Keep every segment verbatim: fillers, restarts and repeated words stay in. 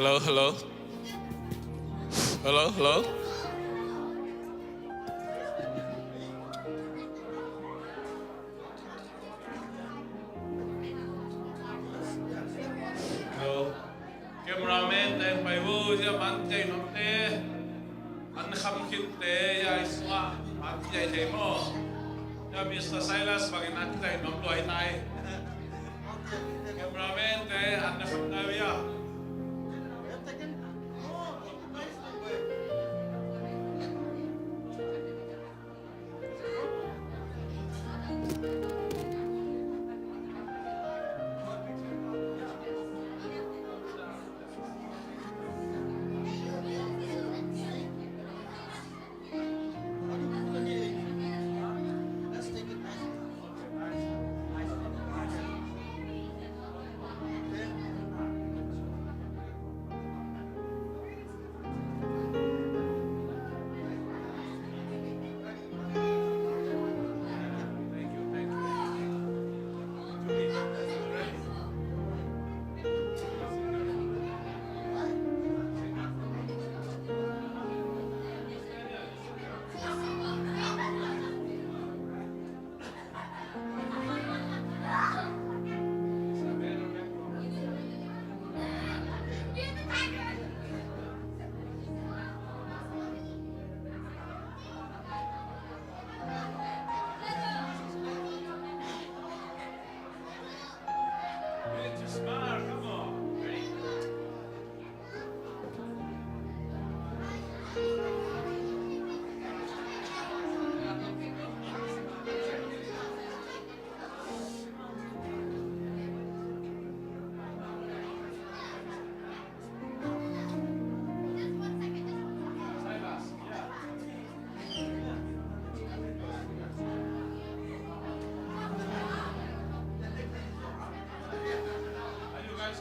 Hello, hello. Hello, hello. Hello. Cameraman te pai vo, zia man te ngam te. An kham khit te, ya i sua. An kiai te mo. Ya Mister Silas bangin an kiai ngam luai tai. Cameraman te an na kham ngai via. Are you guys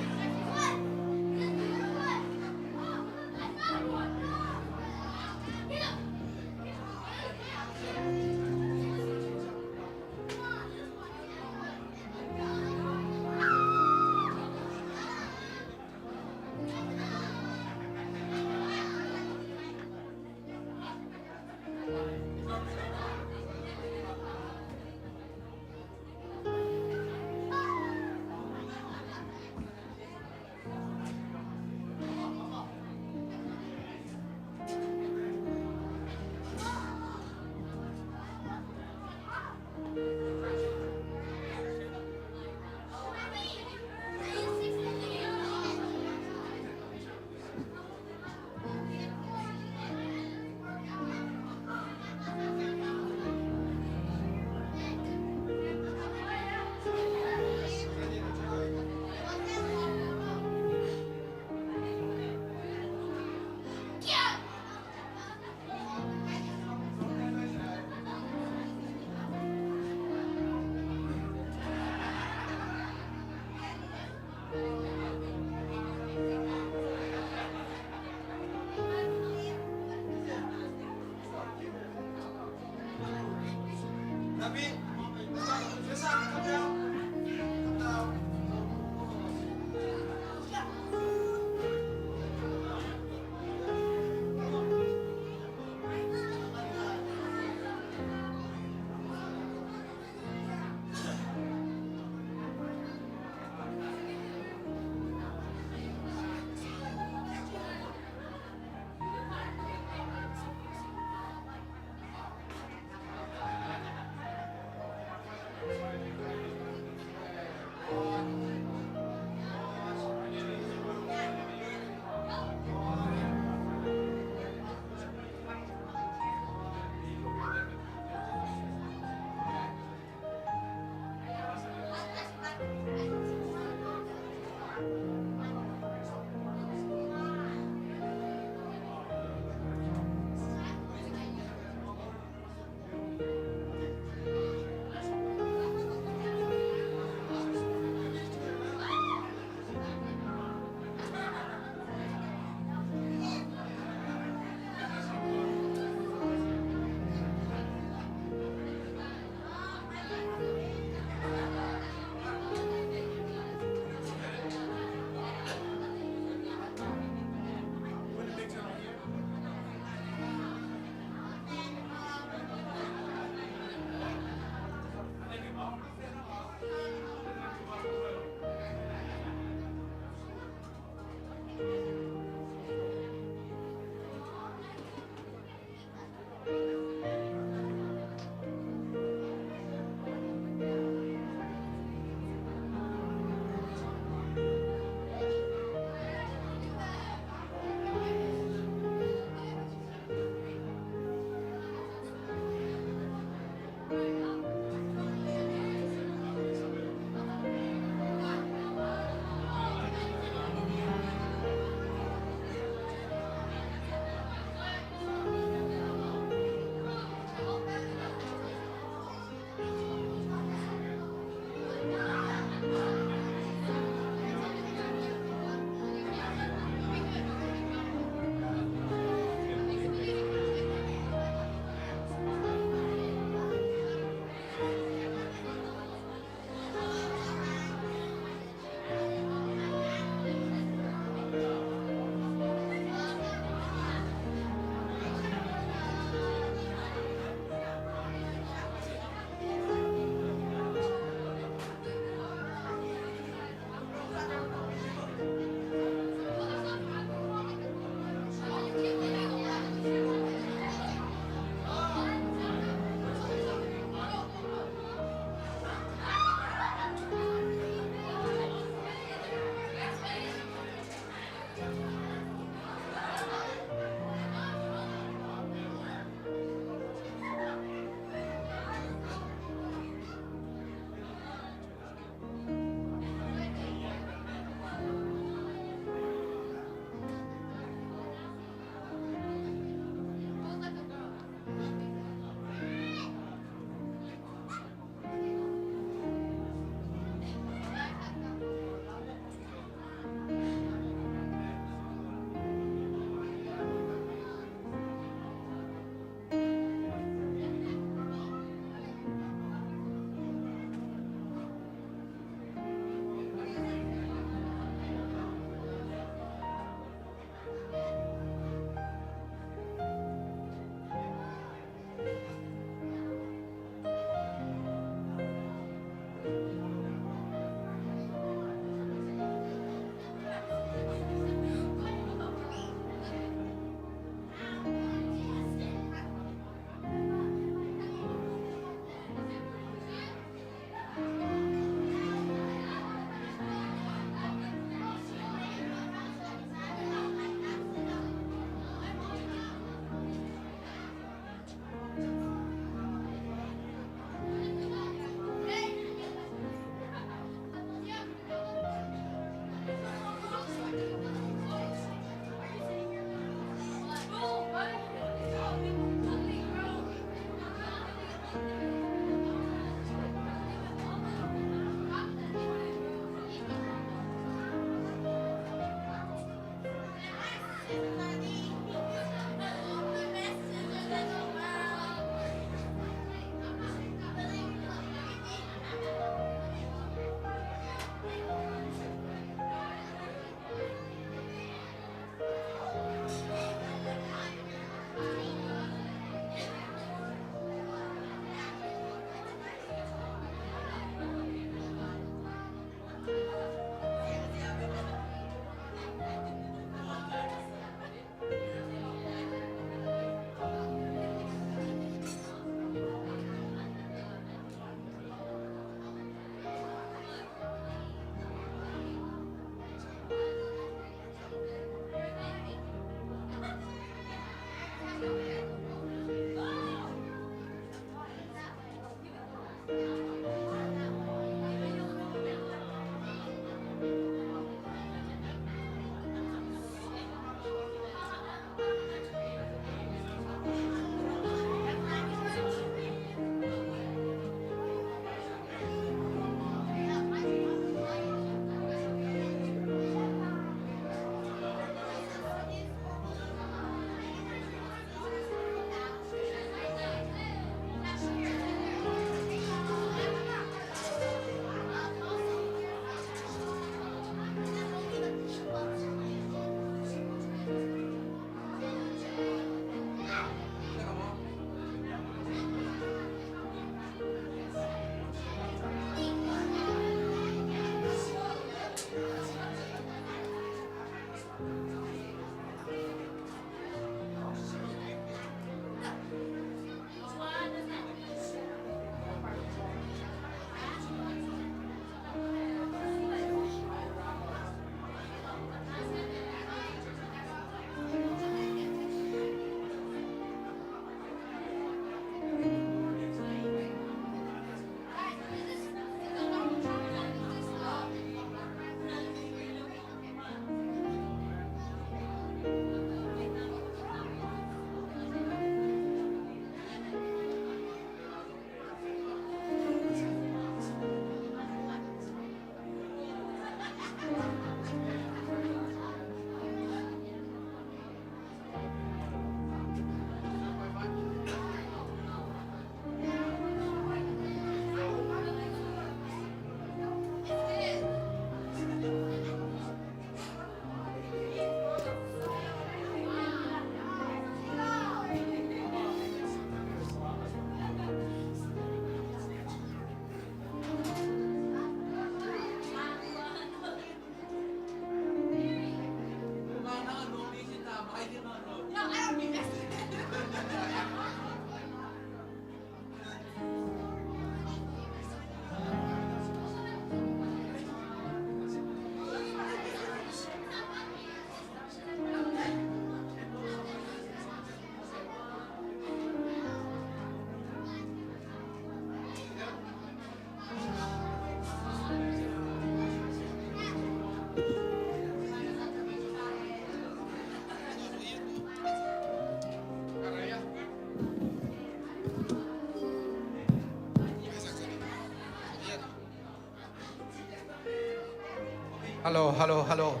Hello, hello, hello.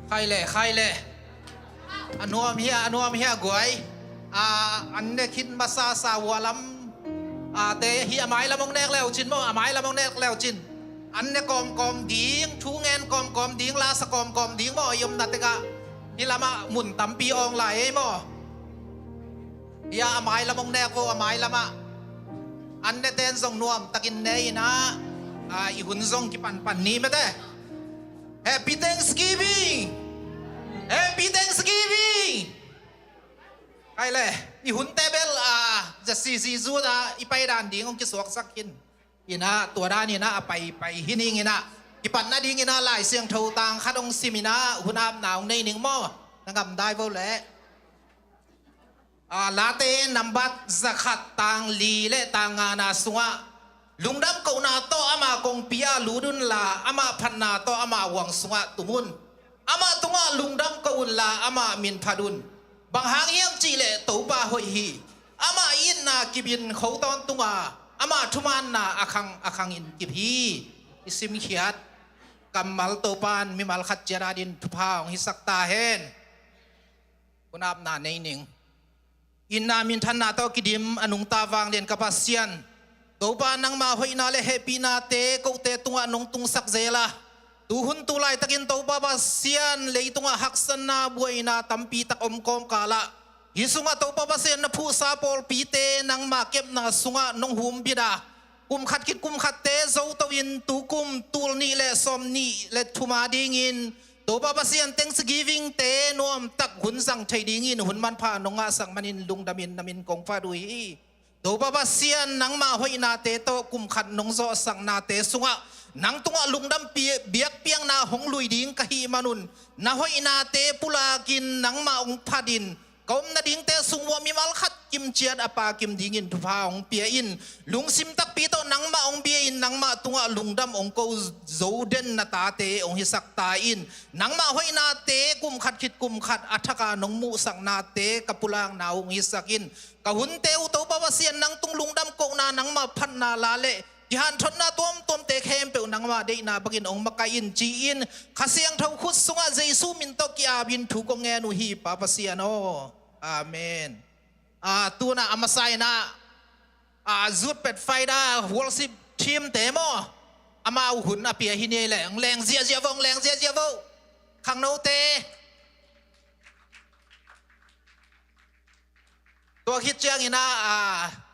Khai le, khai le. A nuam hia, a nuam hia guai. A, an ne khin masa sa ua lam. A, te hi a mai lam ong nek leu cin maw, a mai lam ong nek leu cin. An ne kawmkawm ding, thu ngen kawmkawm ding, la sa kawmkawm ding maw, i omna tekah. Hi lamah mun tampi awng lai ei maw. Hia a mai lam ong nek vo, a mai lamah. An ne ten zong nuam takin ne inah, a, i hun zong kipanpan ni mete. Happy Thanksgiving! Happy Thanksgiving! Kai le, i hun te bel, a, za sisi zu da, i pai dan ding ong kisuaksak hin. Inah, tua dan inah, a pai, pai hi ning inah. Kipatna ding inah, Lai Siangtho tang khat ong sim inah, hun apna ong nei ning maw. Na ngam dai vo le. A, Late nambat zakhat tang li le tang ngana sungah, lungdam kohna tawh ama kongpi ah lut unla, ama phatna tawh ama huang sungah tum un. Ama tungah lungdam ko unla, ama min phat un. Bang hang hiam cihleh Topa hoih hi. Ama itna kip in kho tawntunga, ama thumaanna a khang a khangin kip hi. I simkhiat kammal Topa in mimal khat ciat adin thupha hong hisak ta hen. Hun apna nei ning. Itna minthanna tawh kidim a nungta vanglian ka Pasian, Topa nangma hoihna le hehpihnate kote tungah nong tungsak zel a, tuhun tu laitakin Topa Pasian leitungah haksatna buaina tampitak om kawmkal ah, hih sungah Topa Pasian na phuhsa pawlpite nangma kepna sungah nong humbit a, kum khat khit kum khatte zo to in tukum tul nih le sawm nih le thum a dingin Topa Pasian Thanksgiving te nuamtak hun zang thei dingin hun manpha nong ngahsak manin lungdamin na min kong phat uh hi. Topa Pasian nangma hoihnate tawh kum khat nong zawhsaknate sungah nang tungah lungdam pi-, biakpiakna hong lui ding ka hih manun na hoihnate pulakin nangmah hong phatin ka omna dingte sung uah mimal khat kimciat a pa kim dingin thupha hong pia in, lungsim takpi tawh nangmah hong bia in, nangmah tungah lungdam hong ko zo den na tate hong hisak ta in, nangmah hoihnate kum khat khit kum khat a thaka nong muhsaknate ka pulakna hong hisak in, ka hunte uh Topa Pasian nang tung lungdam kohna nangmah phatna la le kihanthawnna tuamtuamte khempeuh nangmah deihna bangin hong makaih in ci-in Kha Siangtho khut sungah Jesu min tawh ki-apin thu kong ngen uh hi Pa Pasian aw. Amen. A, tuna a masa inah, a, Youth Pathfinder worship team te maw, amau hun a pia hi ni leh, hong leng ziahziah vo, hong leng ziahziah vo. Khangnote. Tua khit ciangin ah, a,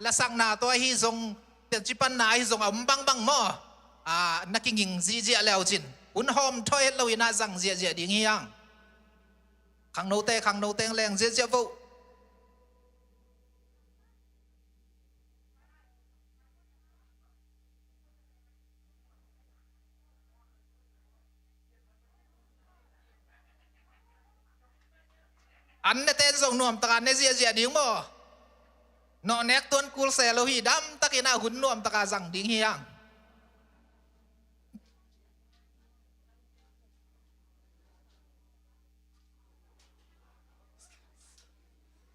lasakna tua hi zong, teci panna hi zong a om bangbang maw. A, na kinging zihziah leu cin hun hawm thawh het lo inah zang ziahziah ding hi hang. Khangnote, khangnote hong leng ziahziah vo. An ne ten zong nuamtaka ne ziahziah ding maw. Nawh nek tuan kul se lo hi, damtakin ah hun nuamtaka zang ding hi hang.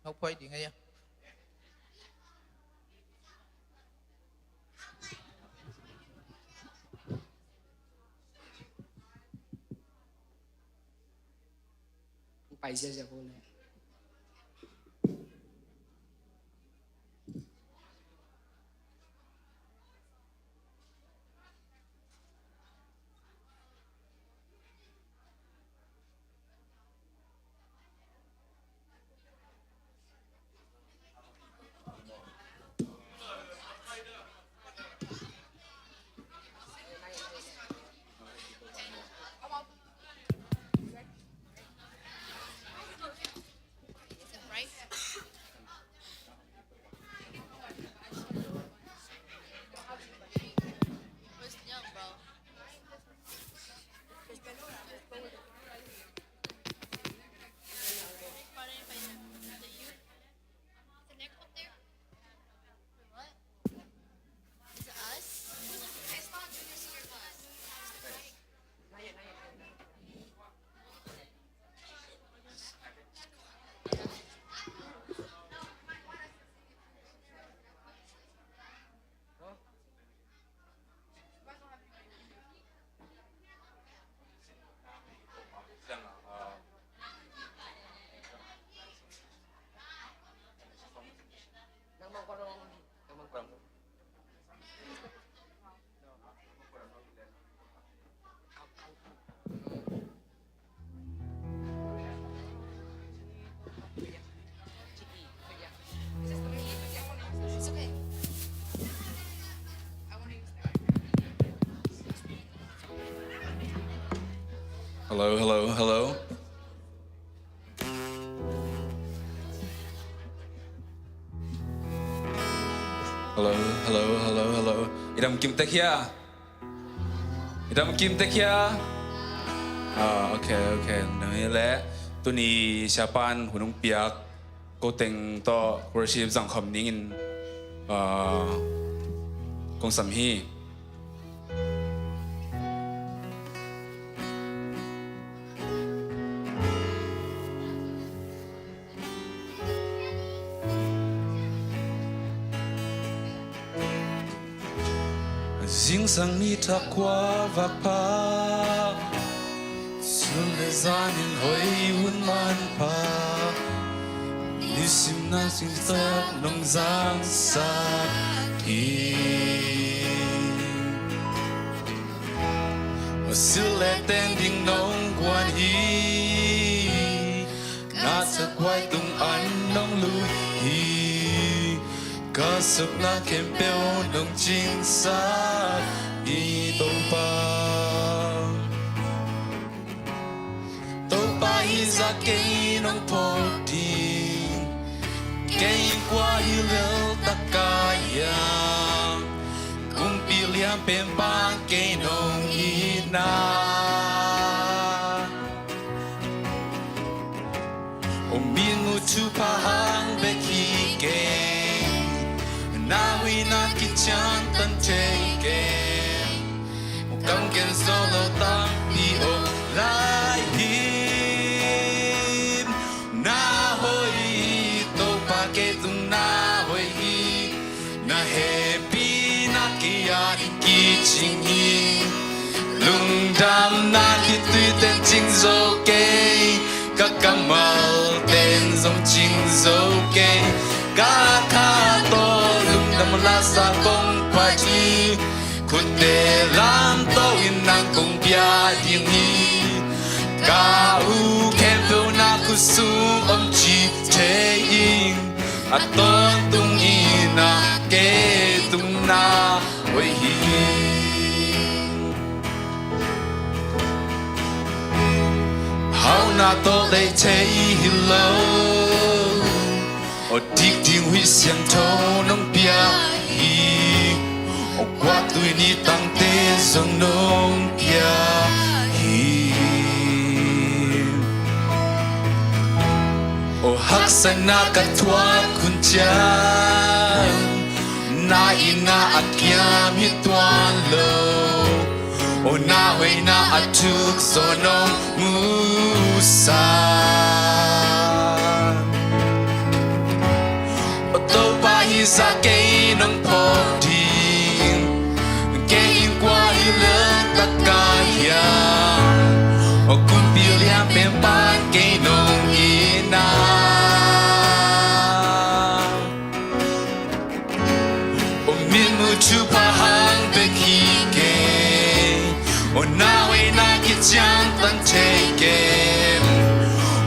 Nokpoi ding ahi a. Pai ziahziah ko le. Hello, hello, hello. Hello, hello, hello, hello. I dam kim tek hia? I dam kim tek hia? Ah, okay, okay. Nang hi leh tuni siapa'n hun hong piak, ko teng tawh worship zang khawm dingin, ah, kong sam hi. Zingsang nitak kua vak pha, sun le zan in hoih hun manpha, nisim na singsak nong zangsak hi. Silh le ten ding nong guan hi, na sakhuai tung an nong lui hi, ka sukna khempeuh nong cingsak hi Topa. Topa hi zah kei nong phawk ding, kei in kua hi lel tak ka hiam, kumpi lian pen pan kei nong itna. O min mu thupha hang bek hi kei, na huihna kiciangtan thei kei, o kam gen zaw lo tampi om lai hi. Na hoih hi Topa, kei tung na hoih hi. Na hehpihna kei a ding kicing hi. Lungdamna khitui ten cing zo kei, ka kammal ten zong cing zo kei. Ka kha tawh lungdam lasa kong phat hi. Khutte lamto in nang kong bia ding hi. Ka u khempeuh na khut sung om ci thei ing. A tawntung in ah kei tung na hoih hi. Hauhna tawh lei thei hi lo. O dik ding huih siangtho nong pia hi. O kua tui ni tangte zong nong pia hi. O haksatna ka thuak hun ciang, na itna a kiam hi tuan lo. O na hoihna a thuk zaw nong musak. O Topa hi zah kei nong phawk ding, kei in kua hi lel tak ka hiam. O kumpi lian pen pan kei nong itna. O min mu thupha hang bek hi kei. O na hoihna kiciangtan thei kei.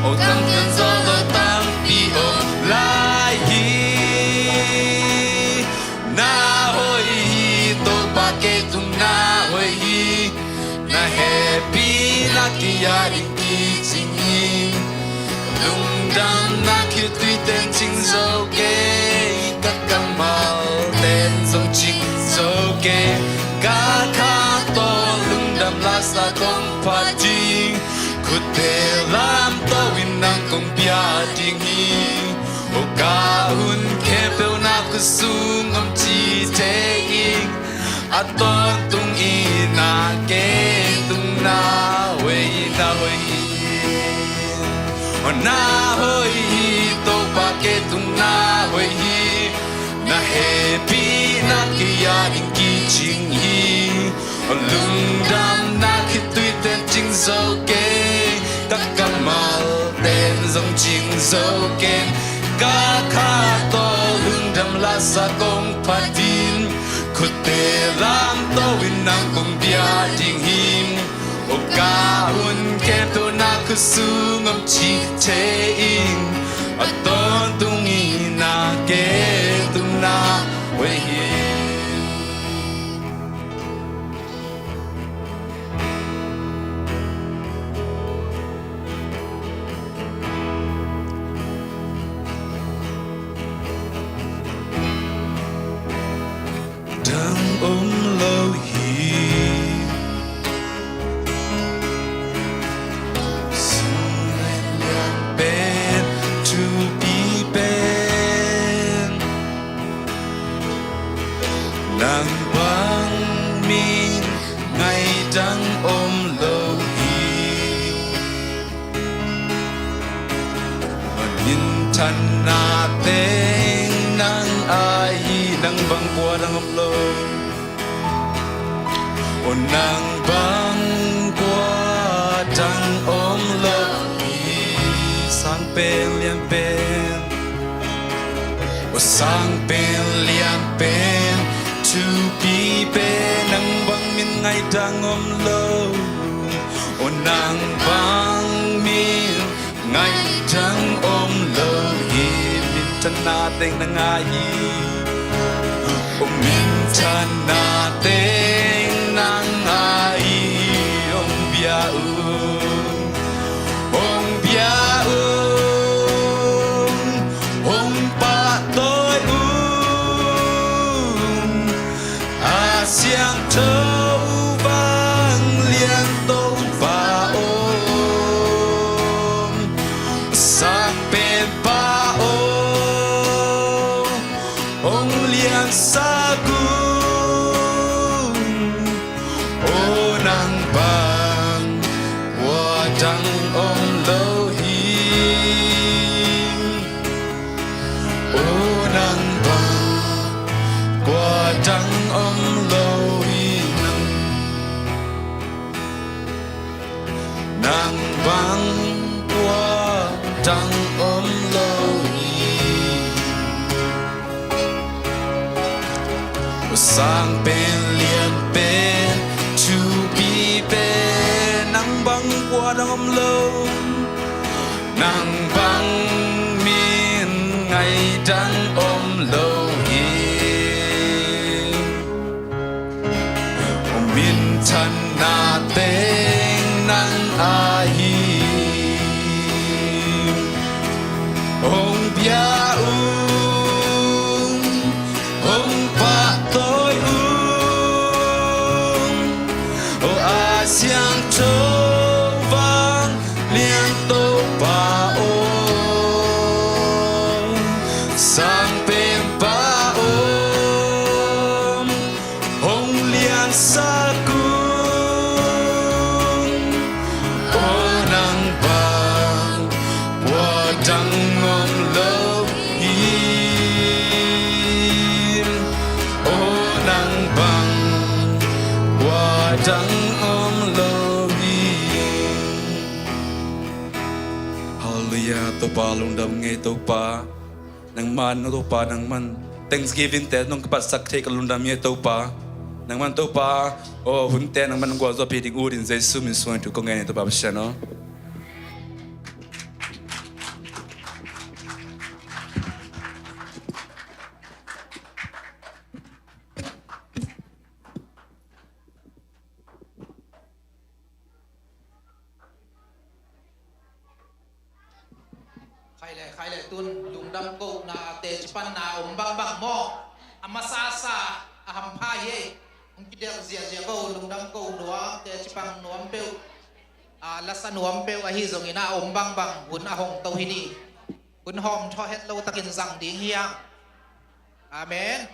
O kam gen zaw lo tampi om lai hi. Na hoih hi Topa, kei tung na hoih hi. Na hehpihna kei a ding kicing hi. Lungdamna khitui ten cing zo kei, ka kammal ten zong cing zo kei. Ka kha tawh lungdam lasa kong phat ding. Khutte lamto in nang kong bia ding hi. O ka hun khempeuh na khut sung om ci thei ing. A tawntung in ah kei tung na hoih hi, na hoih hi. O na hoih hi Topa, kei tung na hoih hi. Na hehpihna kei a ding kicing hi. O lungdamna khitui ten cing zo kei, ka kammal ten zong cing zo kei. Ka kha tawh lungdam lasa kong phat ding. Khutte lamto in nang kong bia ding hi. O ka hun khempeuh na khut sung om ci thei ing. A tawntung in ah kei tung na hoih hi. Thanna teng nang ahi, nang bang kua dang om lo. O nang bang kua dang om lo hi. Sang pen lian pen, o sang pen lian pen, thupi pen, nang bang min ngaih dang om lo. O nang bang min ngaih dang om lo hi. Minthanna teng nang ahi. O minthanna teng nang ahi. Hong bia ung, hong bia ung, hong pahtawi ung. A siangtho vanglian Topa aw, sang penpa aw, hong liansak ung. O nang bang kua dang om lo hi. O nang bang kua dang om lo hi. Nang, nang bang kua dang om lo hi. Sang pen lian pen, thupi pen, nang bang kua dang om lo. Nang bang min ngaih dang om lo hi. Minthanna teng nang ahi. Hong bia ung, hong pahtawi ung. O a siangtho vanglian Topa aw, sang penpa aw, hong liansak ung. O nang bang kua dang om lo hi. O nang bang kua dang om lo hi. Halleluiah. Topa lungdam ing ei Topa. Nangman Topa, nangman Thanksgiving te nong kipatsak thei ka lungdam ing ei Topa. Nangman Topa, o hun te nangman nong gualzawhpih ding ut in Jesu min suang thu kong ngen ei Topa Pasian aw. Khai le, khai le, tun lungdam kohna teci panna om bangbang maw? A masasa, a hampha hi. Hong kidelh ziahziah ko, lungdam ko nuam, teci pang nuam peuh, a lasa nuam peuh ahi zongin a om bangbang hun a hong to hi ni. Hun hawm thawh het lo takin zang ding hi hang. Amen.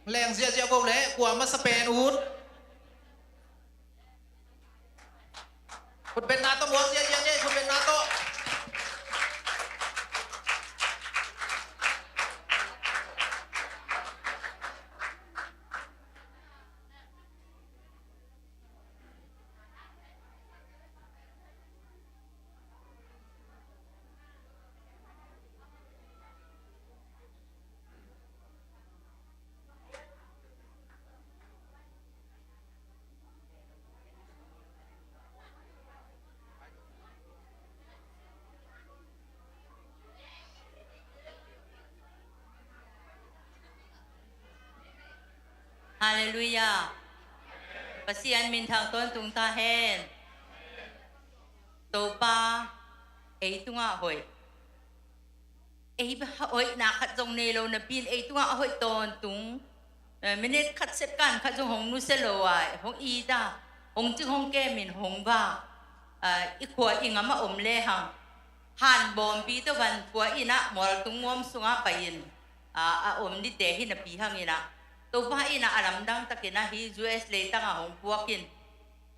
Leng ziahziah ko le, kua masa pen ut. Khutbetna tawh muak ziahziah ni, khutbetna tawh. Halleluiah. Pasian minthang tawntung ta hen. Topa ei tungah hoih. Ei hoihna khat zong nei lo napi in ei tungah a hoih tawntung. Eh, minute khat second khat zong hong nusia lo a, hong it a, hong cing hong kemin hong va. Eh, i khua i ngam a om lehang, han bawmpi tawh van khua in ah mualtung muam sungah pai in, ah, a om dite hi napi hangin ah, Topa in ah a lamdang takin ah hih U S leitang ah hong puak in,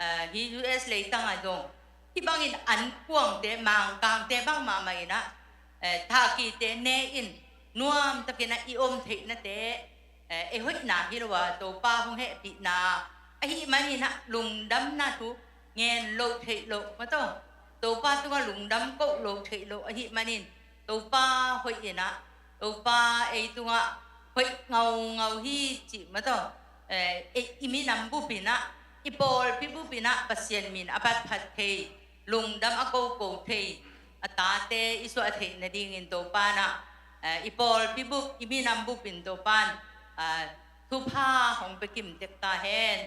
eh, hih U S leitang ah zong hih bangin an kuangte, mangkangte bang mahmah in ah, eh, thakite ne in nuamtakin ah i om theihnate, eh, ei hoihna hi lo a, Topa hong hehpihna ahih manin ah lungdamna thu ngen loh theih loh mataw, Topa tungah lungdam koh loh theih loh ahih manin Topa hoih in ah, Topa ei tungah hoih ngaungau hi cih mataw, eh, ei, i minam bup in ah, i pawlpi bup in ah Pasian min a phatphat thei, lungdam a koko thei a tate i suah theih nadingin Topa in ah, eh, i pawlpi bup, i minam bup in Topa in, ah, thupha hong pia kimtek ta hen.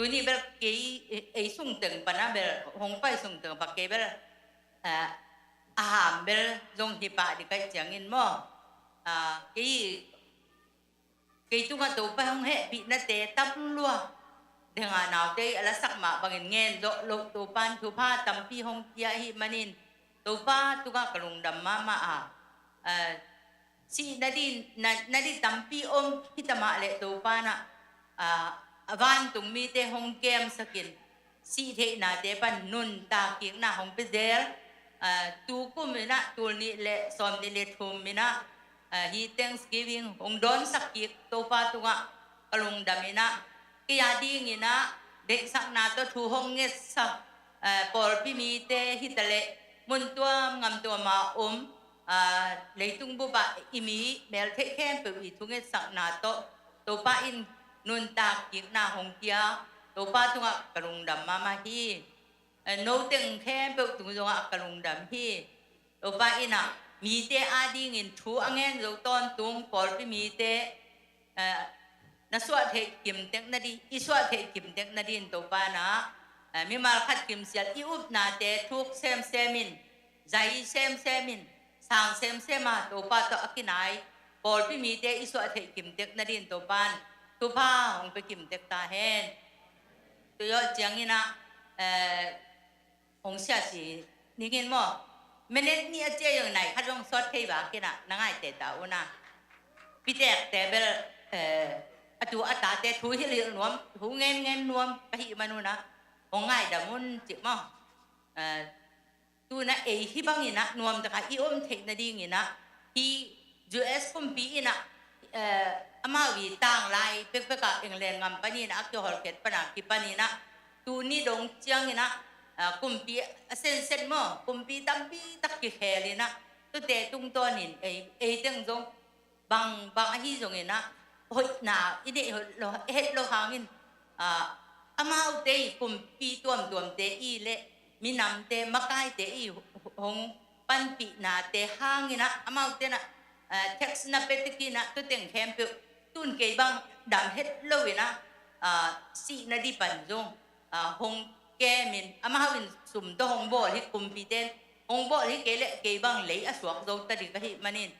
Tuni bel kei, ei sungteng pan ah bel, hong pai sungteng pan kei bel, ah, a ham bel zong hi pah ding ka hih ciangin maw. Ah, kei, kei tungah Topa hong hehpihnate tam lua. Denga naute a lasak mah bangin ngen zawh loh Topa in thupha tampi hong pia ahih manin Topa tungah ka lungdam mahmah a. Ah, sih nading, na, nading tampi om hi ta mah leh Topa in ah, ah, a vantung mite hong kemsakin sih theihnate pan nuntak kikna hong pia zel. Ah, tu kum in ah, tul nih le sawm nih le thum in ah, ah, hi Thanksgiving hong dawnsak kik Topa tungah ka lungdam in ah, kei a dingin ah deihsakna tawh thu hong ngetsak, ah, pawlpi mite hi ta leh mun tuam ngam tuam a om, ah, leitung bup ah i mi meltheih khempeuh i thungetsakna tawh Topa in nuntak kikna hong pia Topa tungah ka lungdam mahmah hi. Eh, no teng khempeuh tung zongah ka lungdam hi. Topa in ah mite a dingin thu a ngen zo tawntung pawlpi mite, eh, na suah theih kimtek nading, i suah theih kimtek nading Topa in ah, eh, mimal khat kimsial i upnate thuk semsem in, zai semsem in, sang semsem a Topa tawh a kinai pawlpi mite i suah theih kimtek nading Topa in thupha hong pia kimtek ta hen. Tua zawh ciangin ah, eh, hong siasi ning in maw, minute nih a cia zong nai khat zong sawt thei bak in ah na ngaihte ta un ah. Pitekte bel, eh, a tu a tate thu hilhhilh nuam, thu ngenngen nuam ka hih man un ah hong ngaidam un cih maw. Eh, tu in ah ei hih bangin ah nuamtak a i om theih nadingin ah, hih U S kumpi in ah, eh, amau i tanglai pekpek ah England ngam panin ah a kihawlkhiat pan a kipanin ah tuni dong ciangin ah, ah, kumpi a sensen maw, kumpi tampi tak kikhel in ah, tuate tungtawnin ei, ei teng zong bang, bang ahi zongin ah, hoihna i neih hoih lo, het lo hangin, ah, amaute i kumpi tuamtuamte i le minamte makaite i hong panpihnate hangin ah, amaute in ah, ah, tax na pia tekin ah, tu teng khempeuh tun kei bang dam het lo in ah, ah, sih nading pan zong, ah, hong kem in, amau in sum tawh hong bawl hi, kumpite in hong bawl hi kei leh kei bang lei a suak zo ta ding ka hih manin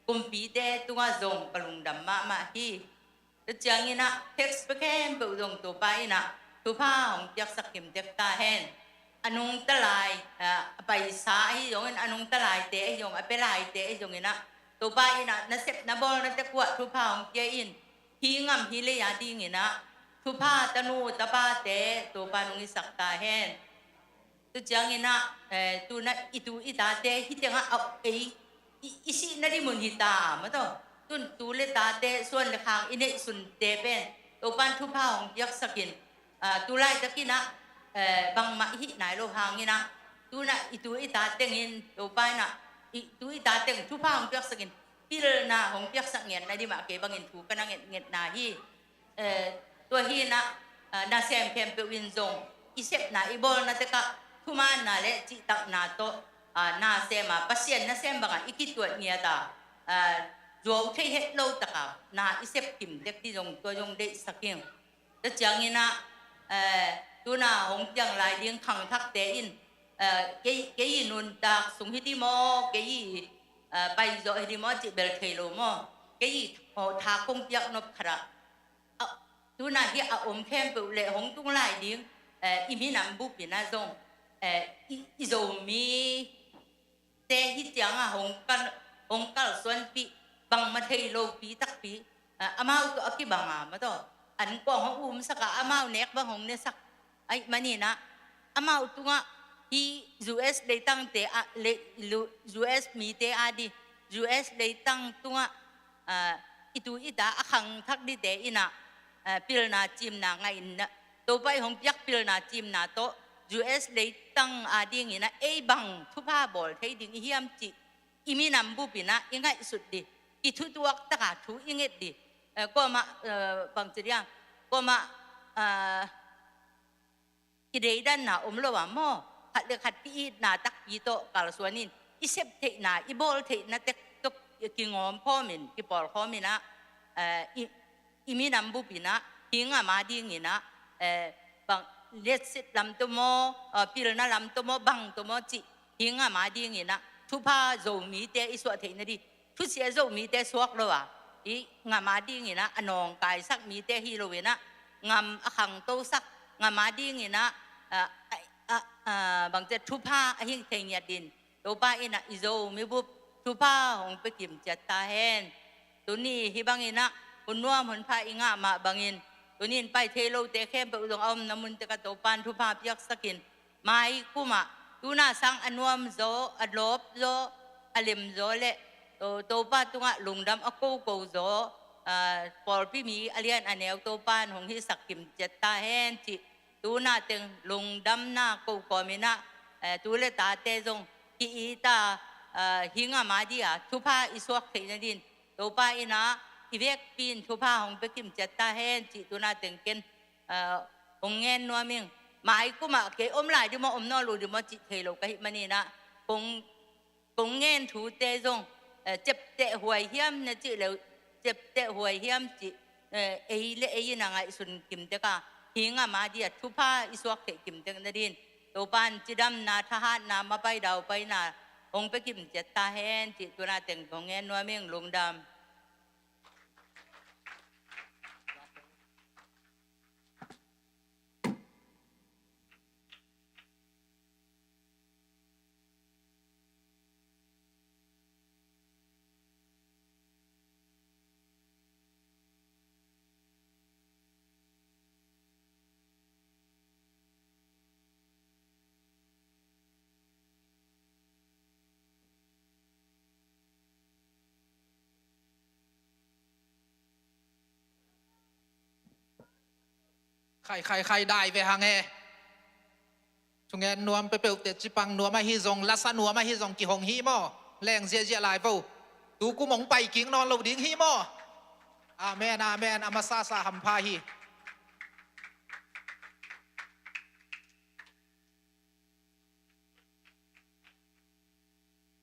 kumpite tungah zong ka lungdam mahmah hi. Tua ciangin ah tax pia khempeuh zong Topa in ah thupha hong piaksak kimtek ta hen. A nungta lai, ah, a paisa ahi zongin, a nungta laite ahi zong, a pia laite ahi zongin ah Topa in ah nasep na bawlna tek uah thupha hong pia in, hih ngam hih lei a dingin ah thupha tanu tapate Topa in hong hisak ta hen. Tua ciangin ah, eh, tu in ah i tu i tate hih tengah a, ei, i, i sih nading mun hi ta a, mataw. Tun tu le tate suan le khang i neihsunte pen Topa in thupha hong piaksakin, ah, tu laitakin ah, eh, bangmah i hih nai lo hangin ah, tu in ah i tu i ta tengin Topa in ah, i tu i ta teng thupha hong piaksakin pilna hong piaksak ngiat nading mah kei bangin thu ka na ngetngetna hi. Eh, tua hi in ah, ah, nasem khempeuh in zong i sepna i bawlna tek ah thumaanna le cihtakna tawh, ah, nasem a Pasian nasem bangah i kituat ngiat a, ah, zuau thei het lo tak a na i sep kimtek ding zong tua zong deihsak ing. Tua ciangin ah, eh, tu in ah hong piang lai ding khangthakte in, eh, kei, kei i nuntak sung hi ding maw, kei i, eh, paizawh hi ding maw cih bel thei lo maw, kei i, oh, tha kong piak nop khat ah, ah, tu in ah hih a om khempeuh le hong tung lai ding, eh, i minam bup in ah zong, eh, i, i Zomite hih ciangah hong kal, hong kalsuanpih, bangmah thei lopi takpi, ah, amau tawh a kibang a, mataw, an kuang hong umsak a, amau nek bang hong nesak ahih manin ah, amau tungah Hih U S leitangte a, le, lu- U S mite a di, U S leitang tungah, ah, i tu i ta a khangthak dite inah, ah, pilna cimna ngaihna, Topa i hong piak pilna cimna tawh U S leitang a dinginah ei bang thupha bawl thei ding i hiam cih i minam bupinah i ngaihsut di, i thutuak taka thu i nget di. Eh, kuamah, eh, bangci diang, kuamah, ah, i deidanna om lo a maw? Khat le khat ki-itna takpi tawh kalsuanin i sep theihna, i bawl theihna tek tawh kingawm khawmin, kipawl khawminah, eh, i, i minam bupinah hih ngam a dinginah, eh, bang, letsit lam tawh maw, eh, pilna lam tawh maw, bang tawh maw cih hih ngam a dinginah thupha Zomite i suah theihna di, thusia Zomite suak lo a, i ngam a dinginah a nawngkaisak mite hi loinah, ngam a khangtosak, ngam a dinginah, ah, ah, ah, ah, bangcia thupha a hing thei ngiat din, Topa inah i Zomi bup thupha hong pia kimciat ta hen. Tuni hih banginah hun nuam hun pha i ngah mah bangin, tunin pai thei lote khempeuh zong a omna mun tekah Topan thupha piaksakin, mai kumah tuna sang a nuam zaw, a lawp zaw, a lem zaw le To, Topa tungah lungdam a koko zaw, ah, pawlpi mi a lian a neu Topan hong hisak kimciat ta hen cih tuna teng lungdamna kokawminah, eh, tu le tate zong ki-ita, ah, hih ngam a dia thupha i suak theihna din Topa inah i vekpi in thupha hong pia kimciat ta hen cih tuna teng ken, ah, hong ngen nuam ing. Mai kumah kei om lai di maw, om nawn lo di maw cih thei lo ka hih maninah kong, kong ngen thute zong, eh, ciapteh huai hiam na cih le, ciapteh huai hiam cih, eh, ei le ei in a ngaihsun kimtek a, hih ngam a dia thupha i suak theih kimtek nadin Topan cidamna, thahatna, mapai daupaina hong pia kimciat ta hen cih tuna teng kong ngen nuam ing. Lungdam. Khai, khai, khai dai ve hang e. Thungen nuam peuhpeuh teh, cipang nuam ahi zong, lasa nuam ahi zong kihong hi maw? Leng ziahziah lai vo. Tukum hong pai kik nawn lo ding hi maw? Amen, amen. A masasa hampha hi.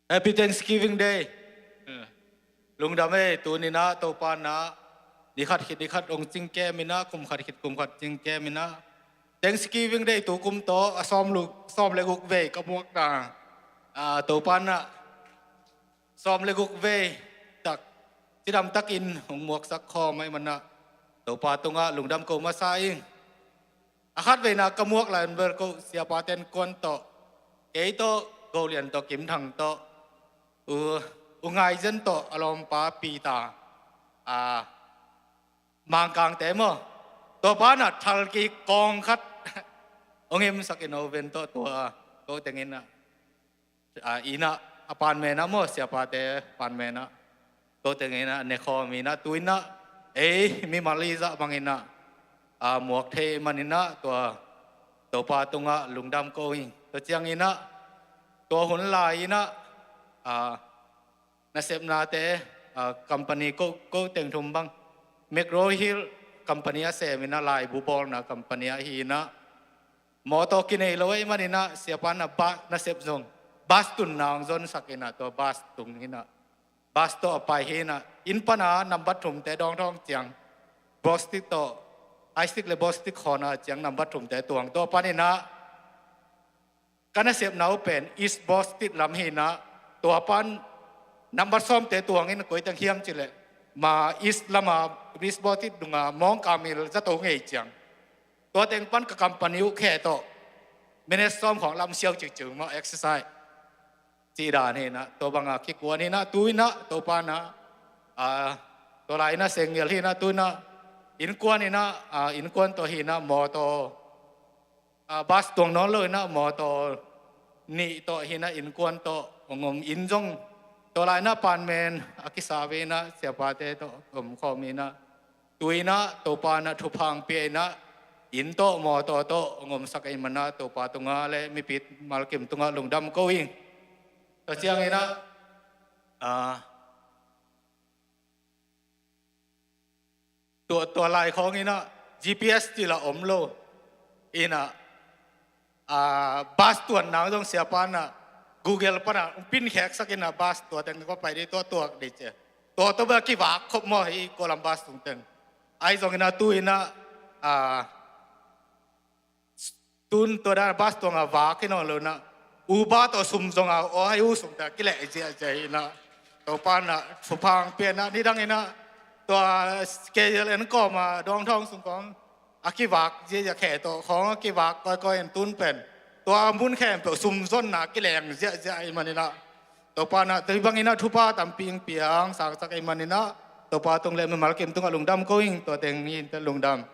Happy Thanksgiving Day. Eh, lungdam ei, tuninah Topa inah ni khat khit ni khat hong cingkem inah, kum khat khit kum khat cingkem inah, Thanksgiving Day tukum tawh a sawm lu-, sawm le guk vei ka muakna, ah, Topa inah sawm le guk vei tak cidam takin hong muaksak khawm ahih manah Topa tungah lungdam ko masa ing. A khat veina ka muak lai un bel ko siapa ten kuan tawh, kei tawh, Golian tawh, Kim Thang tawh, U, U Ngai Zen tawh, a lawmpa Peter, a, Mangkangte maw? Tua pa inah thalkik kawng khat hong himsak in, oven tawh tua ko teng inah, a, inah a panmenah maw, siapate panmenah ko teng inah nekhawm inah, tu inah ei mimal i zah bang inah, a, muak thei maninah tua Topa tungah lungdam ko ing. Tua ciang inah tua hun lai inah, a, nasepnate, a, company ko, ko teng thum bang McGraw Hill company a sem inah, laibu bawlna company ahi inah, mawtaw kinei lo ahih maninah siapa inah ba-, nasep zong bus tunna hong zonsak inah, tua bus tung inah, bus tawh a pai hi inah, inn pana nambat thumte dawngdawng ciang, bostik tawh, aistik le bostik khawna ciang nambat thumte tuang, tua pan inah ka nasepna uh pen East Bostik lam hi inah, tua pan nambat sawmte tuang in, koi teng hiam cih leh ma East lama, East Bostik dunga mawngka mil zato ngei ciang, tua teng pan ka company uh khe tawh minute sawm khawng lam siau cikcing maw, exercise cih dan hi inah, tua banga kikuan inah, tu inah Topa inah, a, tua lai inah seng ngel hi inah, tu inah innkuan inah, a, innkuan tawh hi inah, mawtaw, a, bus tuang nawn lo inah, mawtaw nih tawh hi in ah, innkuan tawh hong om in zong, tua lai in ah panmen a kisa ve in ah, siapate tawh om khawm in ah, tu in ah Topa in ah thupha hong pia in ah, inn tawh mawtaw tawh hong omsak ahih manin ah Topa tungah leh mipi malkim tungah lungdam ko ing. Tua ciangin ah, ah, tua, tua lai khawng in ah G P S cih lah om lo. In ah, ah, bus tuan nang zong siapa in ah Google pan ah hong pinkheksak in ah, bus tua teng kong pai ding, tua tuak ding ci. Tua tawh bel kivak khop maw, hih Kawlgam bus tung teng. Ahi zongin ah tu in ah, ah, tun tua dan bus tuang a vak hi nawn lo in ah, Uber tawh sum zong a aw, hih U sung teng kileh ziahziah hi in ah, Topa in ah thupha hong pia in ah, nidang in ah tua K Z N kawm a Dawngthawng sung khawng a kivak ziahziah, khe tawh khawng a kivak kawikawi in, tun pen tua mun khempeuh sum zonna kileng ziahziah ahih manin ah, Topa in ah tua bangin ah thupha tampi hong pia, hong sangsak ahih manin ah, Topa tung leh mimal kim tungah lungdam ko ing. Tua teng hi in teh, lungdam.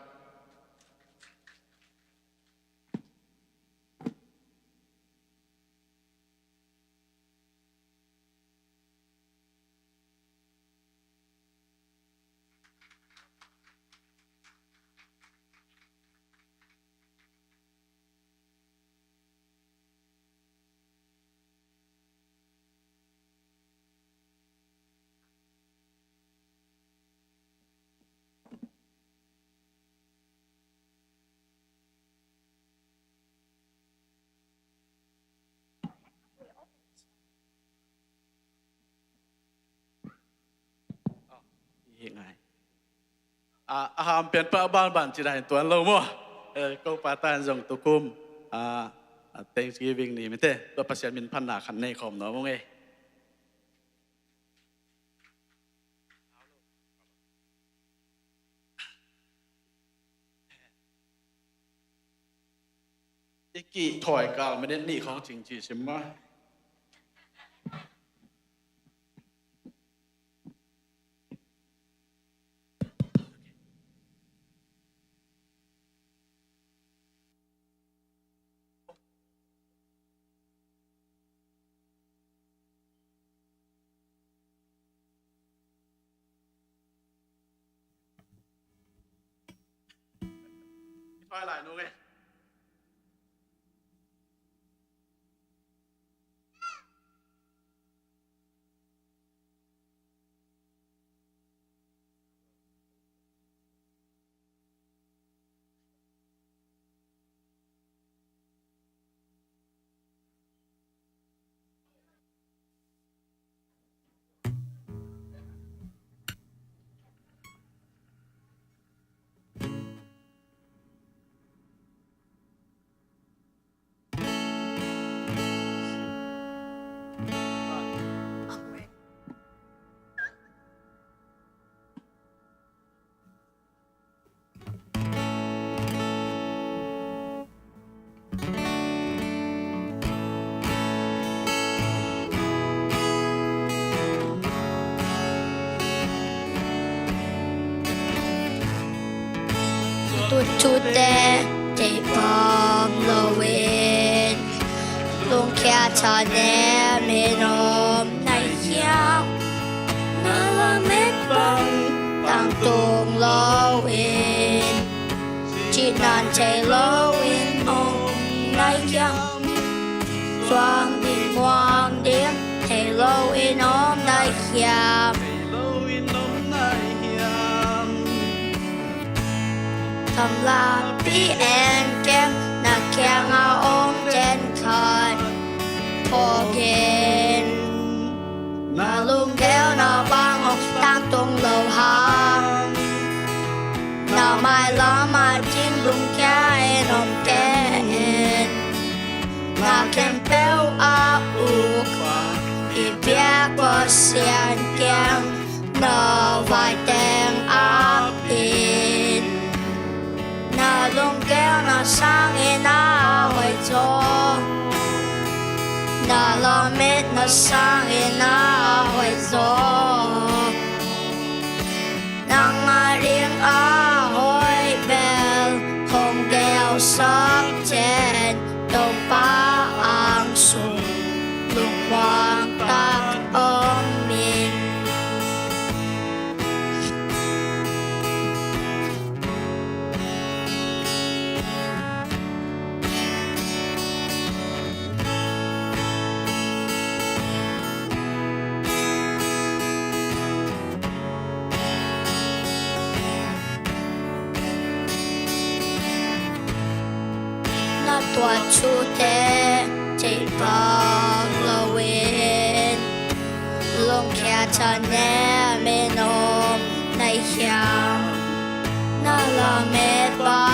Hi ngai. A, a ham pian pah banban ci dan tuan lo maw. Eh, ko pa tan zong tukum, a, a, Thanksgiving ni mite, tua Pasian min phatna khat nei khawm nuam ung ei. I kih thawi kal minute nih khawng cing ci sim maw. Tucute teibang loin lungkia thanem in om na hiam? Na lamet bang tangtung loin, cinan thei loin om na hiam? Suang ding muang ding thei loin om na hiam? Tanglapi en keng, na kiangah om den khat phawk in. Na lungkimna bang hong tangtung lo hang, na mailam ah ding lungkia in om kei in. Na khempeuh a uk i biak Pasian kiang na vai teng ap in. Na lungkimna sangin a hoih zaw, na lametna sangin a hoih zaw. Nang ading a hoih bel hong gelsak ciat, Topa ang sung Tua thute theih pak loin lungkhia thanem in om na hiam? Na lametpa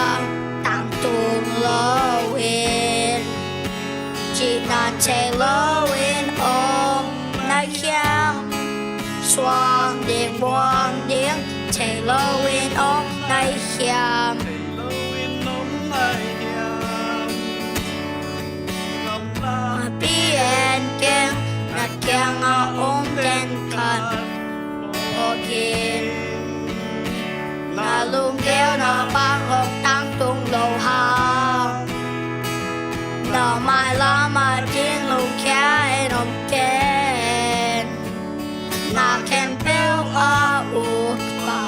tangtung loin, cihna thei loin om na hiam? Suang ding muang ding thei loin om na hiam? Pi en keng, na kiangah om den khat phawk in. Na lunggeu na bang hong tangtung lo hang? Na mailam ah ding lungkhia in om keng. Na khempeuh a ukpa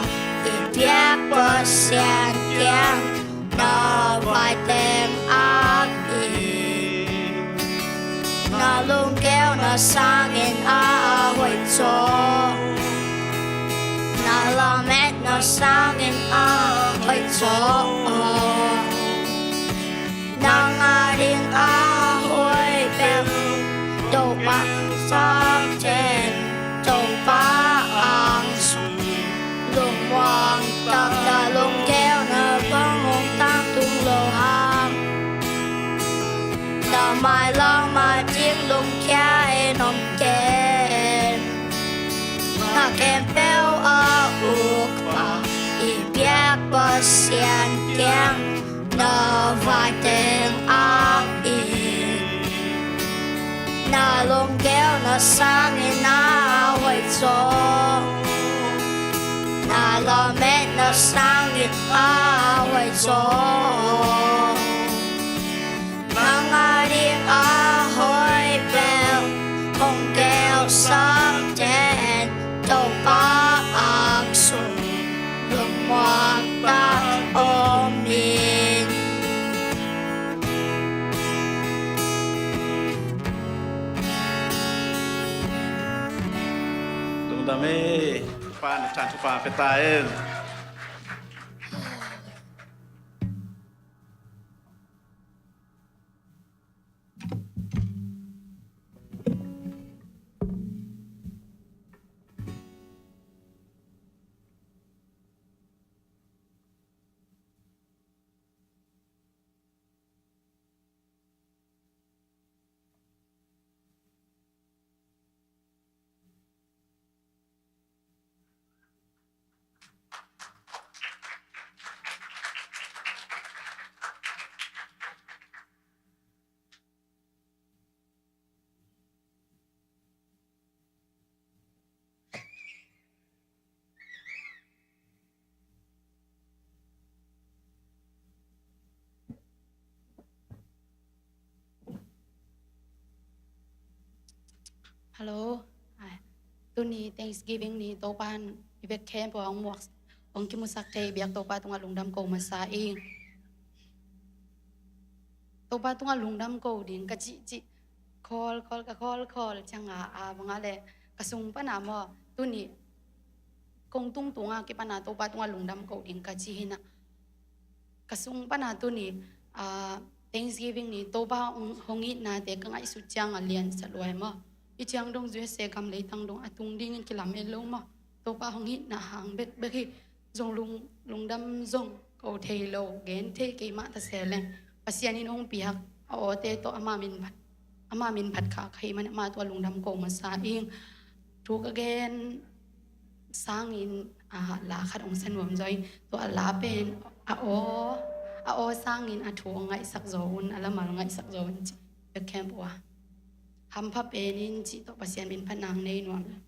i biak Pasian kiang na vai teng ap in. Na lungkeuna sangin a hoih zaw, na lametna sangin a hoih zaw. Nang a ding a hoih bel Topa sangin, Topa ang sung lungmuang tak, na lungkeuna bang hong tangtung lo hang? Na mailam ah ding lungkhia in om keng. Na khempeuh a ukpa i biak Pasian kiang na vai teng ap in. Na lungkeuna sangin a hoih zaw, na lametna sangin a hoih zaw. Nang a ding a hoih bel hong gelsak den, Topa ang sung lungmuang tak om in. Lungdam ei. Topa in thupha pia ta hen. Hello. Ai, tuni Thanksgiving ni, Topa'n i bek khempeuh a hong muak, hong kimusak thei biak Topa tungah lungdam ko masa ing. Topa tungah lungdam ko ding ka cihcih, khawl khawl ka khawl khawl ciangah, a bangah leh ka sung panah maw, tuni kong tung tungah kipana Topa tungah lungdam ko ding ka ci hinah. Ka sung panah tuni, ah, Thanksgiving ni Topa hong, hong itnate ka ngaihsut ciangah liansa luai maw. Hih ciang dong U S A gam leitang dong a tung dingin kilamen lo maw. Topa hong itna hang bekbek hi. Zong lung, lungdam zong ko thei lo, gen thei kei mah ta se leng, Pasian in hong piak a awte tawh ama min phat, ama min phat khah ka hih manin ama tungah lungdam ko masa ing. Thu ka gen sangin, ah, la khat hong sa nuam zaw ing. Tua la pen a aw, a aw sangin a thu hong ngaihsak zaw un, a lamal hong ngaihsak zaw un cih bek khempeuh a hampha pen in cih tawh Pasian min phat nang nei nuam ing.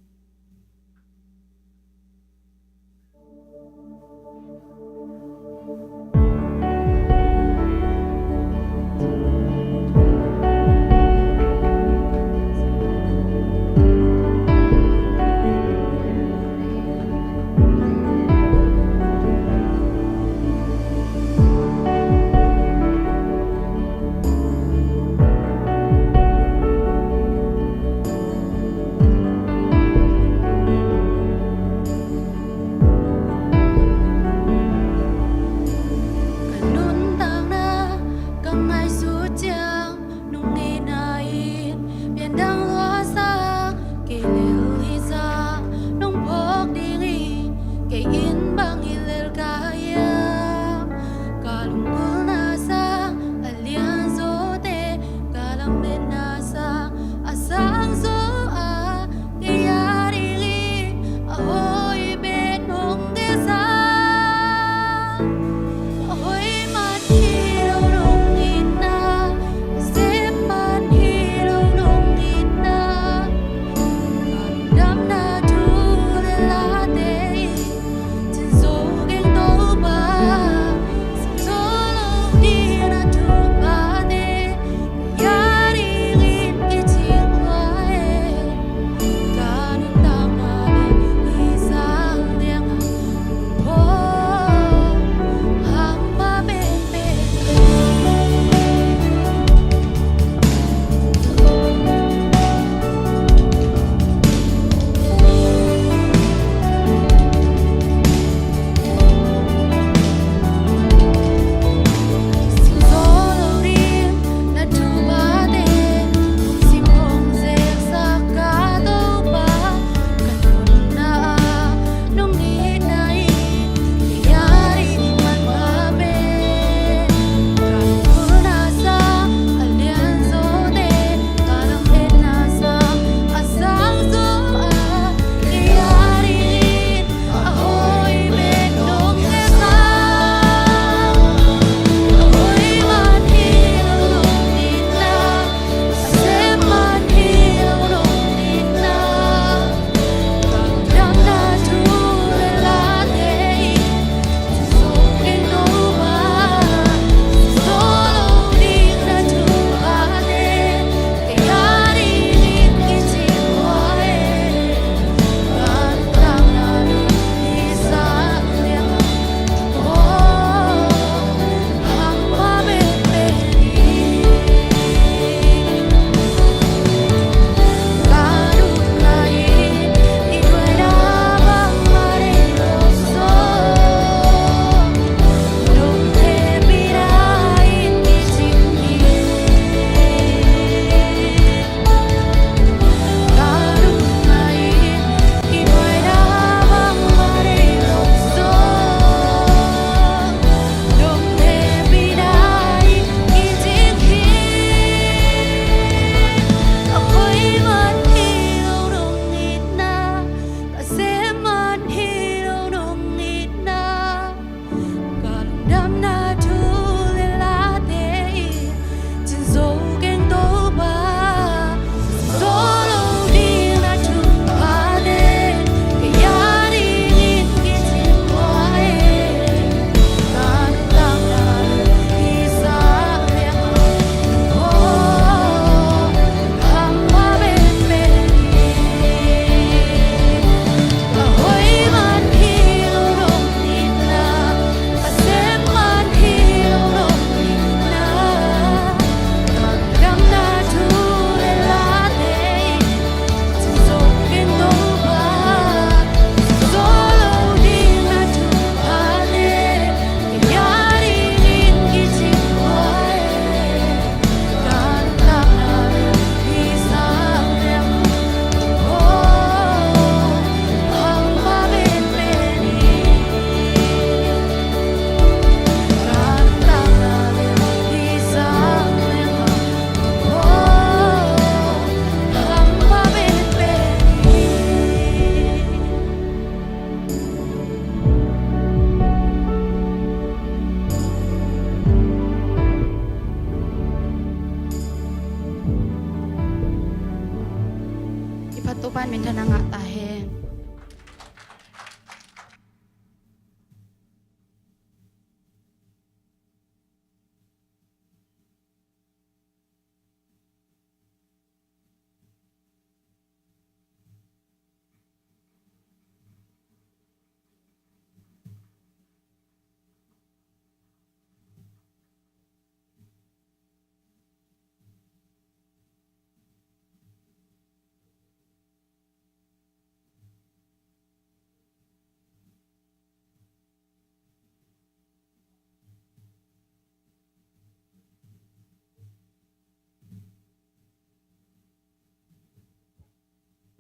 Topa'n minthanna ngah ta hen.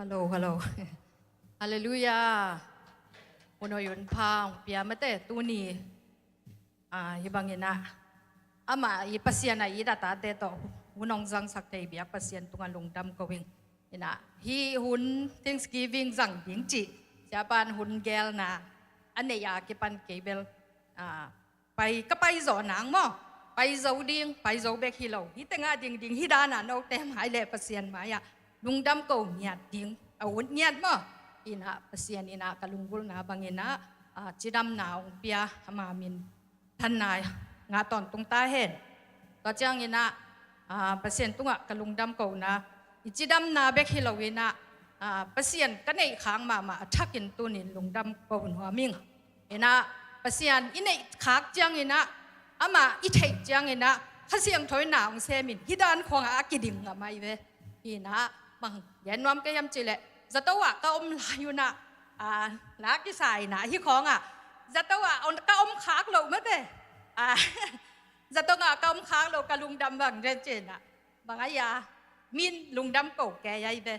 Hello, hello. Halleluiah. Hun hoih hun pha hong pia mate tuni. Ah, hih bangin ah, amah i Pasian a it a tate tawh hun hong zangsak thei biak Pasian tungah lungdam ko ing. Inah hih hun Thanksgiving zang ding cih siapa'n hun gelna a neih a kipan kei bel, ah, pai, ka pai zawh nang maw, pai zo ding, pai zo bek hi lo, hih tengah ding ding, hih dan a note mai leh Pasian mai-ah lungdam ko ngiat ding a ut ngiat maw. Inah Pasian inah ka lunggulhna bangin ah, ah, cidamna hong pia, ama minthanna ngah tawntung ta hen. Tua ciangin ah, ah, Pasian tungah ka lungdam kohna, i cidamna bek hi lo inah, ah, Pasian ka neih khak mahmah a thakin tunin lungdam ko nuam ing. Inah Pasian i neih khak ciangin ah, amah i theih ciangin ah, Kha Siangtho in na hong semin hih dan khawngah a kiding ngam ahi ve. Inah bang gen nuam ka hiam cih leh, zato ah ka om lai un ah, ah, la kisa inah hih khawngah zato ah ka om khak loh mate. Ah, zato ah ka om khak loh, ka lungdam bang den cih inah, bang ahi a, min lungdam ko kei ahi ve.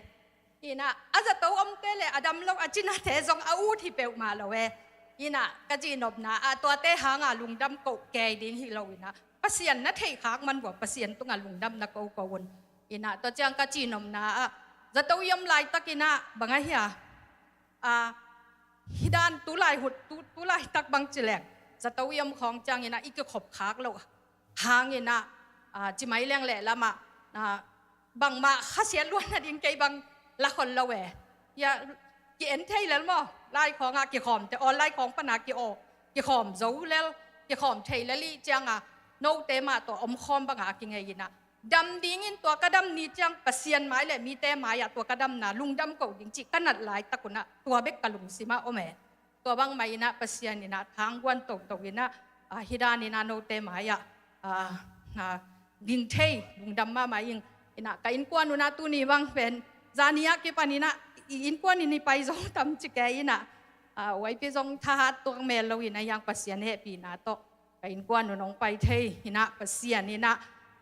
Inah a zato omte le a dam lo a cinate zong a ut hi peuhmah lo e. Inah ka cihnopna ah tuate hanga lungdam ko kei ding hi lo inah, Pasian na theih khak man vua Pasian tungah lungdam na ko ko un. Inah tua ciang ka cihnopna ah, zato i om laitak inah bang ahi a, ah, hih dan tulai hun, tu, tulaitak bang ci leng, zato i om khawng ciangin ah i kikhop khak loh hangin ah, ah, ci mai leng lehlam ah, ah, bangmah khasiat luan nading kei bang la khol lo e. Hia, ki-en thei lel maw, lai khawngah kikhawmte, online khawng pana ki-aw, kikhawm zo lel, kikhawm thei lel i ciangah, note mah tawh omkhawm bangah a kingei inah, dam dingin tua ka dam ni ciang Pasian mai le mite mai-ah tua ka damna lungdam ko ding cih ka nat laitak un ah tua bek ka lungsimah om e. Tua bangmah inah Pasian inah thangguan toto inah, ah, hih dan inah note mai-ah, ah, ah, ding thei lungdam mahmah ing. Inah ka innkuan un ah tuni bang pen zani ah kipan inah i innkuan in i pai zo tam ci kei inah, ah, Y P zong thahat tuak mel lo inah, hiang Pasian hehpihna tawh ka innkuan un hong pai thei inah Pasian inah,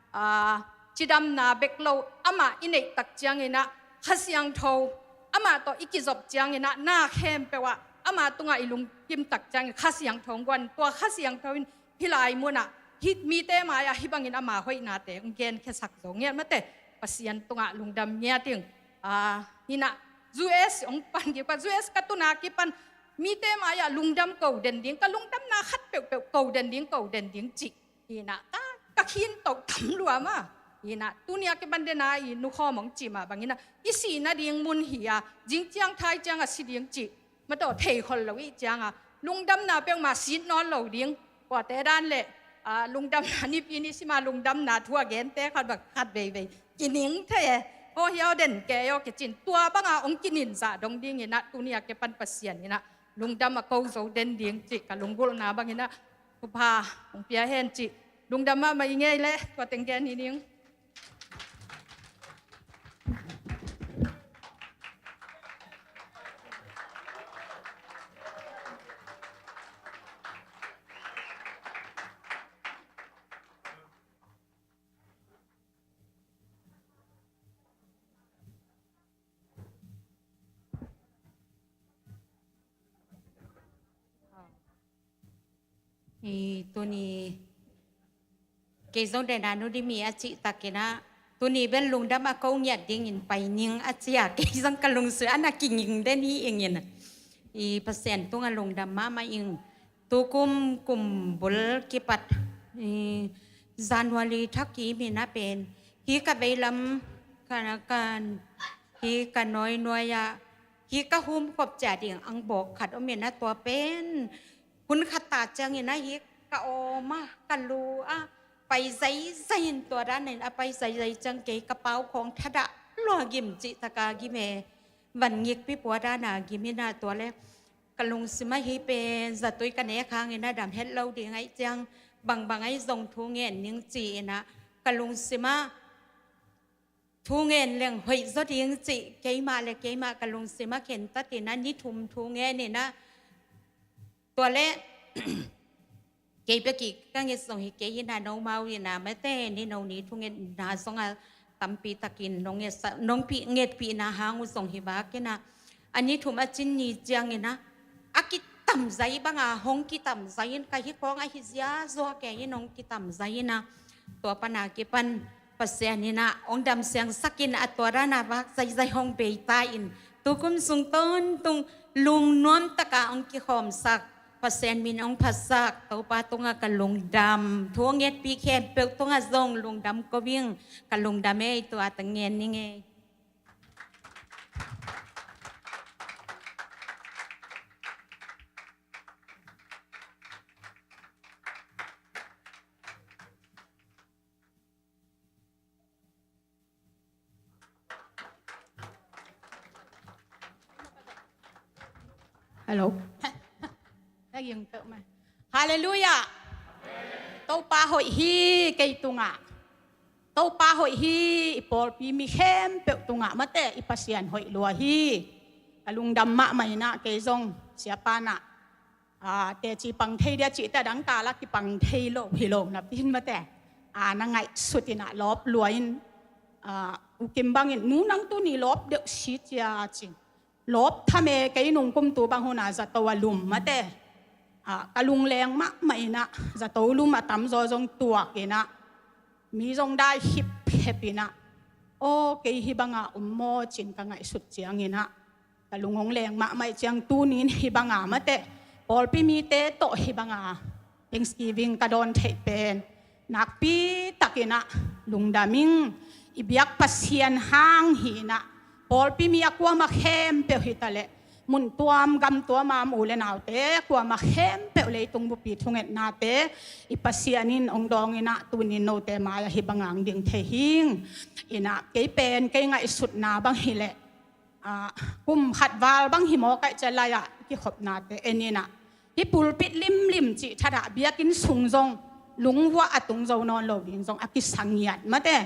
ah, cidamna bek lo, amah i neih tak ciang inah Kha Siangtho, amah tawh i kizop ciang inah na khempeuh ah amah tungah i lungkim tak ciangin Kha Siangtho hong guan, tua Kha Siangtho in hih lai munah, hih mite mai-ah hih bangin ama hoihnate hong genkhiasak zo ngiat mate. Pasian tungah lungdam ngiat ing. Ah, inah U S hong pan kipan, U S ka tun a kipan mite mai-ah lungdam ko den ding, ka lungdamna khat peuhpeuh ko den ding, ko den ding cih. Inah ka, ka khin toh tam lua mah. Inah tuni a kipan den a i nukhawm hong cih mah bang inah i sih nading mun hi a, zing ciang thai ciang a si ding cih mah tawh thei khol lo i ciangah, lungdamna peuhmah sit nawn lo ding. Kuate dan le, ah, lungdamna nipi ni sima lungdamna thu a gente khat bang khat veivei kining thei e. Aw hiau den kei aw kicin, tua banga hong kinin zah dong ding inah tuni a kipan Pasian inah lungdam a ko zo den ding cih ka lunggulhna bang inah thupha hong pia hen cih lungdam mahmah i ngei leh tua teng gen hi ning. I tuni kei zong den a nu di mi a cihtak inah, tuni bel lungdam a ko ngiat dingin pai ning a ci a, kei zong ka lungsim ah na kinging den hi ing inah. I Pasian tungah lungdam mahmah ing. Tukum kum bul kipat, i January thak kim inah pen hih ka veilam ka, ka Hih ka nawinuai ah hih ka humkhop ciah ding angbawk khat om in ah, tua pen hun khat ta ciangin ah hih ka awm ah, ka lu ah pai zaizai in, tua danin a pai zaizai ciang kei ka pau khawng thadah lua gim cih taka gim e. Van ngikpi pua dana gim in ah, tua le ka lungsim ah hih pen zatui ka nek hangin ah dam het lo ding ahih ciang bangbang ahi zong thu ngen ning ci-in ah ka lungsim ah thu ngen leng hoih zaw ding cih keimah le keimah ka lungsim ah khentat in ah ni thum thu ngen in ah, tua le kei bek i ka nget zong hi kei in ah, nomau in ah mate, ni no ni thungetna zong a tampi takin nong ngetsa, nong pi, ngetpihna hang uh zong hi vak in ah, a ni thum a cin ni ciangin ah a kitamzai banga hong kitamzai in, ka hi khawng ahi ziazua kei in hong kitamzai in ah, tua pana kipan Pasian in ah hong dam siangsak in ah, tua dana vak zaizai hong beita in, tukum sung tawntung lungnuam taka hong kikhawmsak, Pasian min hong phatsak Topa tungah ka lungdam, thu hong ngetpih khempeuh tungah zong lungdam ko ing. Ka lungdam ei, tua teng ngen ning ei. Hello. Halleluiah. Topa hoih hi kei tungah. Topa hoih hi, i pawlpi mi khempeuh tungah mate, i Pasian hoih lua hi. Ka lungdam mahmah in ah kei zong siapa in ah teci pang thei dia cihte a dangta la kipang thei lo hi lo napi in mate, a na ngaihsut in ah lawp lua in, a, U Kim bangin, nu nang tuni lawp deuh si cia cin. Lawp tham e, kei nung kum tu bang hun ah zato a lum mate, a, ka lungleng mahmah in ah zato lum a tamzaw zong tuak in ah, mi zong dai hipkhep in ah, aw, kei hih banga om maw cin ka ngaihsut ciangin ah ka lung hong leng mahmah ih ciang tunin hih banga mate, pawlpi mite tawh hih banga Thanksgiving ka dawn theih pen nakpi takin ah lungdam ing. I biak Pasian hang hi in ah pawlpi mi a kuamah khempeuh hi taleh, mun tuam gam tuam a om u le naute kuamah khempeuh, leitung bupi thungetnate i Pasian in hong dawng in ah tunin note mai-ah hih banga hong ding thei hing. In ah kei pen kei ngaihsutna bang hileh, a, kum khat val bang hi mawk ahih ciang lai-ah kikhopnate en in ah, hih pulpit limlim cih thadah biakinn sung zong lungvuah a tung zo nawn lo ding zong a kisa ngiat mate.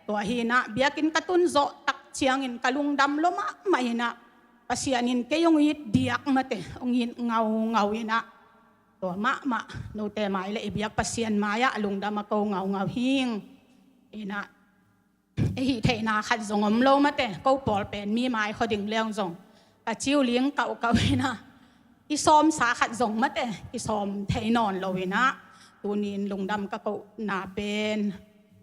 Tua hi in ah biakinn ka tun zawh tak ciangin ka lungdam lua mahmah in ah, Pasian in kei hong it diak mate, hong it ngaungau in ah, tua mahmah note mai le i biak Pasian mai-ah lungdam a ko ngaungau hing. In ah, i hih theihna khat zong om lo mate, ko pawl pen mi mai khua ding leng zong ka ciu ling kauhkauh in ah, i sawmsa khat zong mate, i sawm thei nawn lo in ah, tunin lungdam ka kohna pen,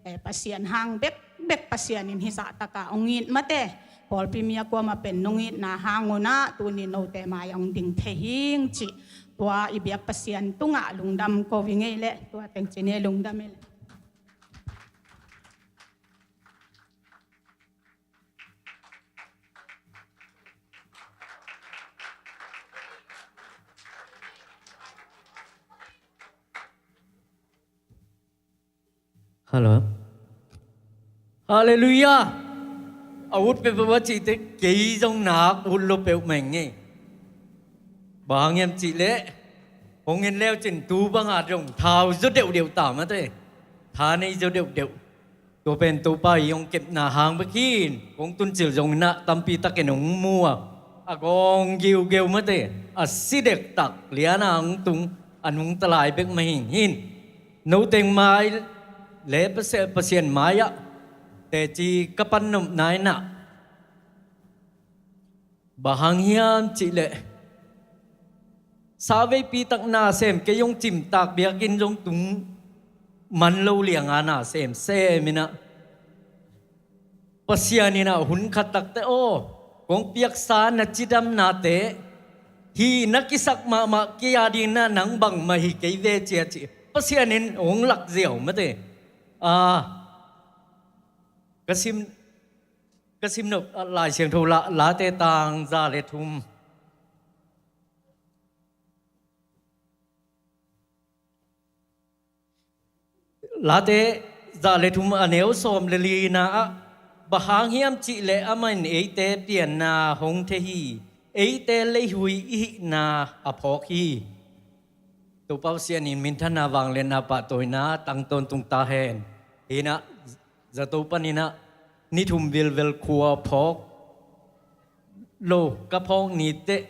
eh, Pasian hang bekbek, Pasian in hih zahtak a hong it mate, pawlpi mi a kuamah pen nong itna hang un ah tunin note mai-ah hong ding thei hing cih, tua i biak Pasian tungah lungdam ko ing ei leh, tua teng ci ni, lungdam ei leh. Hello. Halleluiah. A ut peuhpeuh a cihte kei zong nak ut lua peuhmah ing ei. Bang hang hiam cihleh, hong en leu cin tu banga dong thau zaw deuhdeuh ta mate, tha nei zaw deuhdeuh. Tua pen Topa i hong kepna hang bek hi in, kong tuncil zong in ah tampi takin hong mu a, a gawng giugeu mate, a si dektak lian a hong tung a nungta lai bek mah hi in. Noteng mai le Pasi-, Pasian mai-ah teci ka pan nopna in ah, bang hang hiam cihleh, sa veipi tak na sem, kei hong cimtak biakinn zong tung man lo lianga na semsem in ah, Pasian in ah hun khat takte aw, kong piaksa na cidamnate, hih na kisak mahmah kei a dingin ah nang bangmah hi kei ve ci a ci, Pasian in hong lak ziau mate. A, ka sim Ka sim nop Lai Siangtho la, Late tang za le thum. Late za le thum a neu sawm le lina ah, bang hang hiam cih leh amah in eite pianna hong thei hi, eite leihuih i hihna a phawk hi. Topa Pasian in minthanna, vangliatna, pahtawina tang tawntung ta hen. Hi-in ah zato panin ah ni thum vilvel khua phawk lo ka phawk ni teh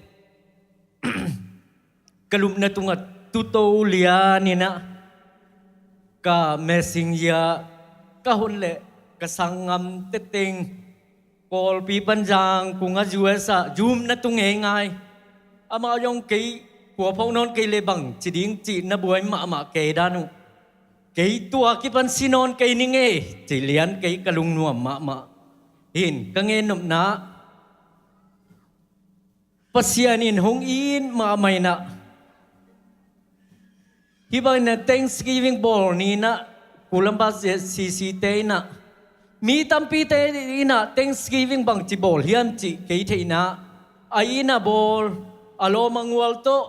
ka lupna tungah tuto lianin ah ka messenger ka hon leh ka sanggamte teng Kawlpi pan Zangkong ah U S ah zumna tung ngeingai. Amau zong kei khua phawk nawn kei leh bang ci ding cih na buai mahmah kei dan uh. Kei tua kipan si nawn kei ning ei, ci lian kei, ka lungnuam mahmah. Hi-in ka ngen nopna, Pasian in hong it mahmah in ah, hih bangin ah Thanksgiving bawl ni-in ah Columbus C C te in ah, mi tampite in ah Thanksgiving bangci bawl hiam cih kei theihna, a inn ah bawl, a lawm a gual tawh,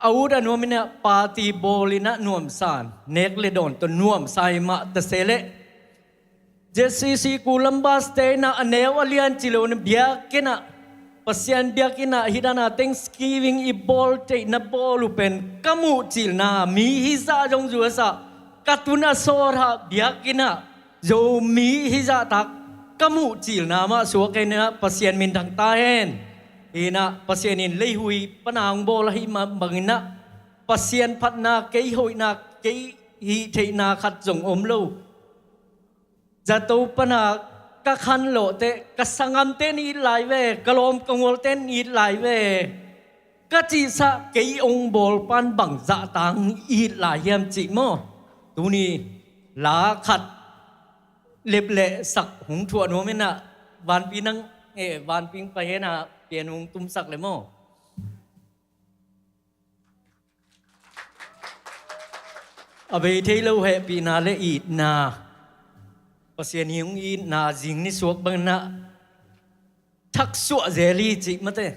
a ut a nuam in ah party bawl in ah nuamsa, nek le dawn tawh nuamsa hi mah ta se leh, Z C C Columbus te in ah a neu a lian ci lo in ah biakinn ah, Pasian biakinn ah hih dan a Thanksgiving i bawl theihna bawl uh pen ka muh cilna, mi hizah zong U S ah ka tun a sawt ah biakinn ah Zomi hizah tak ka muh cilna mah suak kei in ah Pasian minthang ta hen. Hi-in ah Pasian in leihuih pan a hong bawl ahih mah bangin ah Pasian phatna, kei hoihna, kei hih theihna khat zong om lo. Zato pan a ka khanlawhte, ka sanggamte in it lai ve, ka lawm ka gualte in it lai ve, ka cihsa kei hong bawl pan bang zahtang it lai hiam cih maw. Tuni la khat lepleh sak hong thuah nuam in ah, Vanpi nang, eh, Vanpi pai hen ah, pian hong tumsak le maw. A bei thei lo hehpihna le itna, Pasian hong itna zing ni suak bangin ah thaksuah zel hi cih mate.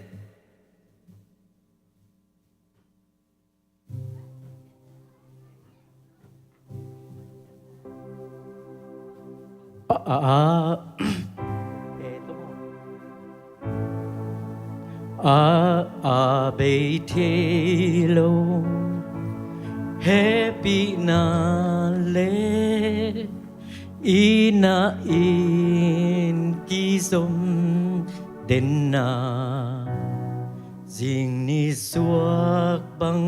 A, a, a. A, a bei thei lo hehpihna le itna in kizom denna, zing ni suak bang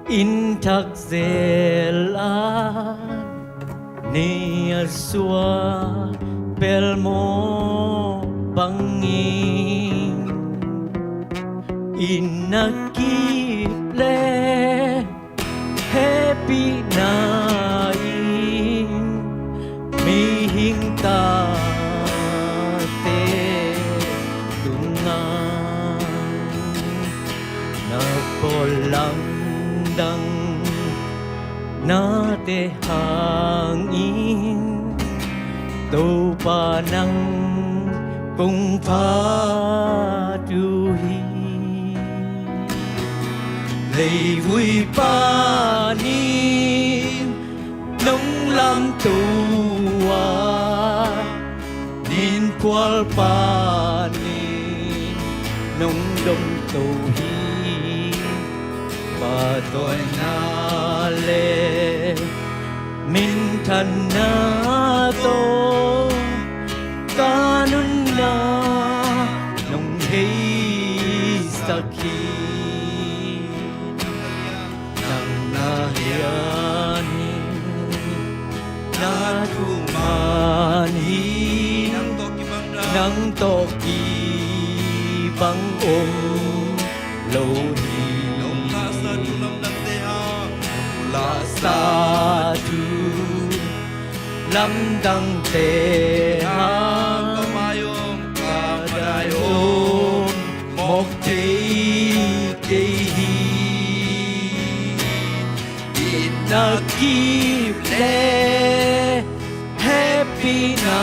in thak zel a, ni a suak pelmawh bangin, itna kip le hehpihna in mihing tate tungah na bawl lamdang nate hangin, Topa nang kong phat uh hi. Leivui panin nong lamto a, ninkhual panin nong domto hi. Pahtawina le minthanna tawh ka nunna nong heisak hi. Nang na hian in na thuman hi. Nang tawh kibang om lo hi. Nong lahsa thu lamdangte hang, lahsa thu lamdangte hang, ka mai om, ka madai om mawk thei kei hi. Itna kip le hehpihna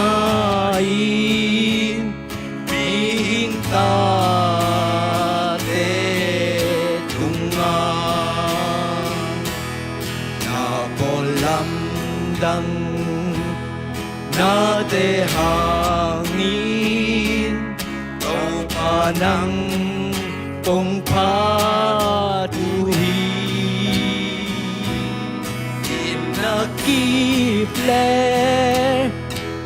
Nate hangin Topa nang kong phat uh hi. Itna kip le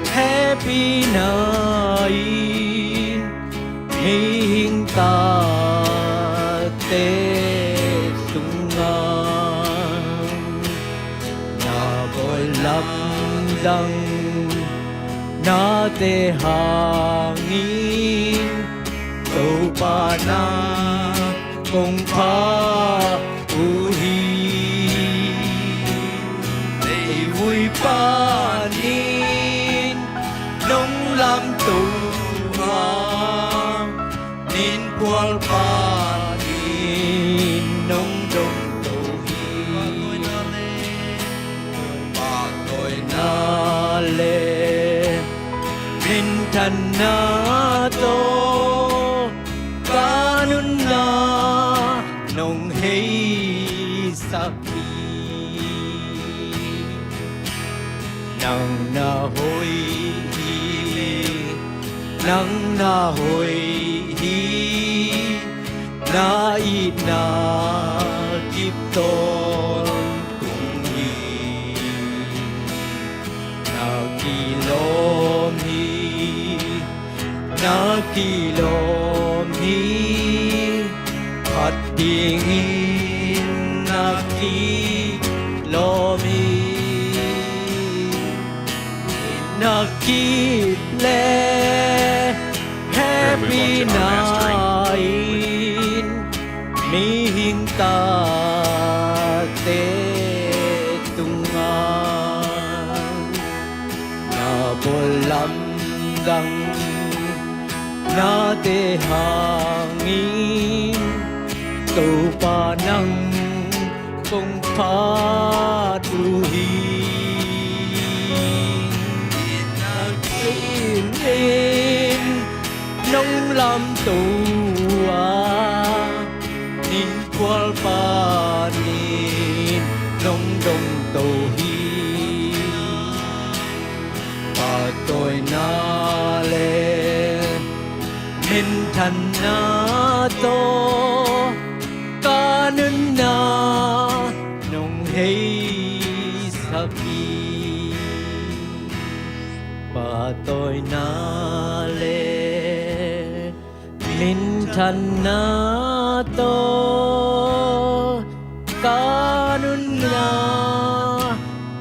hehpihna in mihing tate tungah na bawl lamdang nate hangin Topa nang kong phat uh hi. Leivui panin nong lamto a, ninpual panin nong dongto hi. Pahtawina le minthanna tawh ka nunna nong heisak hi. Nang na hoih hi, nang na hoih hi, na itna kip tawntung hi. Na kilawm hi, na kilawm hi, phat dingin na kilawm hi. Na kip le hehpihna in mihing tate tungah na bawl lamdang nate hangin Topa nang kong phat uh hi. Itna kip in nong lamto a, ninpual panin nong dongto hi. Pahtawina le minthanna tawh ka nunna nong heisak hi. Pahtawina le minthanna tawh ka nunna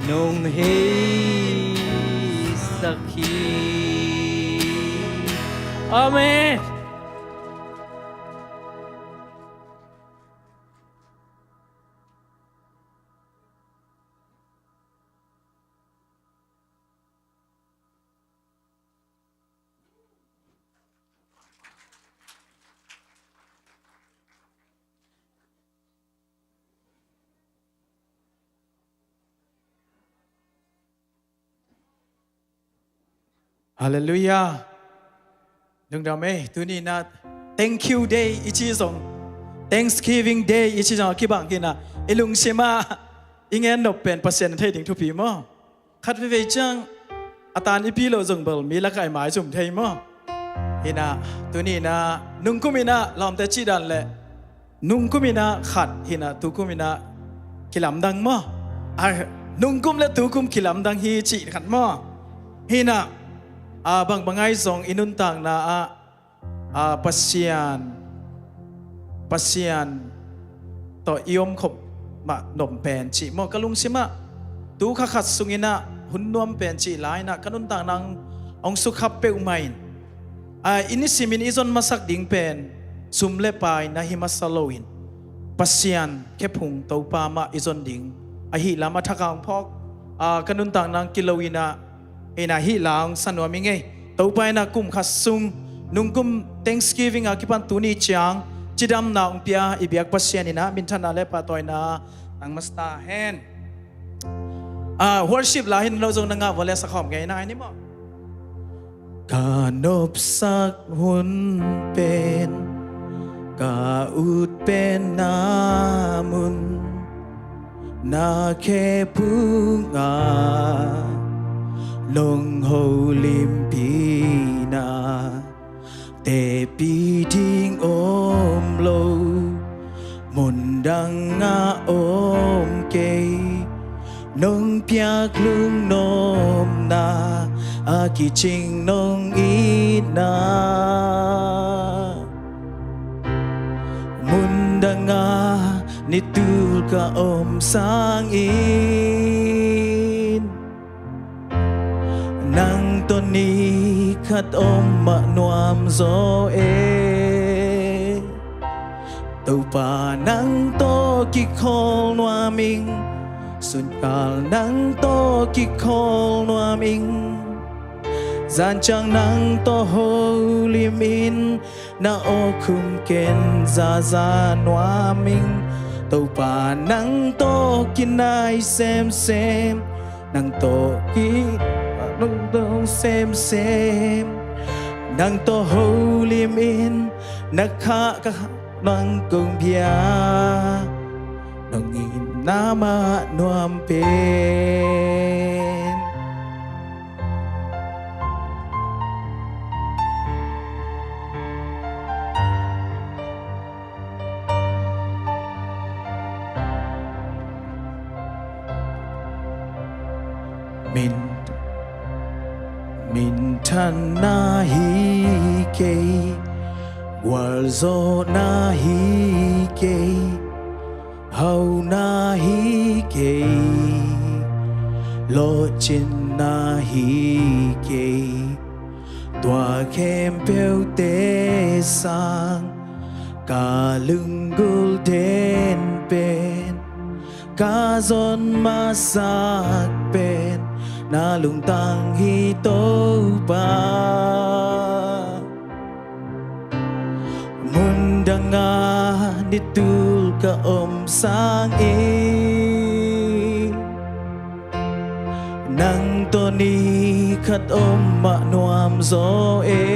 nong heisak hi. Amen. Halleluiah. Lungdam ei, tuni in ah Thank You Day i ci zong, Thanksgiving Day i ci zong a kibang hi in ah i lungsim ah i gen nop pen Pasian thei ding thupi maw? Khat veivei ciang a tan i pi lo zong bel mi lakah i maizum thei maw? Hi in ah tuni in ah nungkum in ah lawmte cih dan le nungkum in ah khat hi in ah tukum in ah kilamdang maw? A, nungkum le tukum kilamdang hi cih khat maw? Hi in ah, a, bangbang ahi zong i nuntakna ah, a, Pasian, Pasian tawh i omkhop mah nuam pen cih maw? Ka lungsim ah tu kha khat sung in ah hun nuam pen cih lai in ah ka nuntakna hong sukhap peuhmah in, a, i nisimin i zon masak ding pen sum le pai na hi masa loin Pasian khephung Topa mah i zon ding ahi lam a thak a hong phawk, a, ka nuntakna hong kilo in ah, hi in ah hih la hong sa nuam ing ei. Topa in ah kum khat sung nungkum Thanksgiving a kipan tuni ciang cidamna hong pia i biak Pasian in ah minthanna le pahtawina nang masa ta hen. A, worship la hi in lo zong na ngah vua le sakhawm ngei nai ni maw? Ka nopsak hun pen ka ut pen na mun na khephung ah Nong holimpi na, tepi ding om lo, mun dang ah om kei. Nong piak lungnuam na, a kicing nong it na, mun dang ah nitul ka om sangin, nang tawh ni khat om mah nuam zaw e. Topa nang tawh kikhawl nuam ing, sunkal nang tawh kikhawl nuam ing, zanciang nang tawh holim in, na awkhum ken zaza nuam ing. Topa nang tawh kinai semsem, nang tawh ki, nang tawh semsem, nang tawh holim in, na kha ka nang kong bia, nong itna mah nuam pen. Min, minthanna hi kei, gualzawhna hi kei, hauhna hi kei, lawhcinna hi kei. Tua khempeuhte sang ka lunggulh den pen, ka zon masak pen na lungtang hi, Topa. Mun dang ah nitul ka om sangin, nang tawh ni khat om mah nuam zaw e.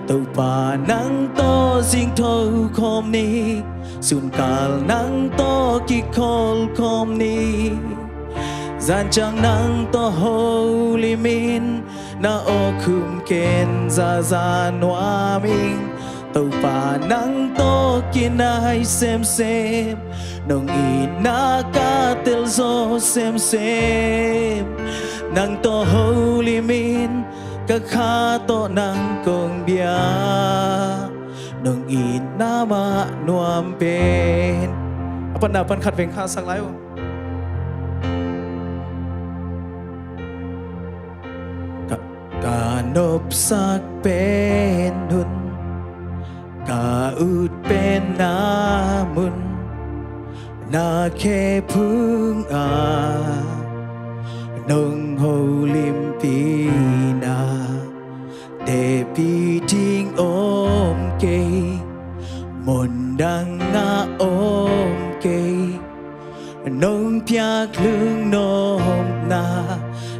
Topa nang tawh zingtho khawm ni, sunkal nang tawh kikhawl khawm ni, zanciang nang tawh holim in, na awkhum ken zaza nuam ing. Topa nang tawh kinai semsem, nong itna ka telzaw semsem, nang tawh holim in, ka kha tawh nang kong bia, nong itna mah nuam pen. A panna pan khat veng khahsak lai uh. Ka, ka nopsak pen hun, ka ut pen na mun, na khe phung ah nong holimpi na, tepi ding om kei, mun dang ah om kei. Nong piak lungnopna,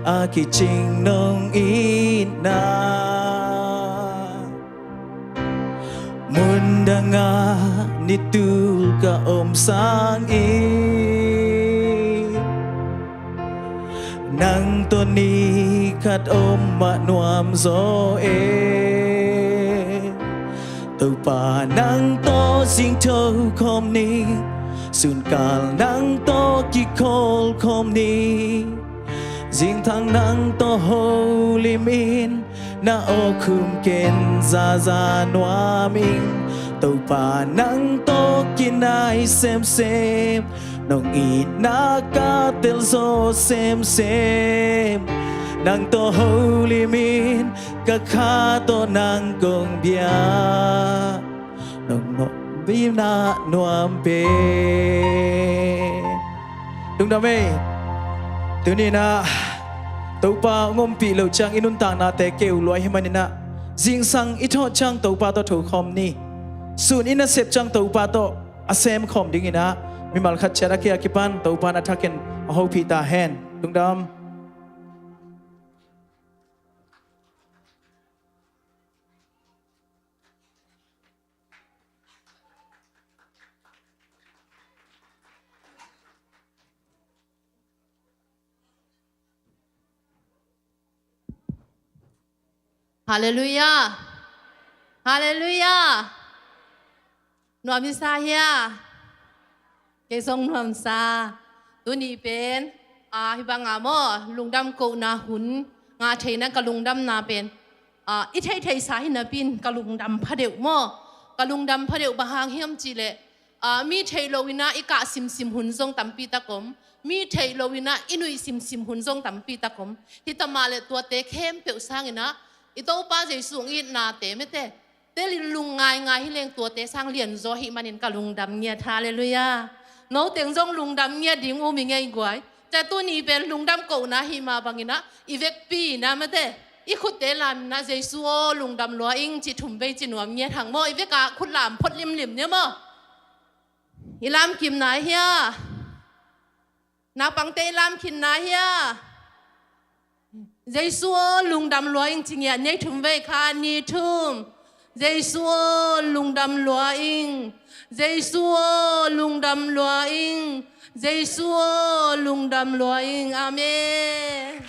a kicing nong itna, mun dang ah nitul ka om sangin, nang tawh ni khat om mah nuam zaw e. Topa nang tawh zingtho khawm ni, sunkal nang tawh kikhawl khawm ni, zingthang nang tawh holim in, na awkhum ken zaza nuam ing. Topa nang tawh kinai semsem, nong itna ka telzaw semsem, nang tawh holim in, ka kha tawh nang kong bia, nong nopna nuam pen. Lungdam ei. Tuni in ah Topa hong ompih loh ciang i nuntaknate keu lua ahih manin ah, zingsang i thawh ciang Topa tawh thokhawm ni. Sun i nasep ciang Topa tawh a semkhawm dingin ah, mimal khat ciat a kia kipan Topa in a thakin a hopih ta hen. Lungdam. Halleluiah. Halleluiah. Nuam i sa hia? Kei zong nuam sa. Tuni pen, ah, hih banga maw, lungdam kohna hun ngah theihna ka lungdamna pen, ah, i theihtheih sa hi napi-in ka lungdam phadeuh maw. Ka lungdam phadeuh bang hang hiam cih leh, ah, mi theih loin ah i kah simsim hun zong tampi tak om. Mi theih loin ah i nuih simsim hun zong tampi tak om. Hih tawh mah leh tuate khempeuh sangin ah i Topa Jesu hong itnate mate, tel in lung ngaingai hi leng tuate sang lianzaw ahih manin ka lungdam ngiat. Halleluiah. Noteng zong lungdam ngiat ding um i ngei guai. Tua tuni pen lungdam kohna ahih mah bangin ah i vekpi-in ah mate, i khutte lamin ah Jesu aw lungdam lua ing cih thum vei ci nuam ngiat hang maw. I vekpi-in ah khut lam phot limlim ni maw. I lamkimna hia? Naupangte i lamkimna hia? Jesu aw lungdam lua ing ci ngiat ni, thum vei, khat, nih, thum. Jesu aw lungdam lua ing. Jesu aw lungdam lua ing. Jesu aw lungdam lua ing. Amen.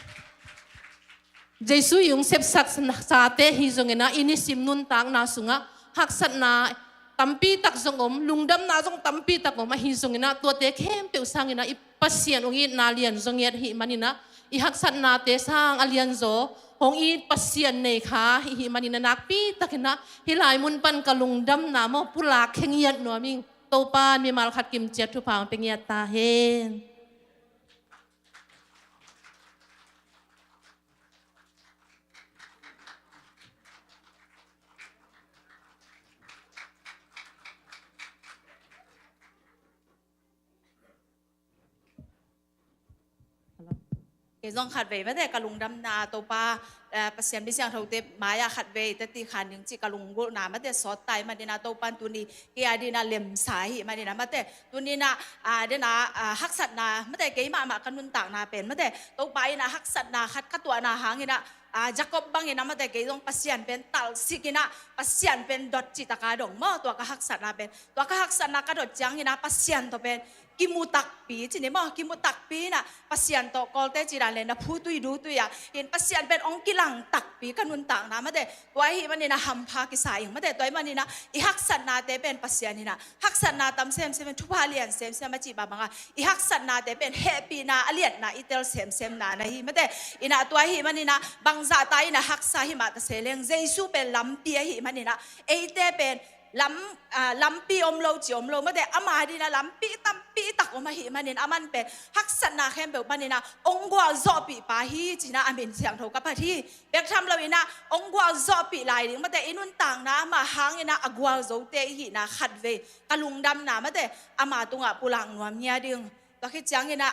Jesu i hong sepsak sate ahi zongin ah i nisim nuntakna sungah haksatna tampi tak zong om, lungdamna zong tampi tak om ahi zongin ah tuate khempeuh sangin ah i Pasian hong itna lianzaw ngiat ahih manin ah i haksatnate sang a lianzaw hong it Pasian nei kha i hih manin ah nakpi takin ah hih lai mun pan ka lungdamna maw pulak khe ngiat nuam ing. Topa in mimal khat kim ciat thupha hong pia ngiat ta hen. Kei zong khat vei mate ka lungdamna Topa, eh, Pasian mi siangthote mai-ah khat vei teci khan ding cih ka lunggulhna mate sawt ta ahih manin ah Topa in tuni kei a dingin ah lemsa ahih manin ah mate tuni in ah, ah, dena, ah, haksatna mate kei mahmah ka nuntakna pen mate Topa in ah haksatna khat ka tuahna hangin ah, ah, Jacob bangin ah mate kei zong Pasian pen talsik in ah Pasian pen dot cih taka dong maw tua ka haksatna pen. Tua ka haksatna ka dot ciangin ah Pasian tawh pen kimu takpi ci ni maw, kimu takpi in ah Pasian tawh Kawlte cih dan leh na phu tui du tui ah hin Pasian pen hong kilang takpi ka nuntakna mate. Tua ahih manin ah hampha kisa ing mate. Tua ahih manin ah i haksatnate pen Pasian in ah haksatna tam semsem in thupha lian semsem a cih bangbang a i haksatnate pen hehpihna a liatna i tel semsemna na hi mate. In ah tua ahih manin ah bangzah ta in ah haksa hi mah ta se leng Jesu pen lampi ahih manin ah eite pen lam, ah, lampi om lo ci om lo mate ama dingin ah lampi tampi tak om ahih manin aman pen haksatna khempeuh panin ah hong gualzawhpih pa hi ci-in ah a min siangtho ka phat hi. Bek tham loin ah hong gualzawhpih lai ding mate i nuntakna ama hangin ah a gualzote i hihna khat vei ka lungdamna mate ama tungah pulak nuam ngiat ding. Tua khit ciangin ah,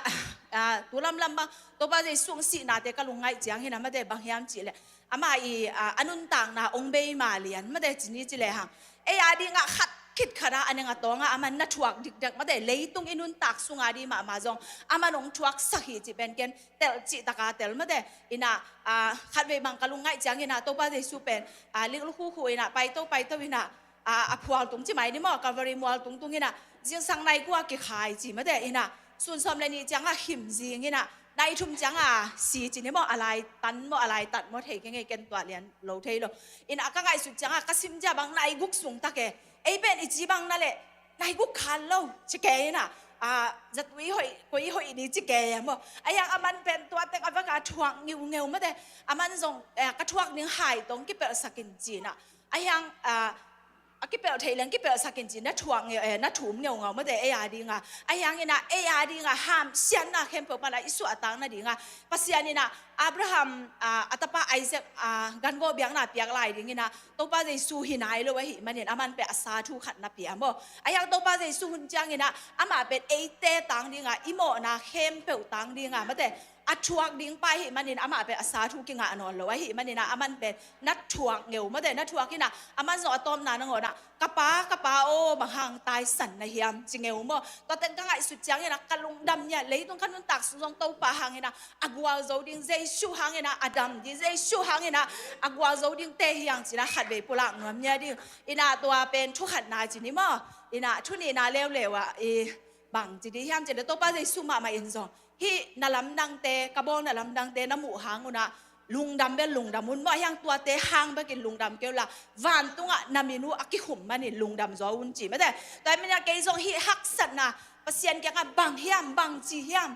ah, tu lamlam bang Topa Jesu hong sihnate ka lungngaih ciangin ah mate bang hiam cih leh ama i, ah, a nuntakna hong bei ma lian mate ci ni ci lehang ei a dingah khat khit khat ah a neng a tawngah aman na thuak dikdek mate leitung i nuntak sung a ding mahmah zong aman hong thuaksak hi cih pen ken tel cih taka tel mate. In ah, ah, khat vei bang ka lungngaih ciangin ah Topa Jesu pen, ah, lik lukhukhu in ah paito paito in ah, ah, a phual tung ci mai ni maw Calvary mual tungtung in ah zingsang nai guk kikhai ci mate in ah sun sawm le nih ciangah khim zing in ah nai thum ciangah si ci ni maw a lai tan maw a lai tat maw thei kei ngei ken tua lian lo thei lo. In ah ka ngaihsut ciangah ka sim ciang bang nai guk sung tak e ei pen i ci bang na leh nai guk khan lo ci kei in ah, ah, zatui hoih koi hoih ni ci kei e maw. Ahi hang aman pen tua teng a vak a thuak ngiungeu mate aman zong, eh, ka thuak ding hai tawh hong kipelhsak in ci in ah ahi hang, ah, a kipelh theih leng kipelhsak in ci na thuak ngeu, eh, na thum ngeungau mate ei a dingah. Ahi hangin ah ei a dingah hamsiatna khempeuh pan ah i suahtak nadingah Pasian in ah Abraham, ah, a tapa Isaac, ah, gan gawh biakna piak lai dingin ah Topa Jesu hi nai lo ahih manin aman pen a sa thu khat na pia maw. Ahi hang Topa Jesu hun ciangin ah amah pen eite tang dingah i mawhna khempeuh tang dingah mate a thuak ding pa ahih manin amah pen a sa thu kingah nawn lo ahih manin ah aman pen na thuak ngeu mate na thuak in ah aman zong a tawpna nangawn ah ka pa ka pa aw bang hang taisan na hiam ci ngeu maw. Tua teng ka ngaihsut ciangin ah ka lungdam ngiat leitung ka nuntak sung zong Topa hangin ah a gualzo ding Jesu hangin ah a dam ding Jesu hangin ah a gualzo dingte hi hang ci-in ah khat vei pulak nuam ngiat ding. In ah tua pen thu khatna ci ni maw. In ah thu nihna leuleu ah i bang ci ding hiam cih leh Topa Jesu mahmah in zong hih na lamdangte ka bawl na lamdangte na muh hang un ah Lungdam bel lungdam un maw, ahi hang tuate hang bekin lungdam kei unla, vantungah na min uh a kikhum manin lungdam zaw un ci mate. Tua hi manin ah kei zong hih haksatna Pasian kiangah bang hiam, bang ci hiam,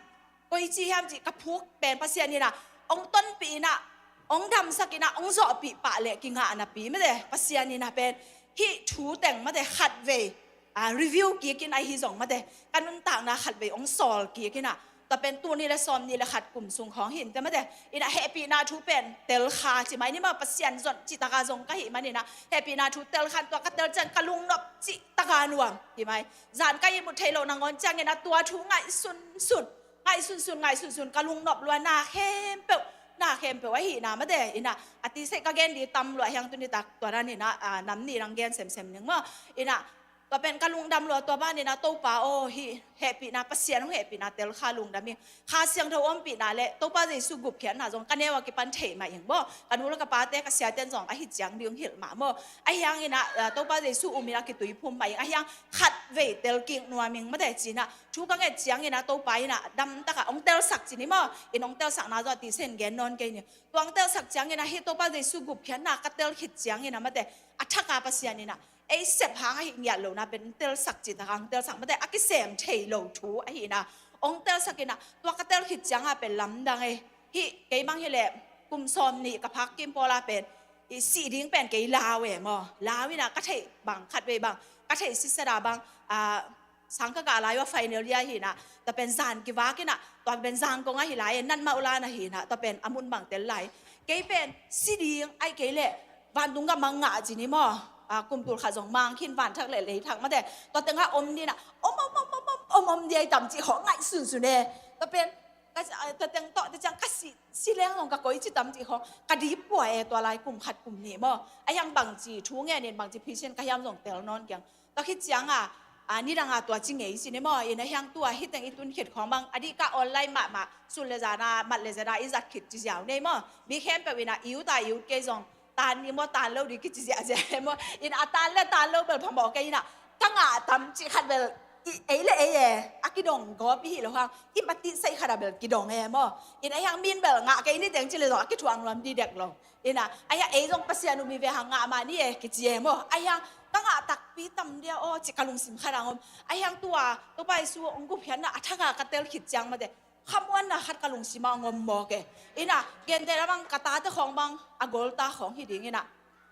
koi ci hiam cih ka phuk pen Pasian in ah hong tonpih in ah, hong damsak in ah, hong zawhpih pah leh kingah napi mate. Pasian in ah pen hih thu teng mate khatvei, ah, review kik in ahi zong mate, ka nuntakna khatvei hong sawl kik in ah, tua pen tul nih le sawmnih le khat kum sung khawng hi inteh mate. In ah hehpihna thu pen telkha ci mai ni maw, Pasian zon cih taka zong ka hih manin ah hehpihna thu telkha in tua ka tel ciang ka lungnop cih taka nuam hi mai. Zan ka ihmut theih loh nangawn ciangin ah tua thu ngaihsunsun, ngaihsunsun, ngaihsunsun ka lungnop lua na khempeuh, na khempeuh ahihna mate. In ah a tisaih ka gen ding tam lua ahi hang tuni tak tua dan in ah, ah, nam nih dang gen semsem ning maw. In ah tua pen ka lungdam lua, tua ban in ah Topa aw, hih hehpihna, Pasian hong hehpihna telkha lungdam ing. Kha Siangtho ompihna le Topa Jesu gupkhiatna zong ka neu a kipan theih mah ing maw. Ka nu le ka pate, ka siate'n zong ahi ciang ding hilh mah maw. Ahi hang in ah, ah, Topa Jesu um in ah kituiphum mah ing. Ahi hang khatvei telkik nuam ing mate ci in ah thu ka nget ciangin ah Topa in ah damtak ah hong telsak ci ni maw. In hong telsakna zong a tisaih in gen nawn kei ni. Tua hong telsak ciangin ah hih Topa Jesu gupkhiatna ka tel khit ciangin ah mate, a thak a Pasian in ah ei sep hang ahi ngiat lohna pen hong telsak cih tak a hong telsak mate, a kisem thei lo thu ahihna hong telsak in ah tua ka tel khit ciang ah pen lamdang ei. Hih kei bang hi leh kum sawmnih ka phak kim pawl a pen i sih ding pen kei lau e maw. Lau in ah ka theih bang khatvei bang, ka theih sitset a bang, ah, sang ka kah lai uh a final year hi in ah, tua pen zan kivak in ah, tua pen Zangkong ahi lai e, natmah uh la na hi in ah, tua pen a mun bang tel lai. Kei pen si ding ahih kei leh vantung gam ah ngah ci ni maw. Ah, kum tul khat zong mang khin, vanthak le leithak mate. Tua teng ah om ding in ah om om om om om om om ding ahi tam cih khawng ngaihsunsun e. Tua pen ka, ah, tua teng tawh tua ciang ka si, si leng zong ka koi ci tam cih khawng ka dip pua e, tua lai kum khat kum nih maw. Ahi hang bangci thu ngen in bangci phisian ka hiam zong tel nawn keng. Tua khit ciang a, a, nidang a tua ci ngei ci ni maw. In ahi hang tua hih teng i tun khit khawng bang a dih ka online mahmah, sun le zan a, mat le zan a i zat khit ci ziau nei maw. Mi khempeuh in ah i ut a i ut kei zong tan ni maw, tan lo ding kici ziahziah e maw. In a tan le tan lo bel phamawh kei in ah ka ngah tam cih khat bel i ei le ei e, a kidong gawp i hi lo hang i matihsaih khat a bel kidong e maw. In ahi hang min bel ngah kei ni teng ci le zong a kithuah nuam ding dek lo. In ah ahi hang ei zong Pasian um hi ve hang ngah mah ni e kici e maw. Ahi hang ka ngah takpi tam dia aw cih ka lungsim khat ah om. Ahi hang tua Topa Jesu hong gupkhiatna a thak a ka tel khit ciang mate khamuanna khat ka lungsim ah hong om mawk e. In ah gentehna bang ka tate khawng bang a golta khawng hi ding in ah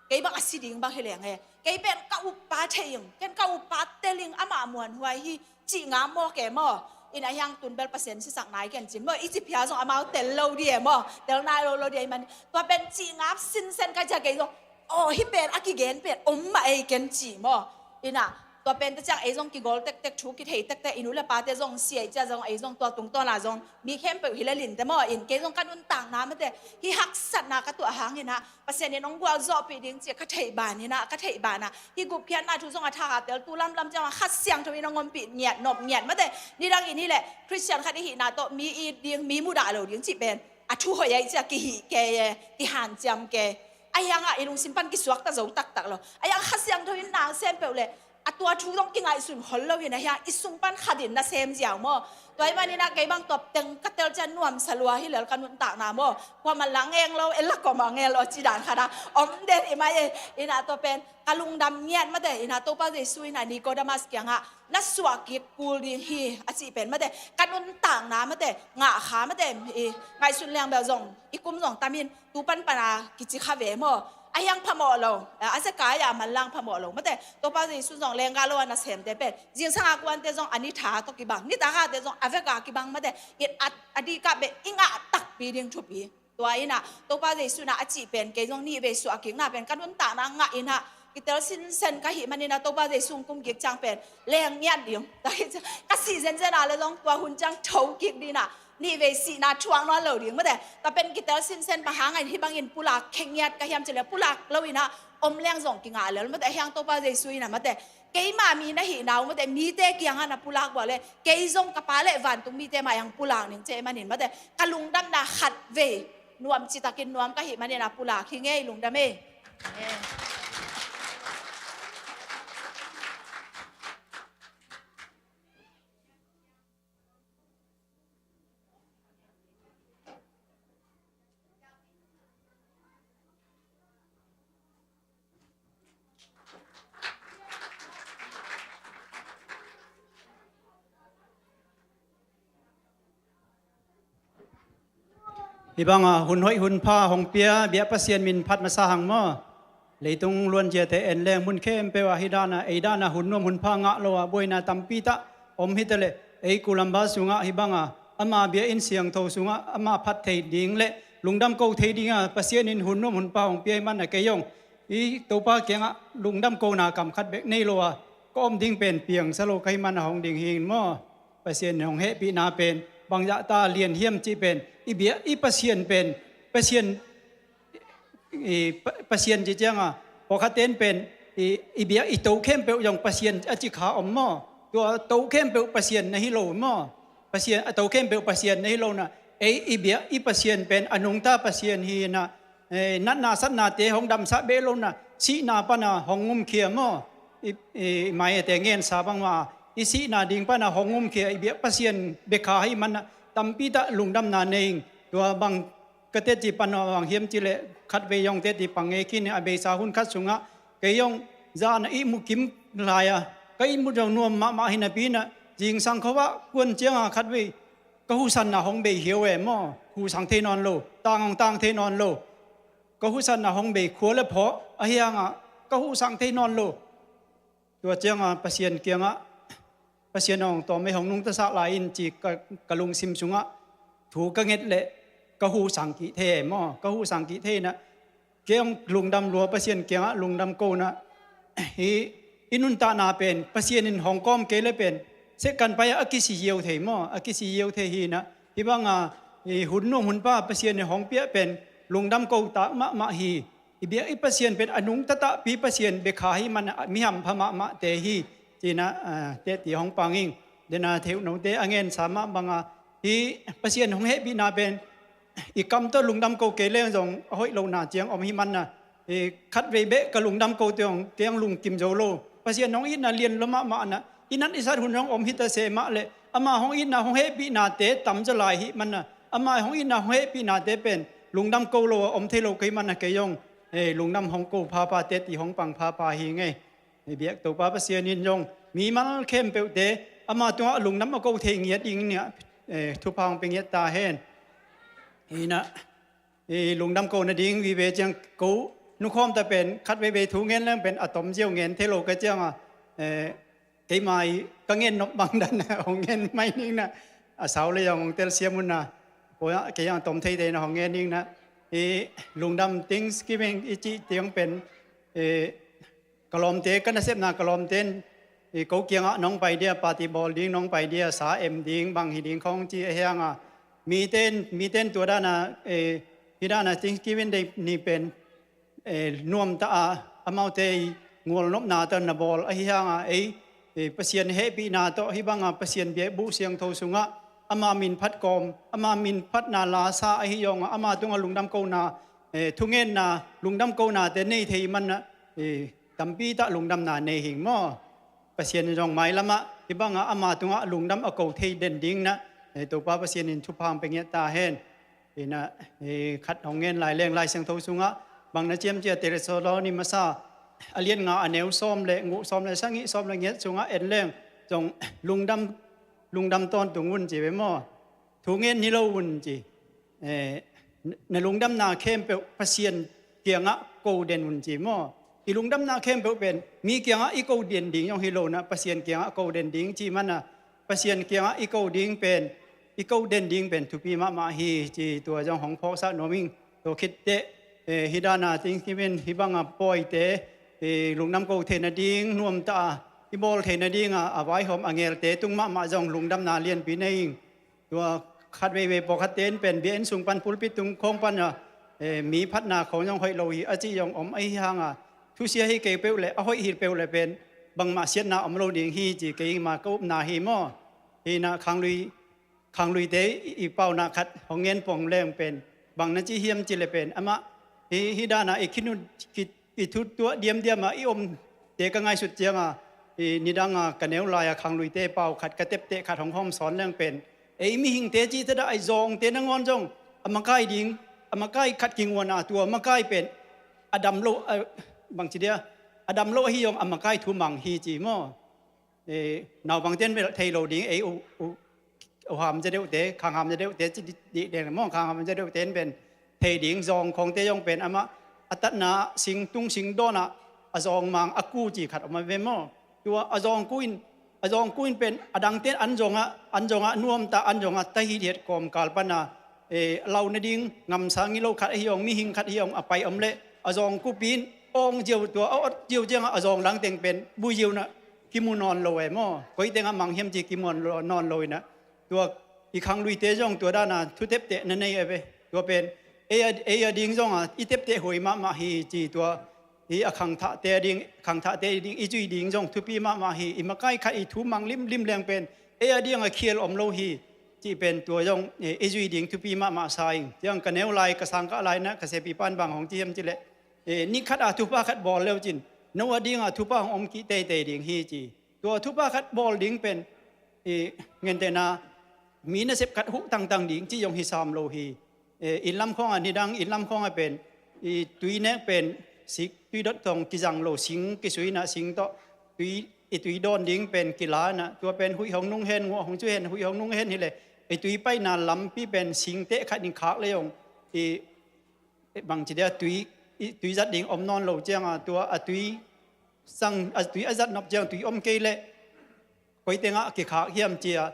kei bang a si ding bang hi leng e. Kei pen ka uppa thei ing, ken ka uppa tel ing, amah muanhuai hi cih ngam mawk e maw. In ahi hang tun bel Pasian sisak nai ken cin maw, i ci phial zong amau tel lo ding e maw, tel nai lo lo ding e man. Tua pen cih ngap sinsen ka ci a kei zong, aw, hih pen a kigen pen om mah ei ken ci maw. In ah tua pen tua ciang ei zong kigawl tektek, thu kithei tektek, i nu le pate zong si ei ci a zong ei zong tua tungtawn a zong mi khempeuh hi le lin te maw. In kei zong ka nuntakna mate hih haksatna ka tuah hang in ah Pasian in hong gualzawhpih ding cih ka theih ban in ah, ka theih ban ah hih gupkhiatna thu zong a thak a tel tu lamlam ciang a Kha Siangtho in hong ompih ngiat, nop ngiat mate. Nidang in hi leh Khristian khat i hihna tawh mi it ding, mi mudah lo ding cih pen a thu hoih ahi ci a kihih kei e, kihanciam kei. Ahi hang ah i lungsim pan kisuakta zo taktak lo. Ahi hang Kha Siangtho in na sem peuh leh a tua thu zong kingaihsun khol lo hi in, ahi hang i sung pan khat in na sem ziau maw. Tua ahih manin ah kei bang tua teng ka tel ciang nuamsa lua hi lel ka nuntakna maw. Kuamah lah ngeng lo, ei lah kuamah ngeng lo ci dan khat ah om den hi mai e. In ah tua pen ka lungdam ngiat mate. In ah Topa Jesu in ah Nicodemus kiangah na suah kik kul ding hi a cih pen mate, ka nuntakna mate, ngah kha mate, i ngaihsun leng bel zong i kum zong tam in tu pan pan a kici kha ve maw. Ahi hang phamawh lo, a zekai a manlang phamawh lo mate. Topa Jesu zong lenggah lo a nasemte pen zingsang a kuante zong a nitha tawh kibang, nitak a te zong a vek a kibang mate. In ah a dikah pen i ngah takpi ding thupi. Tua in ah Topa Jesu in ah a cih pen kei zong nihvei suah kikna pen ka nuntakna ngah in ah kitel sinsen ka hih manin ah Topa Jesu hong kum kik ciang pen leng ngiat ding. Ka sih zenzen a le zong tua hun ciang tho kik ding in ah nihvei sihna thuak nawn lo ding mate. Tua pen kitel sinsen bang hang in hih bangin pulak khe ngiat ka hiam cih leh pulak lo in ah om leng zong kingah lel mate. Ahi hang Topa Jesu in ah mate keima mi na hihna uh mate, mite kiangah na pulak buak leh kei zong ka Pa le vantung mite mah hong pulak ning ci ahih manin mate, ka lungdamna khatvei nuam citakin nuam ka hih manin ah pulak hi ing ei, lungdam ei. Amen. Hih banga hun hoih hun pha hong pia biak Pasian min phat masa hang maw. Leitung luanciate en leng mun khempeuh ah hih dana ei dana hun nuam hun pha ngah lo ah buaina tampi tah om hi ta leh ei Columbus sungah hih banga ama biakinn siangtho sungah ama phat thei ding le lungdam ko thei dinga Pasian in hun nuam hun pha hong pia hi mana kei zong i Topa kiangah lungdam kona kam khat bek nei lo a ka om ding pen piangsa lo ka hi mana hong ding hi maw. Pasian hong hehpihna pen bangzah ta lian hiam cih pen i biak i Pasian pen Pasian i Pa- Pasian ci cianga pawlkhatten pen i, i biak i to khempeuh zong Pasian a ci kha om maw. Tua to khempeuh Pasian na hi lo maw. Pasian a to khempeuh Pasian na hi lo na ei i biak i Pasian pen a nungta Pasian hi na. Eh, natna satnate hong damsah beh lo na sihna pana hong ngumkhia maw. I, i maiate ngensa bangma i sihna ding pana hong ngumkhia i biak Pasian bek kha hi mana tampi tah lungdamna nei ing. Tua bang ka teci pan a bang hiam cih leh khatvei zong teci pang ngei khin a beisa hun khat sungah kei zong zana ihmu kim lai-a ka ihmu zong nuam mahmah hi napi na zingsang khovah kuan cianga khatvei ka husanna hong bei hiau e maw. Husang thei nawn lo, tang hong tang thei nawn lo. Ka husanna hong bei khua le phawh ahi hangah ka husang thei nawn lo. Tua cianga Pasian kiangah Pasian hong tawm ei hong nungtasak lai in ci ka, ka lungsim sungah thu ka nget leh ka husang kih thei e maw. Ka husang kih thei na kei hong lungdam lua Pasian kiangah lungdam ko na hi i nuntakna pen Pasian in hong kawm kei le pen sekkan pai a kisi ziau thei maw. A kisi ziau thei hi na hih banga i hun nuam hun pha Pasian in hong piah pen lungdam ko tak mahmah hi. I biak i Pasian pen a nungta tahpi Pasian bek kha hi mana mi hampha mahmahte hi. Cina ah, teci hong pang ing. Dena theuhnote a ngensa mah banga hi Pasian hong hehpihna pen i kam tawh lungdam ko kei leng zong a hoih lohna ciang om hi mana. I khatvei beh ka lungdam ko teng kei hong lungkim zo lo. Pasian hong itna lian lo mahmah na i nat i sat hun hong om hi ta se mah leh ama hong itna hong hehpihnate tamzaw lai hi mana ama hong itna hong hehpihnate pen lungdam ko lo a om thei lo ka hi mana kei zong eh, lungdam hong ko phapha teci hong pang phapha hi ngei. Eh, biak Topa Pasian in zong mimal khempeuhte ama tungah lungdam a ko thei ngiat ding nia eh, thupha hong pe ngiat ta hen. Hi na i lungdam ko nading vive ciang ko nukhawm ta pen khat veivei thu ngen leng pen a tom ziau ngen thei lo ka cianga eh, keima i ka ngen nop bang dan hong ngen mai ning na a sau le zong hong telsiam un na kei ang tom thei te na hong ngen ning na i lungdam Thanksgiving i cih tiang pen eh, ka lawmte ka nasepna ka lawmte in i ko kiangah nong pai dia party bawl ding nong pai dia sa em ding bang hi ding khong ci a hianga miten miten tua dana eh, hi dana Thanksgiving Day ni pen eh, nuamta a amaute i ngualnopna tawh na bawl ahi hanga ei eh, Pasian hehpihna tawh hi banga Pasian biakbuh siangtho sungah ama min phat kawm ama min phatna lasa ahi zawnga ama tungah lungdam kona eh, thungenna lungdam konate nei thei manna eh, tampi tah lungdamna nei hing maw. Pasian in zong mailamah hi banga ama tungah lungdam a ko thei den ding na eh, Topa Pasian in thupha hong pe ngiat ta hen. Ina eh, khat hong ngen lai leng Lai Siangtho sungah bang na ciamcia Thessaloni masa a lian nga a neu sawm le nguh sawm le sangih sawm le ngiat sungah en leng zong lungdam lungdam tawntung un ci ve maw. Thu ngen ni lo un ci. Eh, na lungdamna khempeuh Pasian kiangah ko den un ci maw. I lungdamna khempeuh pen mi kiangah i ko den ding zong hi lo na Pasian kiangah ko den ding ci mana Pasian kiangah i ko ding pen i ko den ding pen thupi mahmah hi ci tua zong hong phawksak nuam ing. Tua khitteh eh, hi dana Thanksgiving hi banga pawite eh, lungdam ko theih nading nuamta a i bawl theih nadinga a vaihawm a ngelte tung mahmah zong lungdamna lianpi nei ing. Tua khat veivei pawlkhatte in pen biakinn sung pan pulpit tung khawng pana eh, mi phatna khawng zong hoih lo hi a cih zong om ahi hanga thusia hi kei peuh le a hoih hi peuh le pen bangmah siatna om lo ding hi ci keima ka upna hi maw. Hina khanglui khangluite i pauna khat hong ngen pong leng pen bang na ci hiam ci le pen amah hi hi dana i khinun i thu tuah diamdiama i omte ka ngaihsut cianga i nidanga ka neu laia khangluite pau khat ka tepteh khat hong hawm sawn leng pen ei mihingte cih tada ai zawngte nangawn zong a makai ding a makai khat kinguana tua makai pen a dam lo bangci dia a dam lo ahi zong a makai thu mang hi ci maw. Naupangten bel thei lo ding ei uh Uham za deuhte, khangham za deuhte ci dih deng maw, khangham za deuhte in pen thei ding. Zawng khawngte zong pen amah a tatna sing tung sing dawnah a zawng mang a ku ci khat om a ve maw. Tua a zawng ku in, a zawng ku in pen a dangte in an zongah, an zongah nuamta, an zongah tahit hiat kawmkal pana, eh, lau nading ngamsa ngilo khat ahi zong, mihing khat ahi zong a pai om leh a zawng kupi in awng ziau, tua a ot ziau ciangah a zawng dang teng pen bui ziau na kimu nawn lo e maw. Koi tengah mang hiam ci kimu nawn lo inah. Tua i khangluite zong tua dana thu tepteh na nei a ve. Tua pen ei a, ei a ding zonga i tepteh huai mahmah hi ci, tua hi a khangthahte a ding, khangthahte ding i zui ding zong thupi mahmah hi. I makai khat i thu mang limlim leng pen ei a dinga khial om lo hi cih pen tua zong, eh, i zui ding thupi mahmah sa ing. Ciang ka neu lai, ka sangkah lai na ka sepipan bang hong ci hiam cileh, eh, ni khat a thupha khat bawl leucin no a dinga thupha hong om kih teitei ding hi ci. Tua thupha khat bawl ding pen, eh, ngentehna mi nasep khat huh tangtang ding ci zong hi sam lo hi. Eh, innlam khawngah nidang, innlam khawngah pen i tui nek pen sik tui dot tawng kizang lo, sing kisuina sing tawh tui, i tui dawn ding pen kila inah, tua pen huih hong nung hen, nguah hong cu hen, huih hong nung hen hileh i tui paina lampi pen singteh khat in khak le zong i, eh, bangci dia tui, i tui zat ding om nawn lo cianga tua a tui sang, a tui a zat nop ciang tui om kei leh koi tengah kikhak hiam cia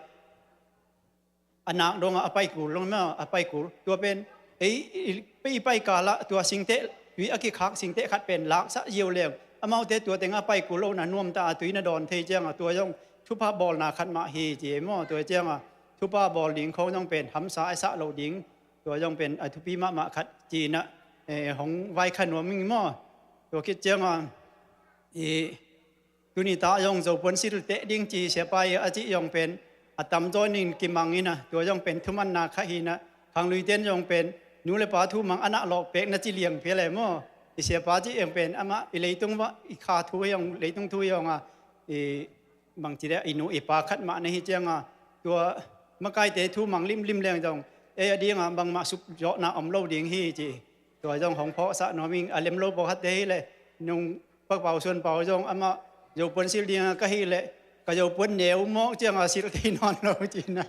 a nak dongah a paikul lo maw, a paikul. Tua pen ei i, i paikal ah tua singteh, tui a kikhak singteh khat pen laksah ziau leng amaute tua tengah a paikul lo na nuamta a tui na dawn thei cianga tua zong thupha bawlna khat mah hi ci e maw. Tua cianga thupha bawl ding khawng zong pen hamsa a sah lo ding, tua zong pen a thupi mahmah khat ci inah, eh, hong vaikha nuam ing maw. Tua khit cianga i tuni ta zong Zopuan sil teh ding ci siapa i a cih zong pen a tamzaw in kimang inah, tua zong pen thumanna khat hi inah. Khangluite in zong pen nu le pa thu mang a nah lawk pek na ci liang phial e maw. I siapa cih zong pen amah i leitung va, i kha thu hi zong, leitung thu hi zong a, i bangci dia i nu i pa khat mah na hi cianga tua makaite thu mang limlim leng zong ei a dinga bangmah supzawhna om lo ding hi ci. Tua zong hong phawksah nuam ing. A lem lo pawlkhatte hileh nung Pakpau Suan Pau zong amah Zopuan sil dinga ka hileh ka Zopuan neu mawk cianga sil thei nawn lo cina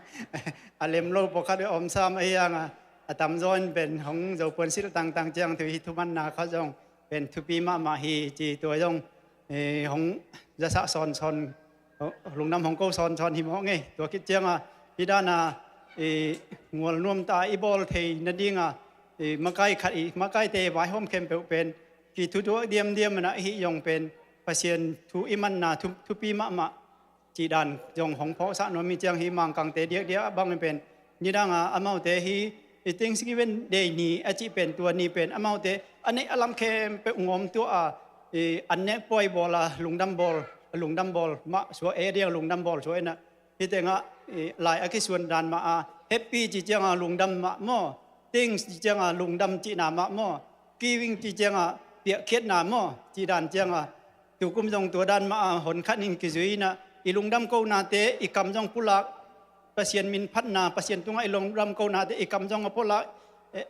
a lem lo pawlkhat a om sam ahi hanga, a tamzaw in pen hong Zopuan sil tangtang ciang thu hi thumanna khat zong pen thupi mahmah hi ci. Tua zong, eh, hong zasah sawnsawn, lungdam hong ko sawnsawn hi mawk ngei. Tua khit cianga hi dana, eh, ngual nuamta i bawl thei nadinga, eh, makai khat i makaite vaihawm khempeuh pen kithutuak diamdiam inah i hih zong pen Pasian thu i manna thu, thupi mahmah cih dan zong hong phawksah nuam hi ciang hi Mangkangte diakdiak bang pen nidanga amaute hi i Thanksgiving Day ni a cih pen tua ni pen amaute a neih a lam khempeuh ngawm tuah a, i an nek puai bawl a lungdam bawl, lungdam bawl mah suah e a diang lungdam bawl suah inah. Hi tengah, eh, lai a kisuan dan mah a, happy ci cianga lungdam mah maw, thanks ci cianga lungdam cihna mah maw, giving ci cianga piahkhiatna maw, ci dan cianga tukum zong tua dan mah a hon khat in kizui inah, i lungdam konate i kam zong pulak, Pasian min phatna, Pasian tungah i lungdam konate i kam zong a pulak, eh,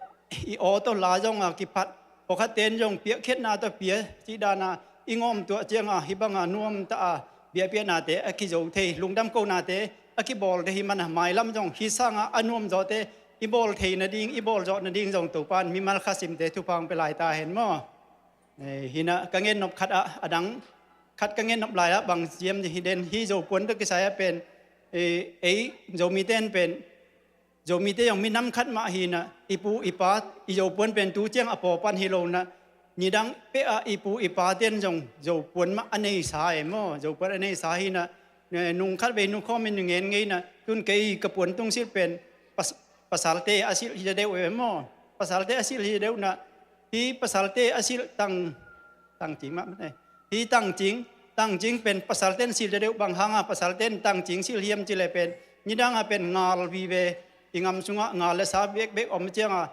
i aw tawh la zong a kiphat, pawlkhatte in zong piahkhiatna tawh pia cih dana i ngawm tuah cianga hi banga nuamta a biakpiaknate a kizo thei, lungdam konate a kibawl thei hi mana mailam zong hi sanga a nuamzawte i bawl thei nading, i bawl zawh nading zong Topa in mimal khasimte thupha hong pia lai ta hen maw. Eh, hi inah ka ngen nop khat ah, a dang khat ka ngen nop lai ah bang ziam hi den hi Zopuan tawh kisai ah pen, eh, ei Zomite in pen Zomite zong minam khat mah hi inah, i pu i pa, i Zopuan pen tu ciang a pawpan hi lo inah, nidang peh ah i pu i pate in zong Zopuan mah a neisa e maw, Zopuan a neisa hi inah, eh, nung khat vei nu khawm in ngen ngei inah, tun kei ka puan tung silh pen pas-, pasalte a silh hi deuh e maw, pasalte a silh hi deuh inah, hi pasalte a silh tang, tangcing mah, eh, hi tangcing, tangcing pen pasalte in silh deuh bang hanga pasalte in tangcing silh hiam cileh pen nidanga pen ngal vive, i ngam sungah ngal le sa bekbek om cianga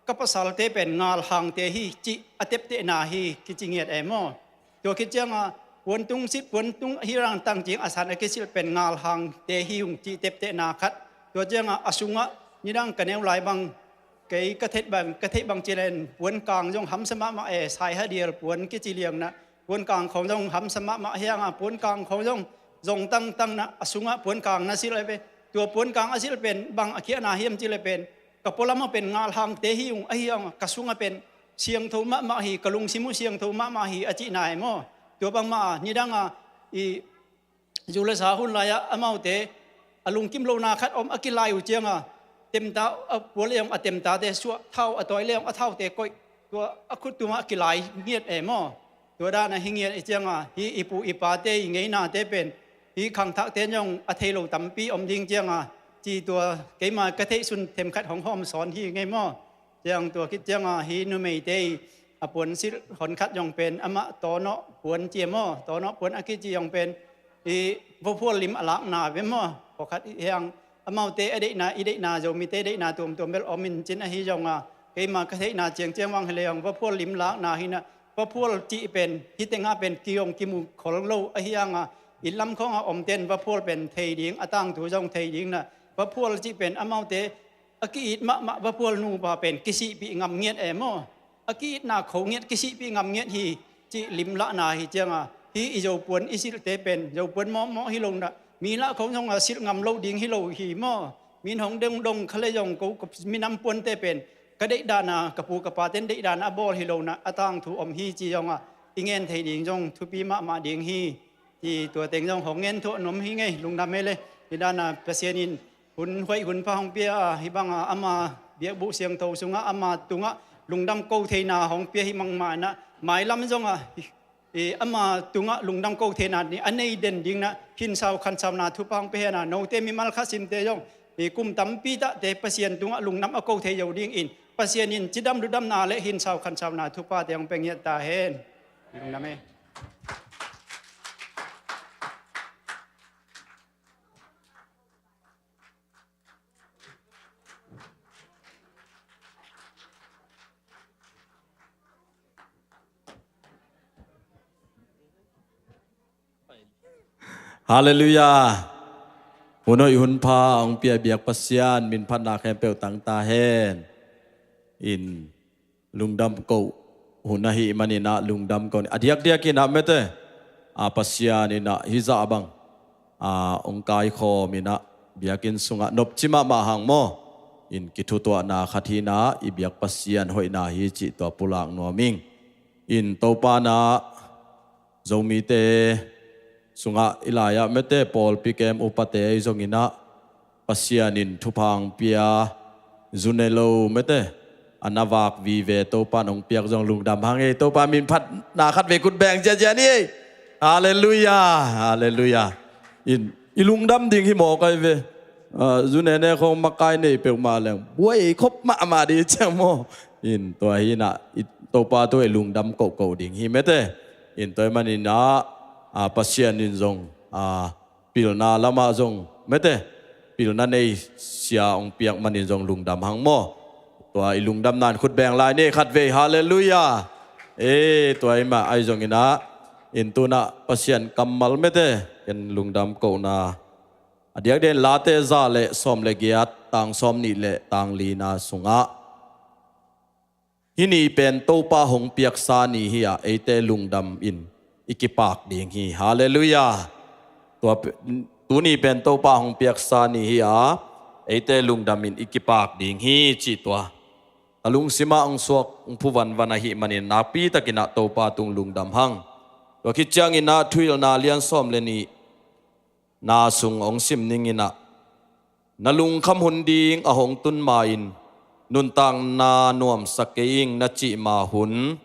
ka pasalte pen ngalhangte hi cih a teptehna hi kici ngiat e maw. Tua khit cianga puan tung silh, puan tung hi rang tangcing a san a kisilh pen ngalhangte hi ung cih teptehna khat. Tua cianga a sungah nidang ka neu lai bang kei ka theih bang, ka theih bang cileh puan kang zong hamsa mahmah e, sai hadial puan kici liang inah, puan kang khawng zong hamsa mahmah hi hanga puan kang khawng zong zong tangtang inah, a sungah puan kang na silh e ve, Tua puankang a zilh pen bang a khiahna hiam cih leh pen, ka pualam ah pen ngalhangte hi ung, ahi hang ka sungah pen siangtho mahmah hi, ka lungsim uh siangtho mahmah hi a cihna hi maw. Tua bangmah a nidang a i zu le sa hun lai-ah amaute a lungkim lohna khat om a kilai uh cianga, temta a pual leh zong a temtate suah, thau a tawi leh zong a thaute koih, tua a khut tumah a kilai ngiat e maw. Tua dan a hi ngiat i cianga, hih i pu i pate i ngeinate pen hih khangthakte in zong a thei lo tampi om ding cianga, ci tua keima ka theihsun themkhat hong hawm sawn hi ngei maw. Ciang tua khit cianga hih numeite i a puan silh honkhat zong pen amah tawnawh puan ci e maw, tawnawh puan a kici zong pen i vaphual lim a lakna ve maw. Pawlkhat i hang amaute a deihna, i deihna, Zomite deihna tuamtuam bel om in cin, ahi zonga keima ka theihna ciangciang vang hi leh zong vaphual lim lakna hi na. Vaphual cih pen hih tengah pen kizong kimu khol lo, ahi hanga inn lam khawngah omte in vaphual pen thei ding, a tangthu zong thei ding na. Vaphual cih pen amaute a ki-it mahmah vaphual nupa pen kisihpih ngam ngiat e maw. A ki-itna kho ngiat, kisihpih ngam ngiat hi cih lim lahna hi cianga, hih i Zopuan i silhte pen Zopuan mawhmawh hi lo na, mi lah khong zonga silh ngam lo ding hi lo hi maw. Min hong dongdong kha leh zong ko, ko minam puante pen ka deihdan a, ka pu ka paten deihdan a bawl hi lo na, a tangthu om hi ci zonga i ngen thei ding zong thupi mahmah ding hi. Hi, tua teng zong hong ngen thuah nuam hi ngei, lungdam hi le. Hih dana Pasian in hun hoih hun pha hong pia a, hih banga ama biakbuh siangtho sungah ama tungah lungdam ko theina hong pia hi mangmah inah, mailam zongah i, i ama tungah lungdam ko theina ni a nei den ding na, hinsau khansauna thupha hong pia hen a, note mimal khat simte zong i kum tampi tahte Pasian tungah lungdam a ko thei zo dingin Pasian in cidam ludamna le hinsau khansauna thuphate hong pia ngiat ta hen. Lungdam e. Halleluiah. Hun hoih hun pha hong pia biak Pasian min phatna khempeuh tang ta hen. In lungdam koh hun ahih maninah lungdam koh ni. A diakdiak inah mete, a, Pasian inah hih zah bang, a, hong kaikhawm inah biakinn sungah nopci mahmah hang maw. In kithutuahna khat hinah i biak Pasian hoihna hi cih tua pulak nuam ing. In Topa inah Zomite sungah i lai-ah mete pawlpi kem upate ahi zonginah Pasian in thupha hong pia, zu ne lo mete a na vak vive Topa in hong piak zong lungdam hang ei. Topa min phatna khat vei khut beng ziazia ni ei. Halleluiah, halleluiah. In i lungdam ding hi mawk ai ve. A, zu nene khong makai nei peuhmah leng buai khop mahmah ding ciang maw. In tua hinah i Topa tu i lungdam kohkoh ding hi mete. In tua hi maninah, a, Pasian in zong, a, pilna lamah zong mete, pilna nei sia hong piak manin zong lungdam hang maw. Tua i lungdamna in khut beng lai ni khat vei. Halleluiah. E, tua hi mah ahi zonginah in tunah Pasian kammal mete ken lungdam kohna a diakdiak in Late za le sawm le giat, tang sawm nih le tang lina sungah, hih ni pen Topa hong piaksa ni hi-a eite lungdam in i kipak ding hi. Halleluiah. Tua pe-, tuni pen Topa hong piaksa ni hi-a eite lungdam in i kipak ding hi cih tua a lungsimah hong suak hong phuvanvan ahih manin nakpitakinah Topa tung lungdam hang. Tua khit cianginah Thuhilhna lian sawm le nih na sung hong sim ninginah, na lungkham hun ding a hong tun ma-in nuntakna nuamsa kei ing na cih ma hun,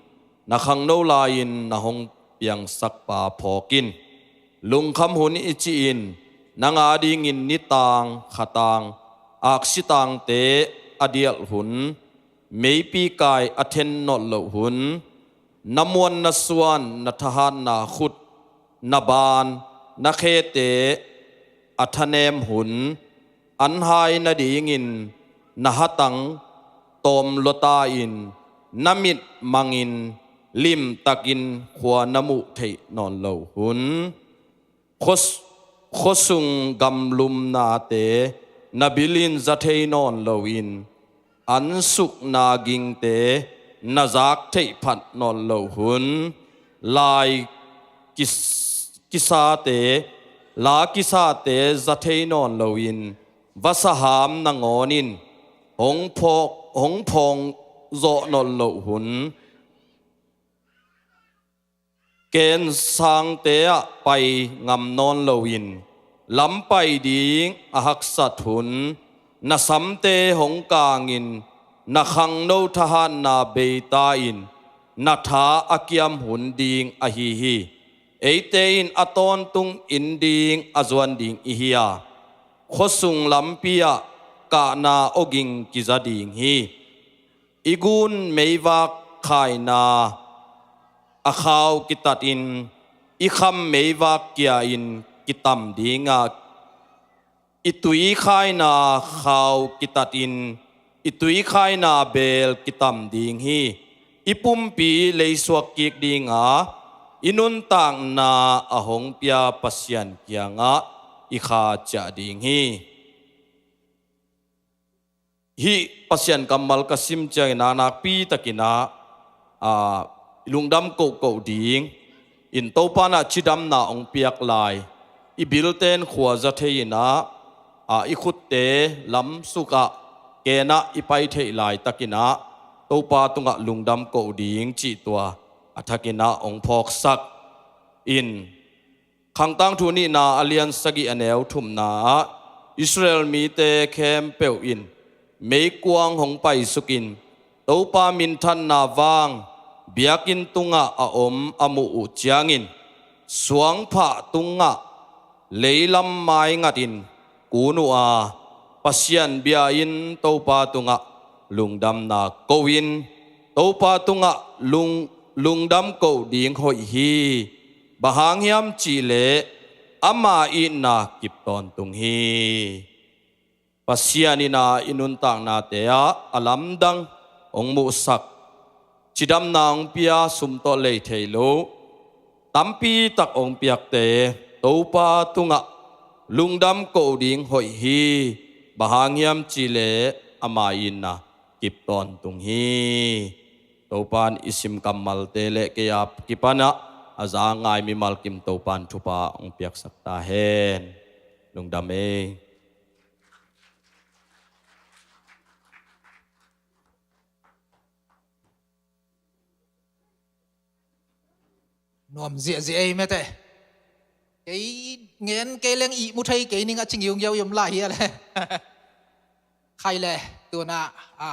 na khangno lai-in na hong piangsak pa phawk in. Lungkham hun i cih in nang a dingin nitang, khatang, aksitangte a dialh hun, meipi kai a then nawn loh hun, na muan na suan, na thahatna khut, na ban, na khete a thanem hun, an hai nadingin na hatang tawm luata-in, na mit mangin limtakin khua na muh theih nawn lo hun, khuas-, khuasung gamlumnate na bilin za thei nawn loin, ansukna gingte na zak theih phat nawn lo hun, lai kis-, kisate, la kisate za thei nawn loin, vasaham nangawn in hong phawk, hong phawng zawh nawn loh hun, kensangte ah pai ngam nawn loin, lam pai ding a haksat hun, na samte hong kangin, na khangno thahatna beita in, na tha a kiam hun ding ahi hi. Eite in a tawntung inn ding a zuan ding i hi a, khuasung lampi ah kahna awging kiza ding hi. I gun meivak khaina a khau kitatin, i kham meivak kia-in kitam ding a, i tui khaina khau kitatin, i tui khaina beel kitam ding hi. I pumpi leisuak kik ding a, i nuntakna a hong pia Pasian kiangah i kha ciah ding hi. Hih Pasian kammal ka sim ciangin ah nakpi takin ah, aa, i lungdam kohkoh ding in, Topa in ah cidamna hong piak lai, i bilten khuaza thei in ah, aa, i khutte lamsuk ah ken ah i pai theih laitakin ah, Topa tungah lungdam koh ding cih tua a thakin ah hong phawksak in, Khangtangthu nihna a lian sagih a neu thumna ah, Israel mite khempeuh in meikuang hong paisukin, Topa minthanna vang biakinn tungah a om a muh uh ciangin, suangphah tungah leilam maingatin kun uh a, Pasian bia-in Topa tungah lungdamna ko in, Topa tungah lung, lungdam koh ding hoih hi. Bang hang hiam cihleh ama itna kip tawntung hi. Pasian in ah i nuntaknate ah a lamdang hong muhsak, cidamna hong pia, sum tawh lei thei lo tampi tak hong piakte, Topa tungah lungdam koh ding hoih hi. Bang hang hiam cihleh ama itna kip tawntung hi. Topa in i sim kammalte le kei a kipan ah a za ngai mimal kim Topa in thupha hong piaksak ta hen. Lungdam ei. Nuam ziahziah ei mate. Kei ngen kei leng ihmu thei kei ning a ci ngiungiau i om lai hi a le. Khai le, tu-in ah, a,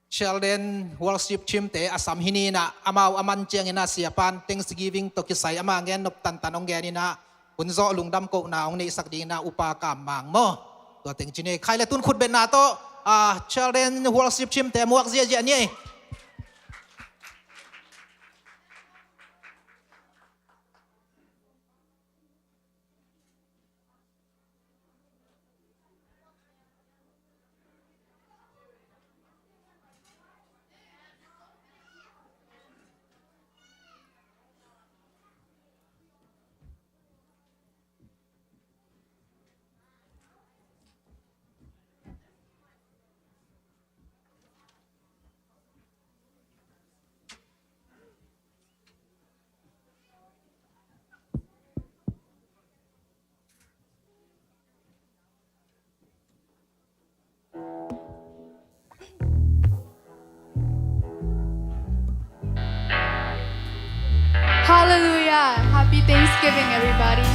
Children Worship Team-te a sam hi ni-in ah, amau a man ciangin ah Siapa in Thanksgiving tawh kisai ama gen nop tantan hong gen in ah, hun zawh lungdam kohna hong neihsak dingin ah Upa Kam Mang maw. Tua teng ci ni ei. Khai le, tu-in khutbetna tawh, a, Children Worship Team-te muak ziahziah ni ei. Hallelujah. Happy Thanksgiving, everybody.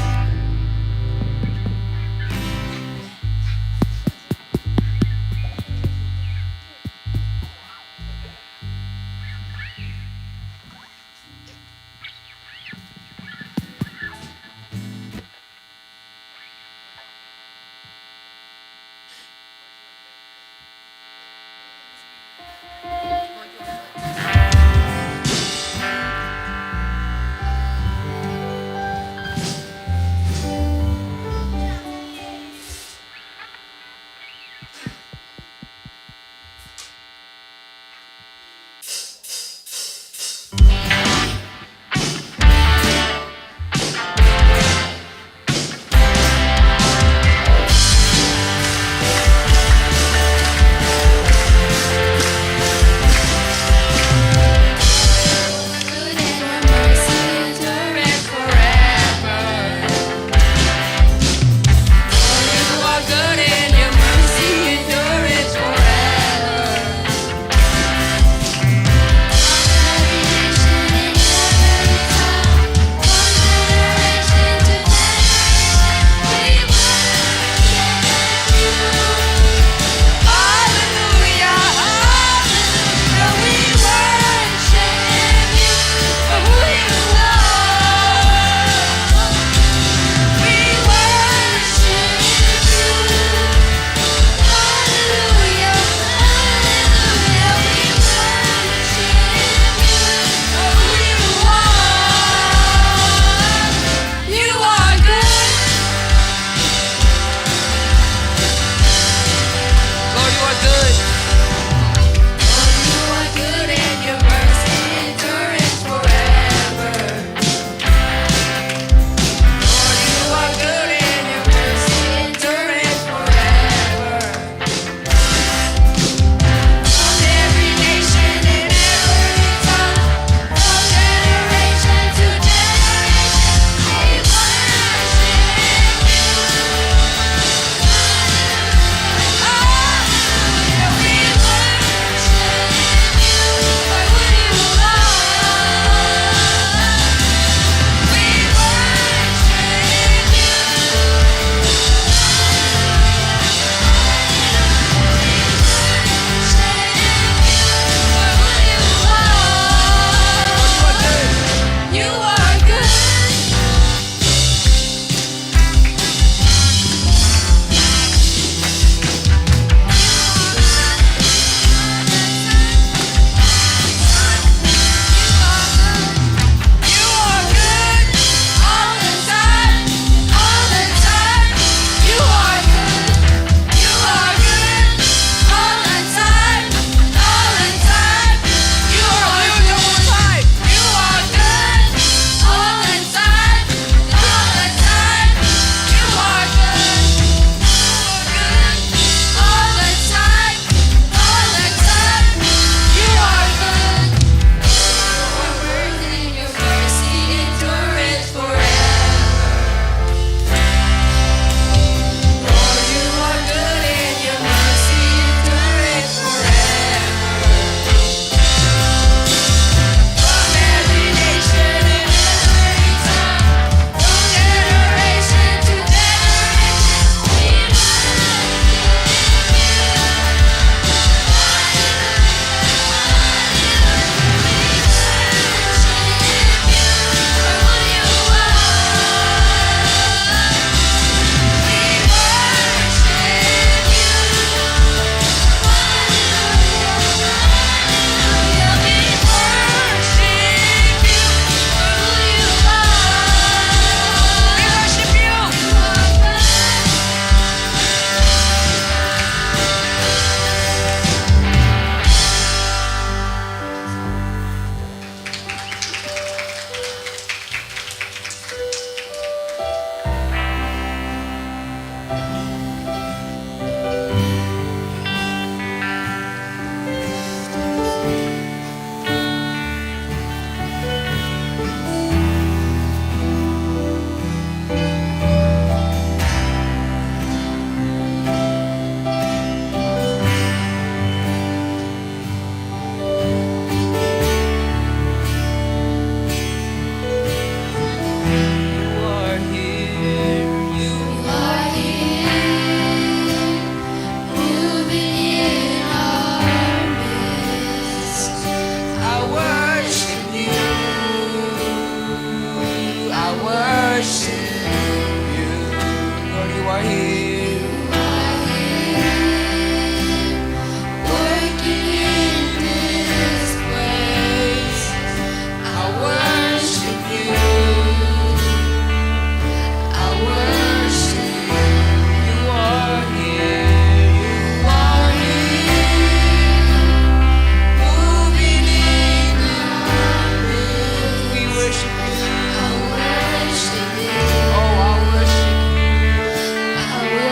Lord, you are here. Working in this place. I worship you. I worship you. You are here. You are here. Moving in our midst. We worship you. I worship you. Oh, I worship you. I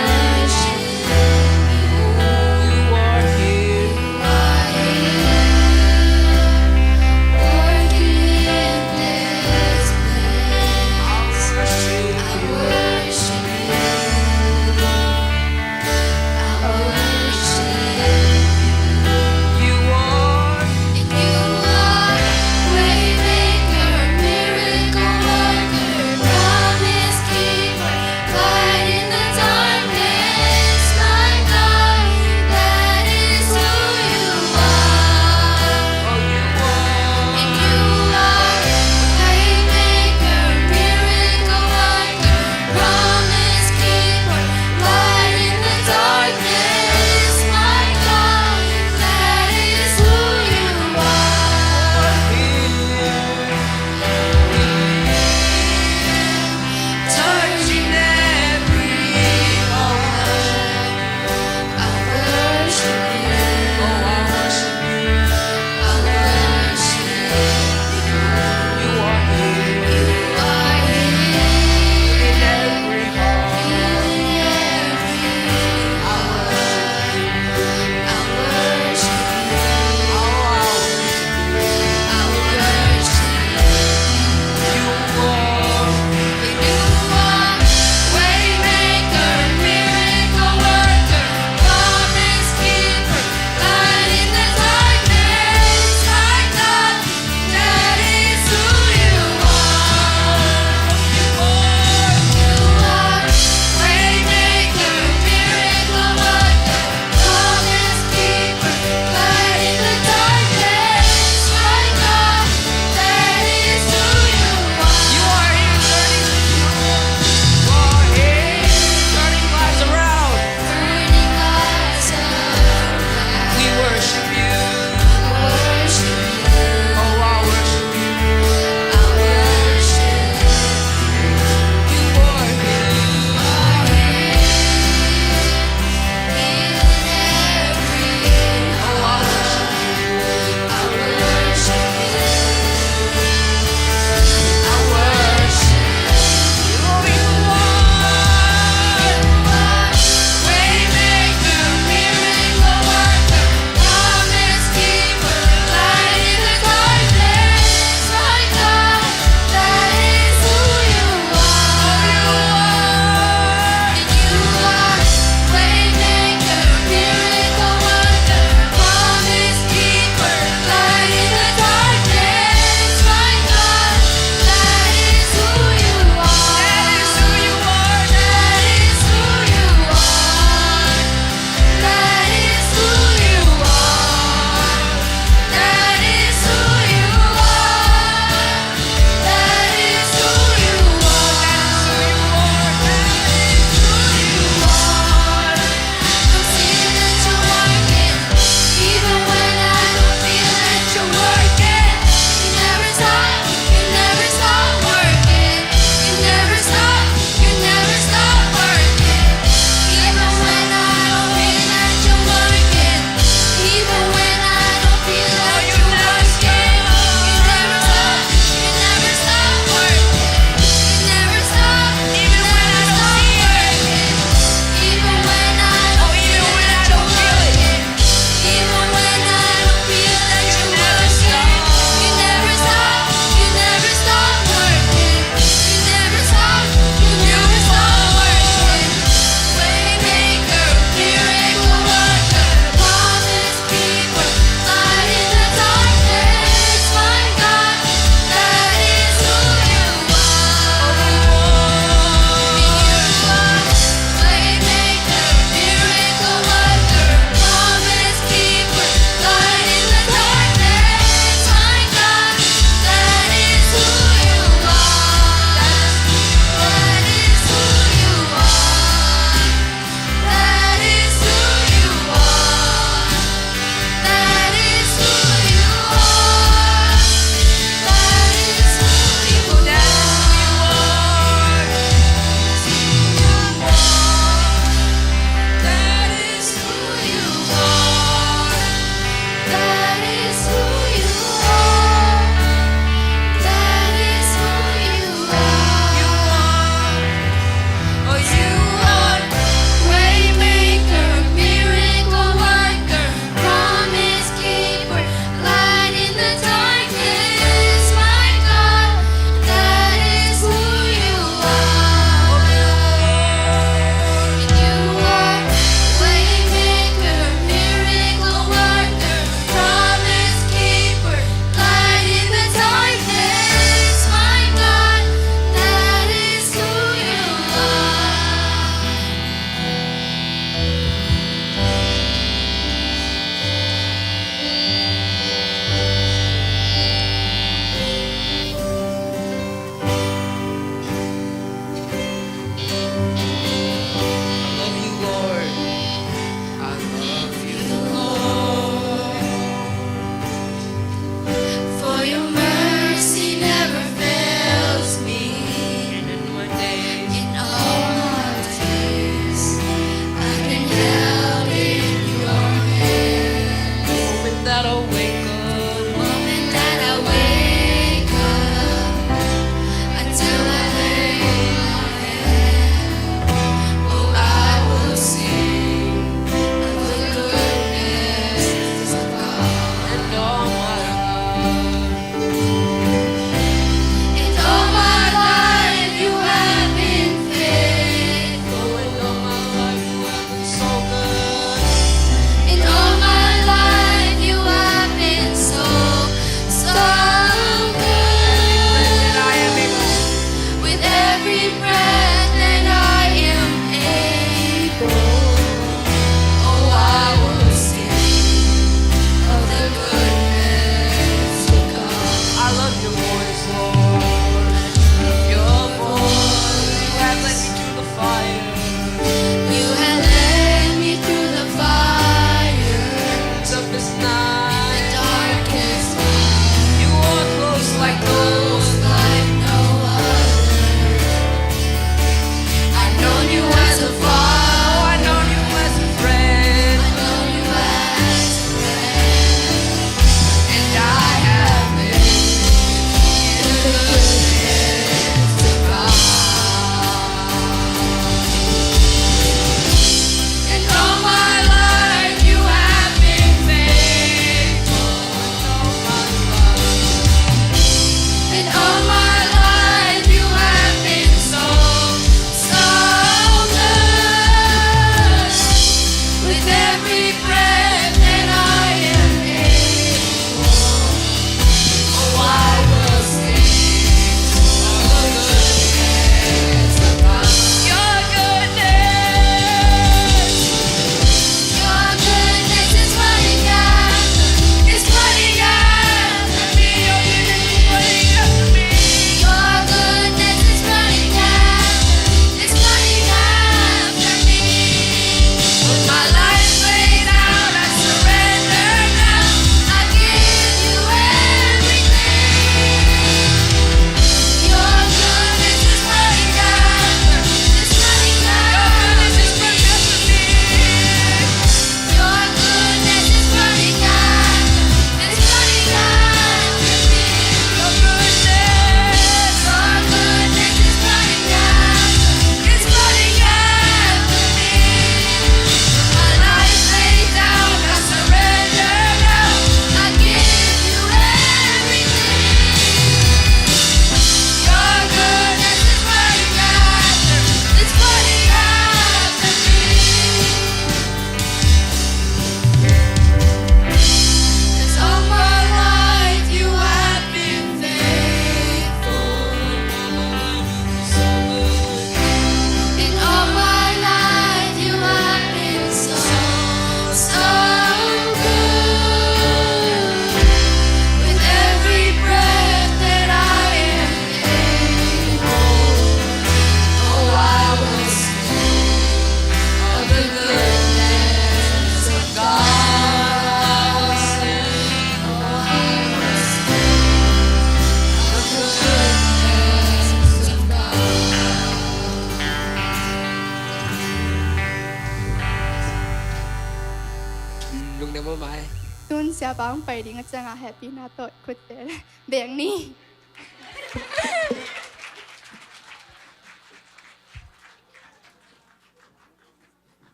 Mobile. Tun siapa hong pai ding a ciangah happy na tawh khutte beng ni.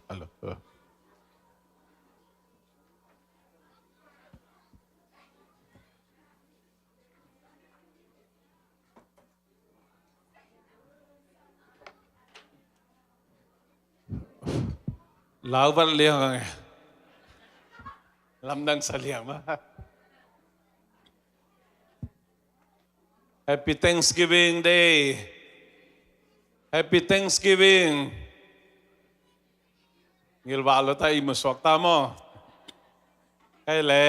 Hello. Lau vat liang ang e. Lamdang sa liang ma. Happy Thanksgiving Day. Happy Thanksgiving. Ngilvah lo ta i musuak ta maw. Kei le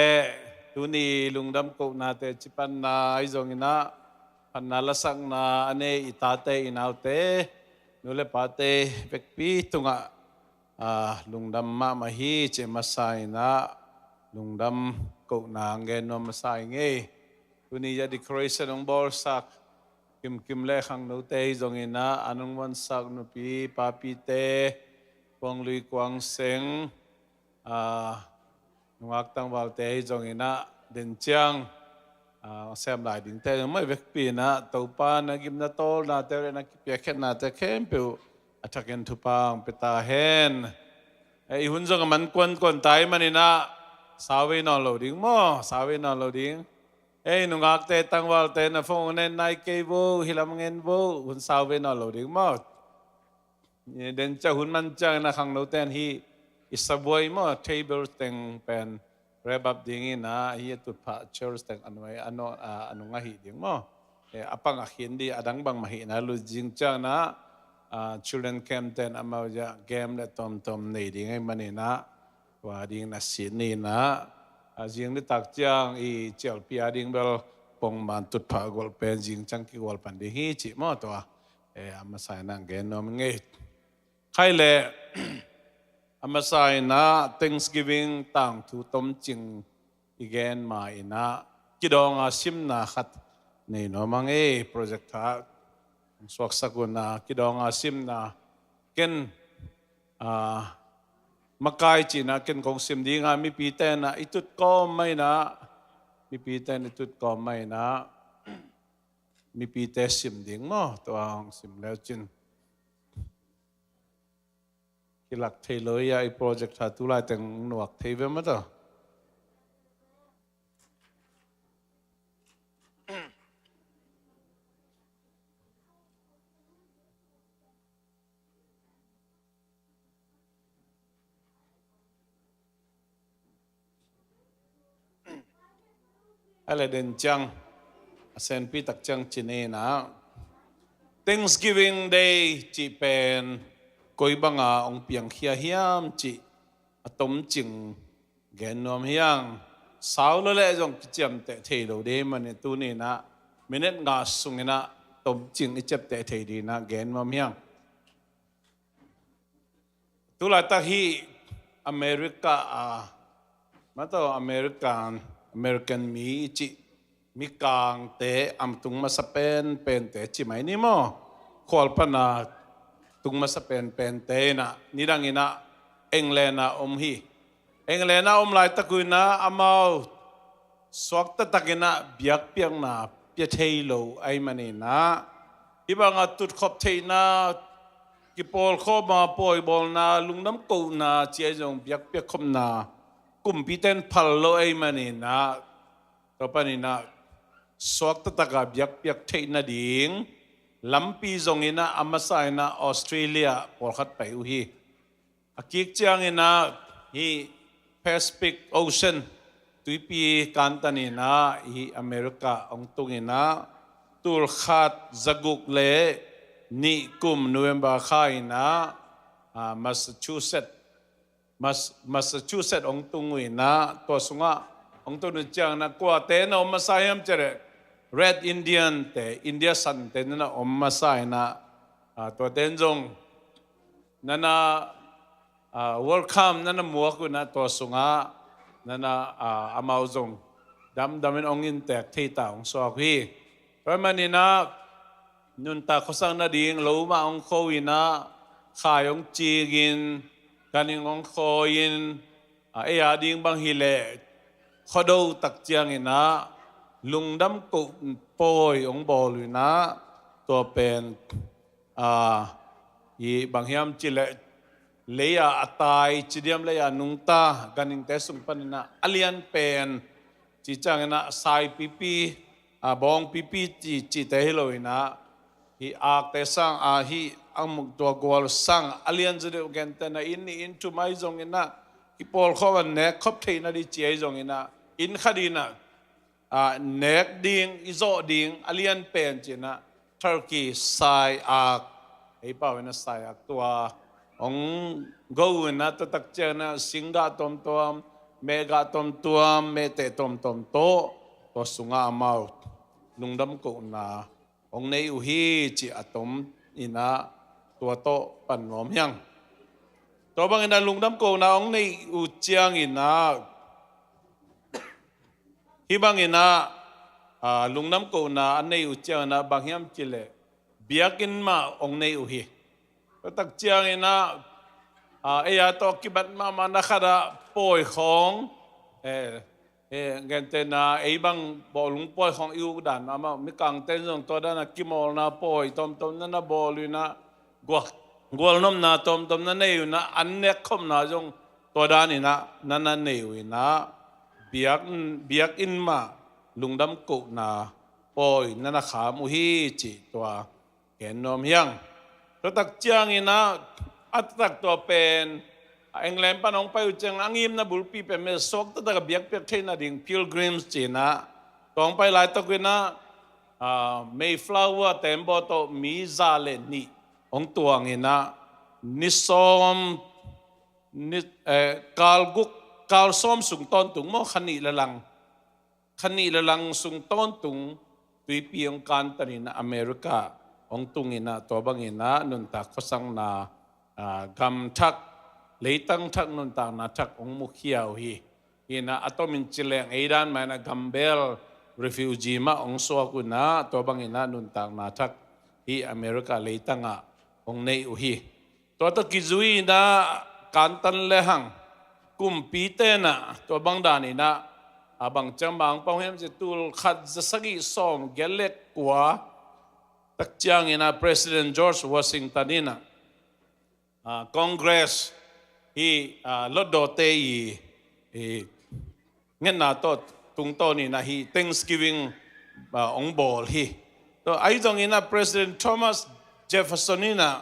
tuni lungdam kohnate cipanna i zonginah panna lasakna a nei i tate i naute nu le pate vekpi tungah ah, lungdam mahmah hi ci masa inah lungdam kohna ang gen nuam masa i ngei. Tuni ya decoration hong bawlsak kimkim le khangnote hi zonginah an hong muansak nupi papite kuang lui kuang seng ah, nungak tangvalte hi zonginah den ciang ah, sem lai dingte mai vekpi inah Topa na gimna tawlnate le na kipiakkhiatnate khempeuh a thakin thupha ang pia ta hen. Eh, i hun zong a man kuankuan ta i maninah sau vei nawn lo ding maw, sau vei nawn lo ding. Ei nungakte tangvalte na phone nen nai kei vo, hilam ngen vo, hun sau vei nawn lo ding maw. Den ciang hun man ciangin a khangnote an hi i sabuai maw table teng pen wrap up dingin ah hi a tutphah chairs teng a nuai a nung ahih ding maw. Eh, a pang a khin di a dang bang mah hihna lut zing ciangin ah children camp ten amau zia game le tomtom nei ding ahi maninah tua ding na sin ninah a zing nitak ciang i cialpi a ding bel pongman tutphah golh pen zing ciang kigual pan ding hi cih maw tua. Eh, a masa inah gen nuam ngei. Khai le a masa inah Thanksgiving tangthu tomcing i gen ma inah kidawnga simna khat nei nuam a ngei project kha suaksak unah kidawnga simna ken ah, makai cinah ken kong sim dinga mipite inah i tut kawm mainah mipite in i tut kawm mainah mipite sim ding maw tua hong sim leu cin. Kilak thei lo ia i project ha tu lai teng nuak thei ve mata. A le den ciang a senpi tak ciang ci nena Thanksgiving Day cih pen koi banga hong piangkhia hiam cih a tomcing gen nuam hiang. Sau lo le zong kiciamteh thei lo dei mani tuninah minute nga sunginah tomcing i ciapteh thei dinah gen nuam hiang. Tulaitak hih America a mato American American mi i cih mikangte am tung masa penpente ci mai ni maw? Khual pana tung masa penpente inah nidang inah England a om hi. England a om laitak uh inah amau suak taktak inah biakpiakna pia thei lo ahi maninah hih banga tutkhop theihna kipawlkhawma pawibawlna lungdam kohna ci ahi zong biakpiak khopna kumpite in phal lo ahi maninah tua paninah suak taktaka biakpiak theih nading lampi zonginah a masa inah Australia pawlkhat pai uh hi. A kik cianginah hih Pacific Ocean tuipi kantaninah hih America hong tunginah tulkhat zaguk le nih kum November kha inah ah, Massachusetts Mas, Massachusetts hong tung uh inah tua sungah hong tung uh cianginah kuate na om masa hiam ciah leh Red Indian te India sante na om masa inah ah, tuate in zong nana ah, welcome nana muak uh inah tua sungah nana ah, amau zong damdamin hong inntek thei ta hong suak uh hi. Tua ahih maninah nuntak khuasang nading lo mah hong kho inah, khai hong cingin, ganhing hong khawi-in, a, ei a ding bang hileh khuado tak cianginah lungdam koh pawi hong bawl uh inah, tua pen, a, i bang hiam cileh lei-a a tai, cidiam lei-a nungta ganhingte sung paninah a lian pen ci cianginah saipipi, a, bawngpipi ci, cite hi lo inah, hih akte sang, a, hih a muk tua gual sang a lian zaw deuh, gentehna inn nih inn thum ahi zonginah, kipawlkhawm a nek khop theihna ding ci ahi zonginah, inn khat inah, a, nek ding, i zawh ding a lian pen cinah turkey, sai-ak, ei pau inah sai-ak tua hong go uh inah, tua tak cianginah singgah tuamtuam, mehgah tuamtuam, mehteh tuamtuam tawh tua sungah amau lungdam kohna hong nei uh hi, ci a tom inah tua tawh pan nuam hiang. Tua banginah lungdam kohna hong nei uh cianginah, hih banginah, a, lungdam kohna a nei uh cianginah bang hiam cileh biakinn mah hong nei uh hi. Tua tak cianginah, a, ei a tawh kibat mahmahna khatah pawi khawng, eh, eh, gentehna ei bang bawlung pawi khawng i uk dan amah, mikangte in zong tua dana kimawlna pawi tuamtuam na na bawl uh inah, gual, gualnopna tuamtuam na nei uh inah, an nek khopna zong tua daninah na na nei uh inah, biak, biakinn mah lungdam kohna pawi na na kham uh hi, ci tua gen nuam hiang. Tua tak cianginah a taktak tua pen, a, England pan hong pai uh ciang a ngimna bulpi pen meh suak taktak a biakpiak theihna ding pilgrims cinah tua hong pai laitak inah, a, Mayflower tembaw tawh mi za le nih hong tuanginah, ni sawm, ni, eh, kal guk, kal sawm sung tawntung maw, kha nih le lang, kha nih le lang sung tawntung tuipi hong kantaninah America hong tunginah, tua banginah nuntak khuasangna, a, gam thak, leitang thak, nuntakna thak hong mukhia uh hi. Hinah a tomin cileng ei dan mah inah gambel refugee mah hong suak uh inah, tua banginah nuntakna thak hih America leitangah hong nei uh hi. Tua tawh kizui inah kantan lehang kumpite inah tua bang daninah, a, bang ciang mah hong pang hiam ci, tul khat za sagih sawm giat le kua tak cianginah President George Washington inah, a, Congress hih, a, lotdawte i, i ngetna tawh tungtawninah hih Thanksgiving, a, hong bawl hi. Tua ahi zonginah President Thomas Jefferson inah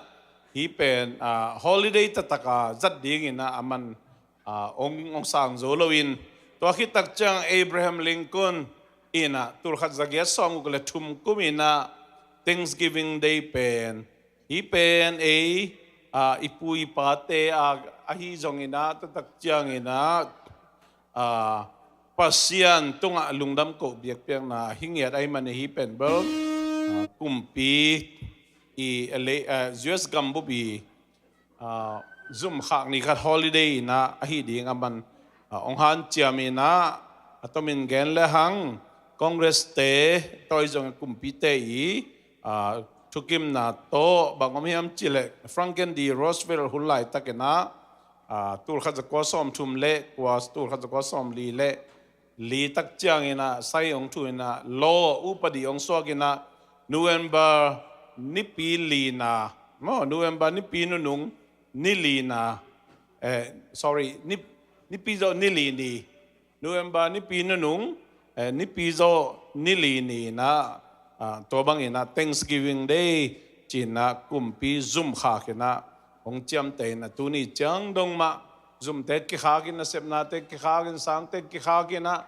hih pen, a, holiday taktak a zat dinginah a man, a, hong, hong sang zo loin, tua khit tak ciang Abraham Lincoln inah tul khat za giat sawm guk le thum kuminah Thanksgiving Day pen, hih pen ei, a, i pu i pate, a, ahi zonginah tua tak cianginah, a, Pasian tungah lungdam koh biakpiakna hi ngiat ahi manin hih pen bel, a, kumpi i, a, le, a, U S gambup i, a, zum khak ni khat holiday inah ahi ding a man, a, hong hanciam inah, a tomin gen lehang Congress te, tua ahi zongin kumpite i, a, thukimna tawh bang om hiam cileh Franklin D Roosevelt hun laitakinah, a, tul khat za kua sawm thum le kua, tul khat za kua sawm li le li tak cianginah sai hong thu inah, law, upadi hong suak inah, November nipi lina maw, November nipi nunung ni lina, eh, sorry, ni, nipi zawh ni li ni, November nipi nunung, eh, nipi zawh ni li ni inah, ah, tua banginah Thanksgiving Day cinah kumpi zum khak inah hong ciamteh inah, tuni ciang dong mah zumte kikhak in, nasepnate kikhak in, sangte kikhak inah,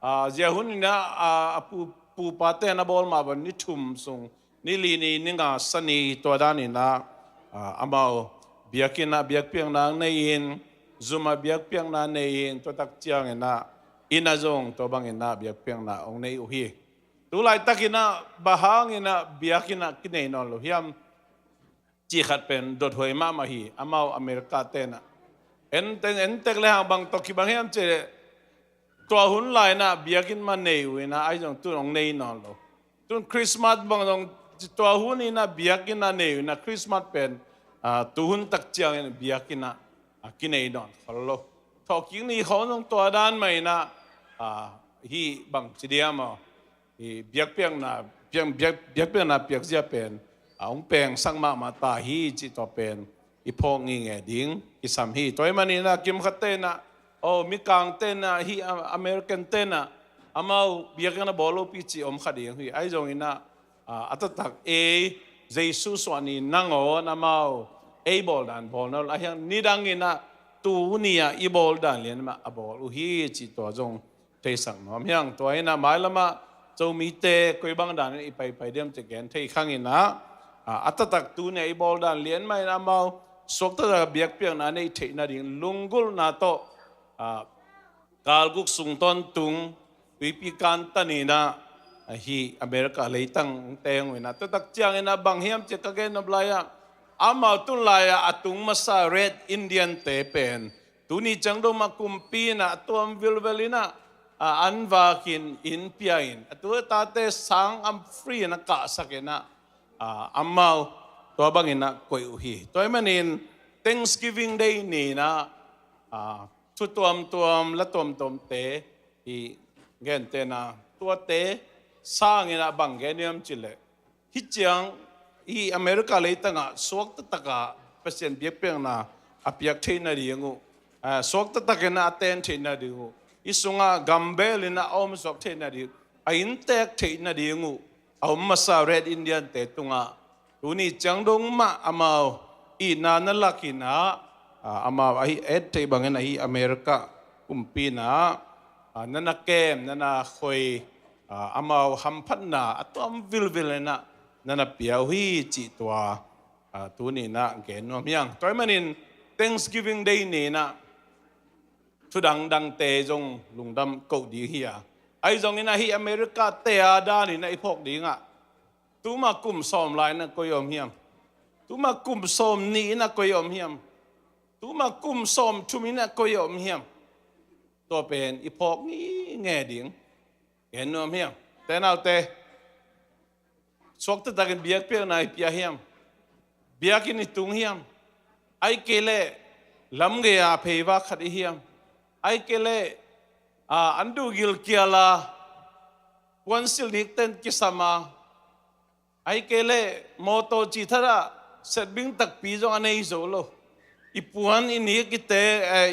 ah, zia hun inah, ah, a pu, pupate na bawl mah bang ni thum sung, ni li ni, ni nga, sa ni, tua daninah, ah, amau biakinn ah biakpiakna nei-in, zum ah biakpiakna nei-in, tua tak cianginah inn ah zong tua banginah biakpiakna hong nei uh hi. Tu laitakinah bang hanginah biakinn ah kinei nawn lo hiam cih khat pen dothuai mahmah hi. Amau America tenah en, en, en tek lehang bang tawh kibang hiam cih leh, tua hun lai-in ah biakinn mah nei uh in ah, ahi zong tu-in hong nei nawn lo. Tu-in Christmas bang zong tua hun in ah biakinn ah nei uh in ah, Christmas pen, ah, tu hun tak ciangin biakinn ah, ah, kinei nawn khol lo. Thawhkik ni khawng zong tua dan mah in ah, ah, hih bang ci diam aw, hih biakpiakna, piak, biak, biakpiakna piakzia pen, ah, hong pengsak mahmah ta hi cih tua pen i phawk ngitnget ding kisam hi. Tua ahih manin ah kimkhatte in ah, oh, mikangte in ah, hih, ah, American-te in ah, amau biakinn a bawl lopi cih om kha ding hi. Ahi zongin ah, ah, a taktak ei, Jesu suah ni nangawn amau ei bawl dan bawl nawn lo, ahi hang nidangin ah tuni-a i bawl dan lian mah a bawl uh hi cih tua zong theisak nuam hi hang. Tua in ah mailam ah Zomite koi bang danin i paipai diam cih gen thei kha ing in ah, ah, a taktak tuni-a i bawl dan lian mah in ah amau suakta tak biakpiakna neih theih nading lunggulhna tawh, ah, kalguk sung tawntung tuipi kantan in ah, ah, hih America leitang hong teng uh in ah, tua tak ciangin ah bang hiam cih ka gen nop lai-ah, amau tu-in lai-ah a tung masa Red Indian-te pen tuni ciang dong mah kumpi in ah a tuam vilvel in ah, ah, an vakin inn pia in, a tu a tate sang a free in ah kahsak in ah, ah, amau tua bangin ah koih uh hi. Tua ahih manin Thanksgiving Day ni-in ah, ah, thu tuamtuam, la tuamtuamte i gente in ah, tuate sangin ah bang gen hiam cih leh, hih ciang i America leitang ah suakta tak a Pasian biakpiakna a piak theih nading uh, ah, suakta takin ah a ten theih nading uh, i sungah gambel in ah a om suak theih nading uh, a inntek theih nading uh a om masa Red Indian-te tungah tuni ciang dong mah amau itna na lak in ah, ah, amau ahi et theih bangin ahi America kumpi in ah, ah, na na kem, na na khoi, ah, amau hamphatna a tuam vilvel in ah na na pia uh hi cih tua, ah, tuni-in ah gen nuam hi hang. Tua ahih manin Thanksgiving Day ni-in ah thu dangdangte zong lungdam koh ding hi a, ahi zongin ah hih America-te a danin ah i phawk ding ah, tu mah kum sawm lai-in ah koi a om hiam? Tu mah kum sawm nih in ah koi a om hiam? Tu mah kum sawm thum in ah koi a om hiam? Tua pen i phawk ngitnget ding. Gen nuam hiam? Te naute, suakta takin biakpiakna i pia hiam? Biakinn i tung hiam? Ahih kei leh lamgei-a pheivak khat i hiam? Ahih kei leh, ah, an duh gilkial a puansilh nikten kisam a, ahih kei leh mawtaw cithat ah setbing takpi zong a nei zo lo. I puan i nik i te, eh,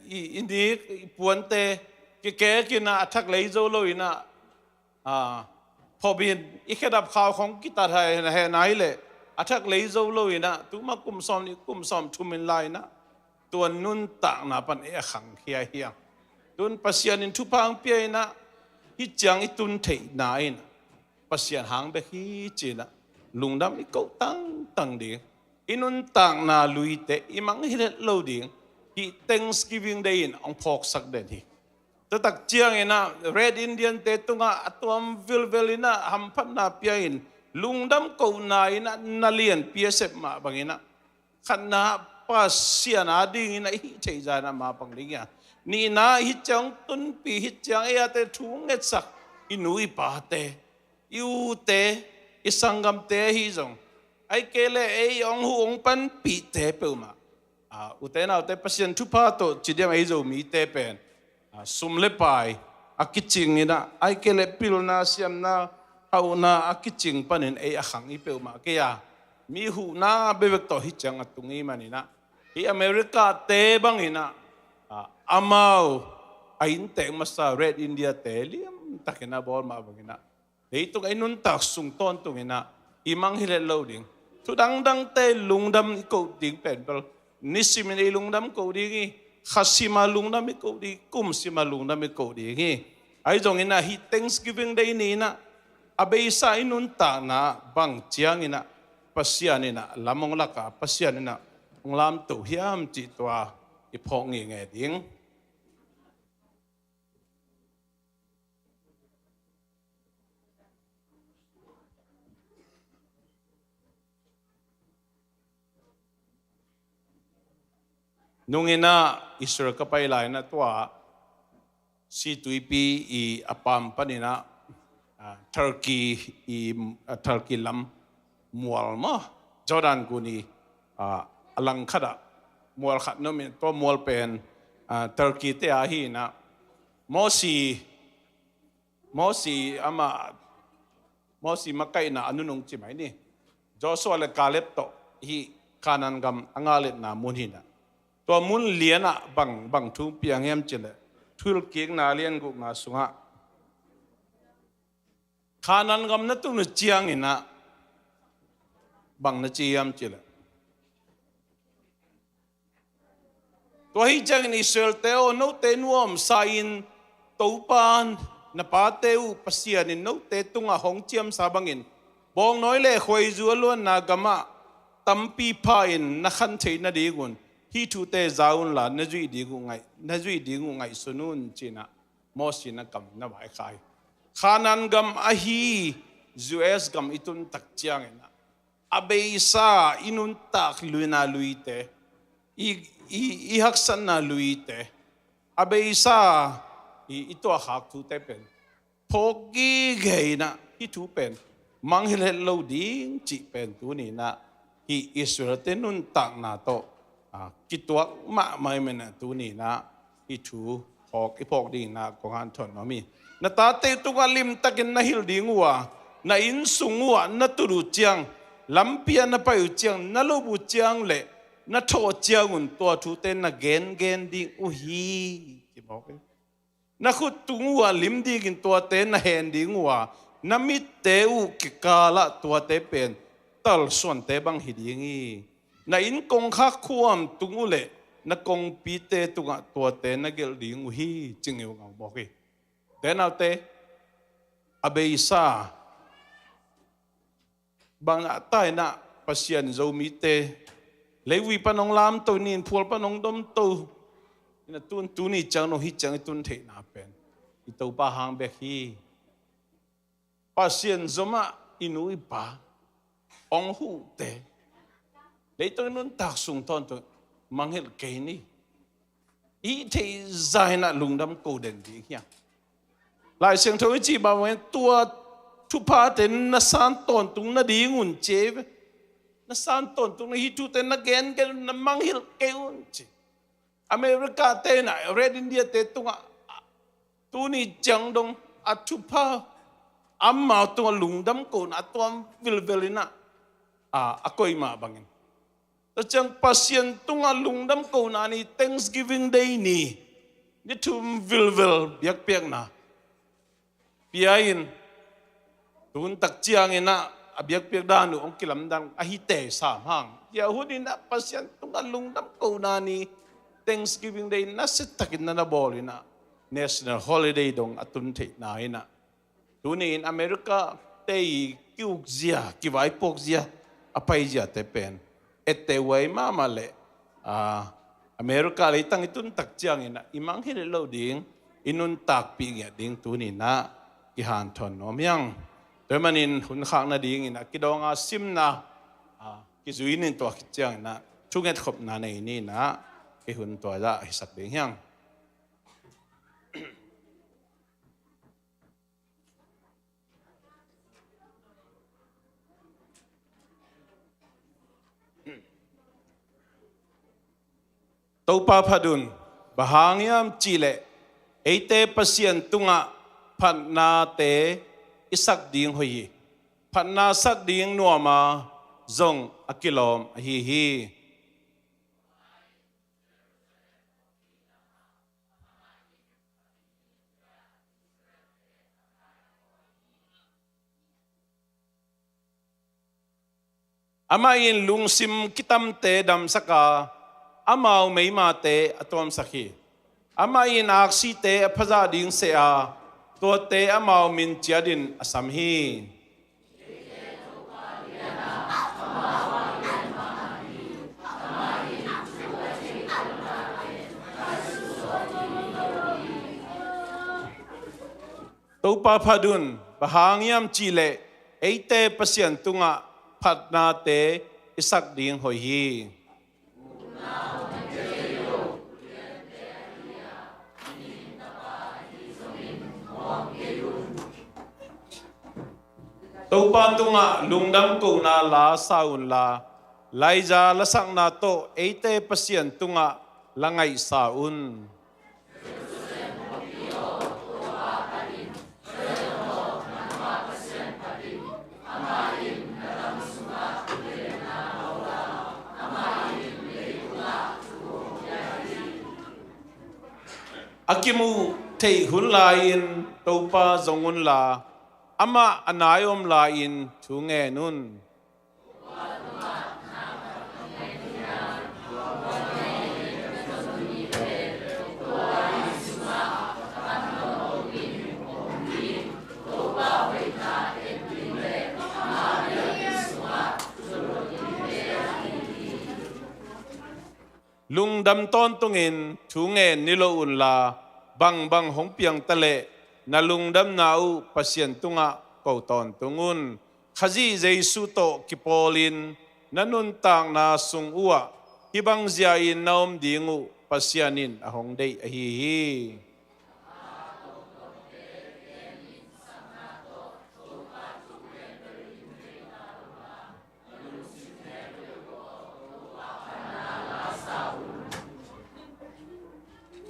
i, i nik i puante kikek in ah a thak lei zo lo in ah, ah, phawbin i khedap khau khong kitat hai, hai nai leh a thak lei zo lo in ah, tu mah kum sawm nih kum sawm thum in lai in ah, tua nuntakna pan ei a khangkhia hi hang. Tu-in Pasian in thupha hong pia in ah, hih ciang i tun theihna in ah Pasian hang bek hi ci-in ah lungdam i koh tangtang ding. I nuntakna luite i mangngilh het lo ding hih Thanksgiving Day in hong phawksak den hi. Tua tak ciangin ah Red Indian-te tungah a tuam vilvel in ah hamphatna pia in, lungdam kohna in ah na lianpi a sep mah bangin ah, khatna Pasian adingin ah i hih theih zah in ah mapang ding hi a, nihna hih ciang tunpih, hih ciang ei a te thu ngetsak i nu i pate, i ute, i sanggamte ahi zong, ahih kei leh ei hong huh hong panpihte peuhmah, ah, ute naute, Pasian thupha tawh ci diam, ei Zomite pen, ah, sum le pai a kicing in ah, ahih kei leh pilna, siamna, hauhna a kicing panin ei a khang i peuhmah kei a, mi huhna bekbek tawh hih ciang a tung i hih manin ah, hih America-te bangin ah, ah, amau a inntek masa Red India-te liantakin a bawl mah bangin ah, leitung a i nuntak sung tawntungin ah i mangngilh het lo ding. Thu dangdangte lungdam i koh ding pen bel nisimin ei lungdam koh ding hi. Kha sima lungdam i koh ding, kum sima lungdam i koh ding hi. Ahi zongin ah hih Thanksgiving Day ni-in ah a beisa i nuntakna bang ciangin ah Pasian in ah lam hong lak a, Pasian in ah hong lamto hiam cih tua i phawk ngitnget ding. Nung in ah Israel ka pai lai-in ah tua Situipi i a paam panin ah, ah, Turkey i, ah, Turkey lam mual maw, Jordan gun i, ah, a langkhat ah mual khat na om in, tua mual pen, ah, Turkey te ahi in ah, Mosi, Mosi amah, Mosi makaihna a nunung ci mai ni. Joshua le Caleb tawh hih Kanaan gam a ngah letna mun hi in ah, tua mun lian ah bang, bang thu piang hiam cih leh, Thuhilhkikna lian gukna sungah Kanaan gam na tun uh ciangin ah bang na ci hiam cih leh, tua ahih ciangin Israel-te aw, note nuamsa in Topa na pate uh Pasian in note tungah hong ciamsa bangin, bawngnawi le khuaizu a luanna gamah tampi pha-in na khan theih nadingun hih thute za unla, na zuih ding uh ngaih, na zuih ding uh ngaihsun un, ci-in ah Mosi in a kam na vaikhak hi. Kanaan gam ahi U S gam i tun tak ciangin ah, a beisa i nuntak luina luite, i, i, i haksatna luite, a beisa i, i tuahkhak thute pen phawk gige in ah, hih thu pen mangngilh het lo ding cih pen tuni in ah hih Israel-te nuntakna tawh, ah, kituak mahmah ahih manin ah tuni in ah hih thu phawk, i phawk ding in ah kong hanthawn nuam hi. Na tate tungah limtakin na hilh ding uh a, na inn sung uh ah na tut uh ciang, lampi ah na pai uh ciang, na lop uh ciang le na thawh ciangun tua thute na gengen ding uh hi, ci mawk hi. Na khut tung uh ah lim dingin tuate na hen ding uh a, na mitte uh kikalah tuate pen talsuante bang hi ding hi. Na inn kongkhak khuam tung uh leh na kongpite tungah tuate na gelh ding uh hi, ci ngeungau mawk hi. Te naute, a beisa bang a ta in ah Pasian Zomite, leivui pan hong lamto, ninphual pan hong domto in ah, tun tuni ciang dong hih ciang i tun theihna pen i Topa hang bek hi. Pasian zomah i nu i pa hong huhte, leitung i nuntak sung tawntung mangngilh kei ni. I theih zah in ah lungdam ko den ding hi hang. Lai Siangtho i cih mah bangin tua thuphate na san tawntung nadingun ci hi ve. Na san tawntung na, hih thute na gengen un, na mangngilh kei un, ci. America-te in ah Red India-te tungah tuni ciang dong a thupha, amau tungah lungdam kona a tuam vilvel in ah, a, a koih mah bangin, tua ciang Pasian tungah lungdam kona ni, Thanksgiving Day ni, ni thum vilvel biakpiakna pia in, tun tak ciangin ah a biakpiak dan uh hong kilamdang ahi teh sam hang. Tua hun in ah Pasian tungah lungdam kona ni, Thanksgiving Day, nasia takin na na bawl in ah, national holiday dong a tun theihna in ah, tuni in America-te i ki-ukzia, kivaipuakzia, a paiziate pen etteh huai mahmah leh, a, America leitang i tun tak ciangin ah i mangngilh het lo ding, i nuntakpih ngiat ding tuni in ah kihanthawn nuam hi hang. Tua ahih manin hun khak nadingin ah kidawng a simna, a, kizui ning, tua khit ciangin ah thungetkhopna nei ni in ah, kei hun tua dah hisak ding hi hang. Topa phat un, bang hang hiam cih leh eite Pasian tungah phatnate i sak ding hoih hi. Phatna sak ding nuam a, zong a kilawm ahi hi. Amah in lungsim kitamte damsak a, amau meimate a tuamsak hi. Amah in aksite a phazah ding seh a, tuate amau min ciatin a sam hi. Topa phat un, bang hang hiam cih leh eite Pasian tungah phatnate i sak ding hoih hi. Topa tungah lungdam kohna la sa unla, laiza lasakna tawh eite Pasian tungah la ngaihsa un. A kimuh theih hun lai-in Topa zong unla, amah a nai om lai-in thu ngen un. Lungdam tawntungin thu ngen ni lo unla, bangbang hong piang ta leh na lungdamna uh Pasian tungah ko tawntung un. Khazih Jesu tawh kipawlin na nuntakna sung uhah hih bang zia-in na om ding uh Pasian in a hong deih ahi hi.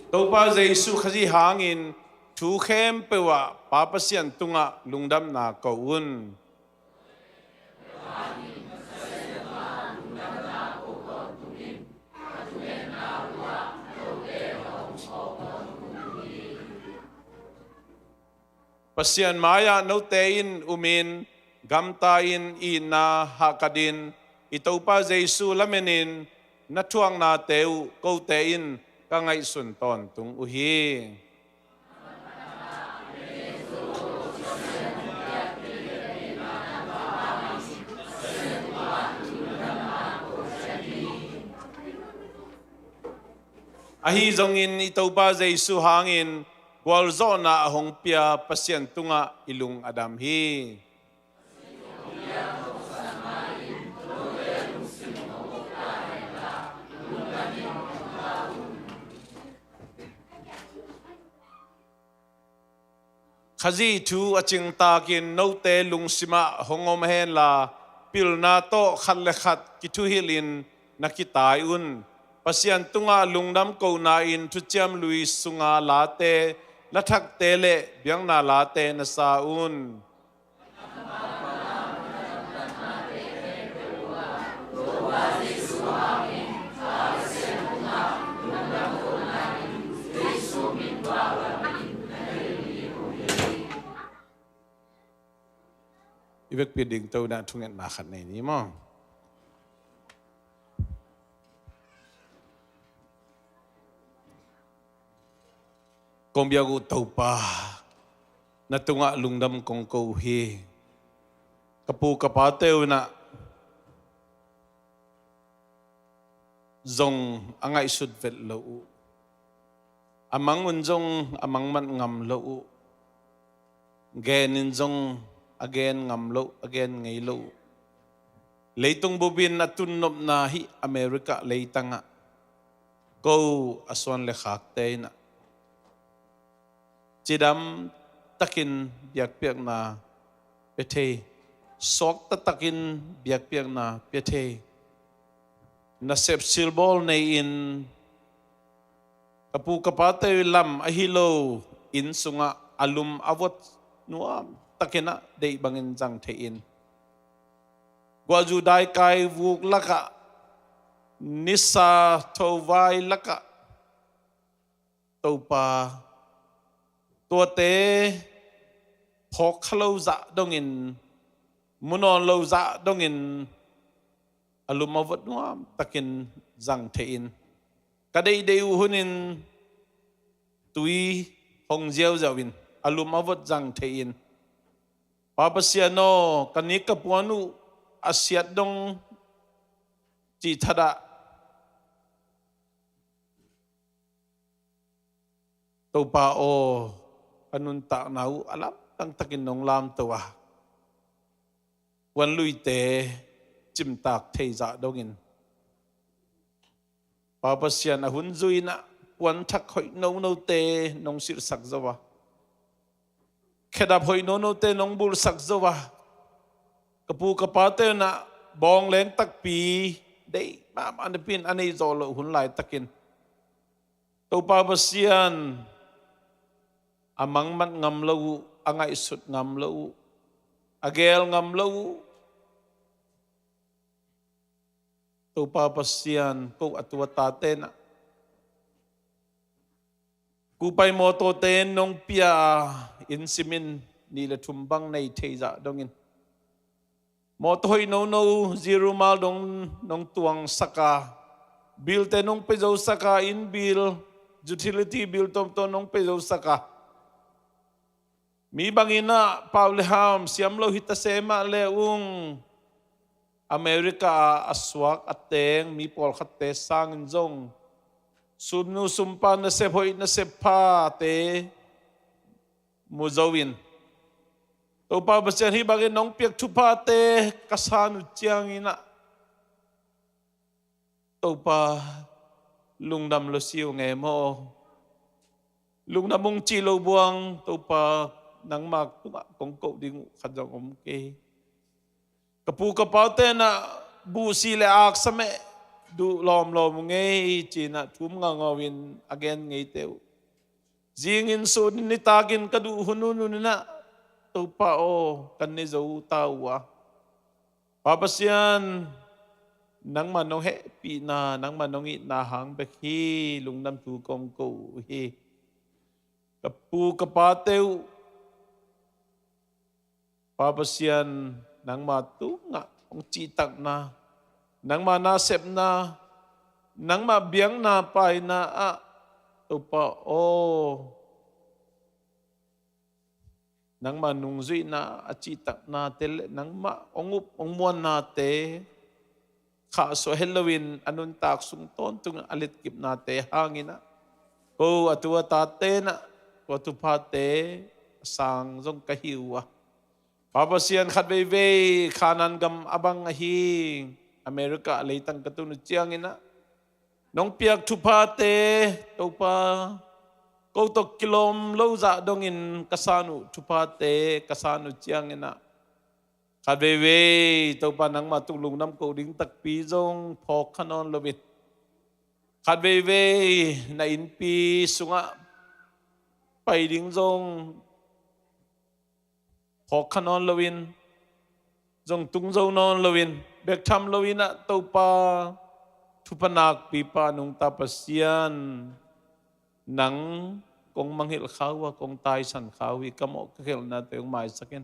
Topa Jesu Khazih hangin thu khempeuh ah Pa Pasian tungah lungdamna ko un. Pasian mai-ah note in umin, gamta-in, itna hahkatin, i Topa Jesu lamenin na thuaknate uh kote in ka ngaihsun tawntung uh hi. Ahi zongin i Topa Jesu hangin gualzawhna a hong pia Pasian tungah i lung a dam hi. Khazih thu a cingtakin note lungsimah hong om henla, pilna tawh khat le khat kithuhilhin na kitai un. Pasian tungah lungdam kohna in Thuciam Lui sunga late, lathakte le biakna late na sa un. I vekpi ding to na thungetna khat nei ni maw? Kong biak uh Topa, na tungah lungdam kong ko uh hi. Ka pu ka pate uh na zong a ngaihsut vet lo uh. A mang un zong a mang mat ngam lo uh. Gen in zong a gen ngam lo, a gen ngei lo uh. Leitung bupin a tunnopna hih America leitangah ko a suan le khakte in ah cidam takin biakpiakna pia thei, suakta takin biakpiakna pia thei, nasep silbawl nei-in ka pu ka pate lam ahi lo inn sungah a lum a vot nuam takin ah deih bangin zang thei in, guahzu daikai vuk lakah, nisa thovai lakah, Topa, tuate phawk kha lo zah dongin, mu nawn lo zah dongin a lum a vot nuam takin zang thei in, ka deihdeih uh hunin tui hong ziauziau in a lum a vot zang thei in, Pa Pasian aw, ka nik ka puan uh a siat dong cih thadah Topa aw, ka nuntakna uh a lamdang takin nong lamto a, puanluite cimtak thei zah dongin, Pa Pasian, a hun zui-in ah puanthak hoih nonote nong silhsak zo a, khedap hoih nonote nong bulhsak zo a, Ka pu ka pate in ah bawng leng takpi deih mahmah napi in a neih zawh loh hun laitakin Topa Pasian a mangmat ngam lo uh, a ngaihsut ngam lo uh, a geel ngam lo uh. Topa Pasian, ko a tu a tate in ah kupai mawtawte nong pia a, inn simin nih le thum bang nei thei zah dongin mawtaw hoih nono, zero mile dong nong tuangsak a, bilte nong pia zosak a, inn bill, utility bill tawmtawm nong pia zosak a, mi bangin ah pau le ham siam lo hi ta se mah le ung, America ah a suak a teng mi pawlkhatte sangin zong sumnu sumpa, nasep hoih nasep phate mu zo in, Topa Pasian, hih bangin nong piak thuphate ka san uh ciangin ah, Topa, lungdam lo si ung e maw. Lungdam ung cih lo buang, Topa, nangma tungah kong koh ding uh khat zong om kei. Ka pu ka pate in ah buhsi le aksa meh duh lawmlawm uh ngei ci-in ah thum ngaungau in a gen ngeite uh zingin sun in nitakin ka duh hun hun in ah, Topa aw, kan ne zo ta uh a, Pa Pasian, nangma nong hehpihna, nangma nong itna hang bek hi. Lungdam thu kong ko uh hi. Ka pu ka pate uh, Pa Pasian, nangma tungah hong cihtakna, nangma nasepna, nangma biakna paina ah, Topa aw, nangma nungzuihna a cihtaknate le nangma hong up hong muannate khahsuah het loin a nuntak sung tawntung a letkipnate hangin ah, ko a tu a tate in ah tua thuphate a sang zong ka hi uh a, Pa Pasian, khat veivei Khanaan gam a bang ahi America a leitang ka tun uh ciangin ah, nong piak thuphate, Topa, ko tawh kilawm lo zah dongin ka san uh thuphate ka san uh ciangin ah, khat veivei, Topa, nangma tung lungdam ko ding takpi zong phawk kha nawn loin, khat veivei na innpi sungah pai ding zong phawk kha nawn loin, zong tung zo nawn loin, bek tham loin ah, Topa, thupha nakpipa nungta Pasian, nang kong mangngilh kha uh a, kong taisan kha uh hi. Ka mawh ka khelhnate hong maisak in.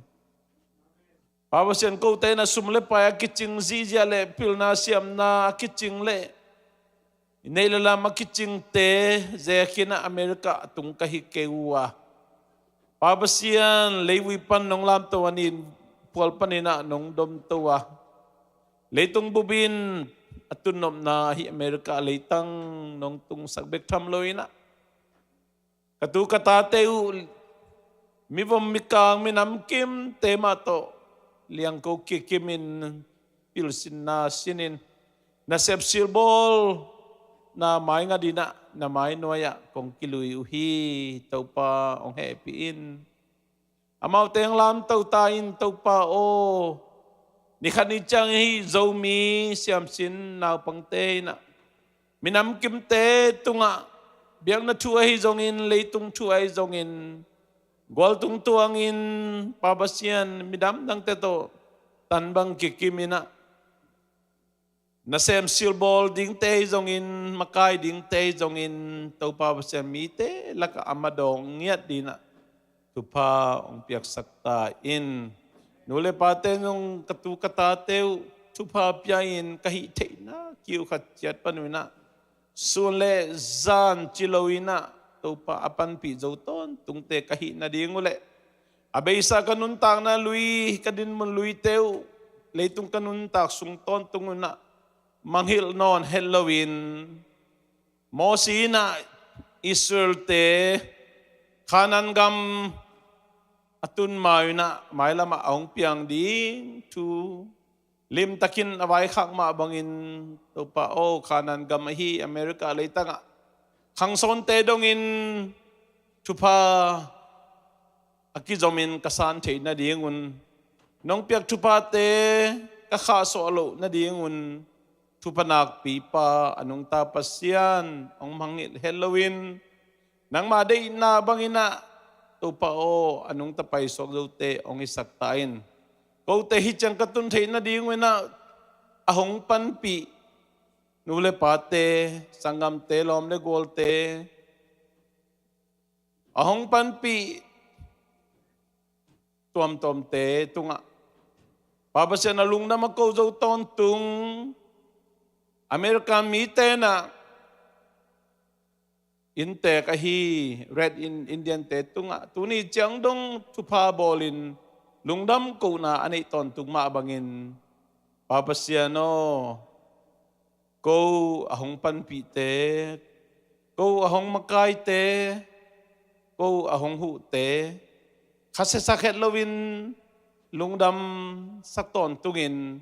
Pa Pasian, kote in ah sum le pai a kicing, zihziah le pilna siamna a kicing le i neih le lam a kicingte zek in ah America a tung ka hi kei uh a, Pa Pasian, leivui pan nong lamto a, nin phual panin ah nong domto a, leitung bup in a tunnopna hih America a leitang nong tungsak bek tham loin ah, ka tu ka tate uh, mivom mikang minam kimte mah tawh liangko kikimin pilsinna sinin, nasep silbawl na maingat in ah na mainuai ah kong kilui uh hi. Topa, hong hehpih in. Amaute hong lamto ta in, Topa aw. Nikhat ni ciang hih Zomi siamsin naupangte in ah, minam kimte tungah, biakna thu ahi zongin, leitung thu ahi zongin, gualtung tuangin, Pa Pasian, midang dangte tawh tan bang kikim in ah, nasem silbawl dingte ahi zongin, makai dingte ahi zongin, Topa Pasian, mite lakah a madawng ngiat dingin ah thupha hong piaksak ta in. Nu le pate zong, ka tu ka tate uh thupha pia in, ka hih theihna kiu khat ciat pan uh in ah, sun le zan ci lo in ah, Topa, a panpih zo tawntungte ka hih nading uh leh, a beisa ka nuntakna lui, ka dinmun luite uh, leitung ka nuntak sung tawntung uh in ah, mangngilh nawn het loin, Mosi in ah Israelte Khanaan gam a tun ma-in ah, mailam ah a hong piang ding thu limtakin a vaikhak mah bangin, Topa aw, Khanaan gam ahi America leitang ah khangsawnte dongin thupha a kizomin ka san theih nadingun, Nong piak thuphate ka khahsuah loh nadingun thupha nakpipa a nungta Pasian hong mangngilh het loin nangmah deihna bangin ah Topa aw, a nungta paisuak zote hong hisak ta in. Kote hih ciang ka tun theih nadingun ah a hong panpih nu le pate, sanggamte, lawm le gualte, a hong panpih tuamtuamte tungah Pa Pasian, a lungdam a ko zo tawntung American mite in ah inntek ahi Red Indian-te tungah tuni ciang dong thupha bawlin lungdam kohna a neih tawntung mah bangin Pa Pasian aw, ko a hong panpihte, ko a hong makaite, ko a hong huhte khasia sak het loin lungdam sak tawntungin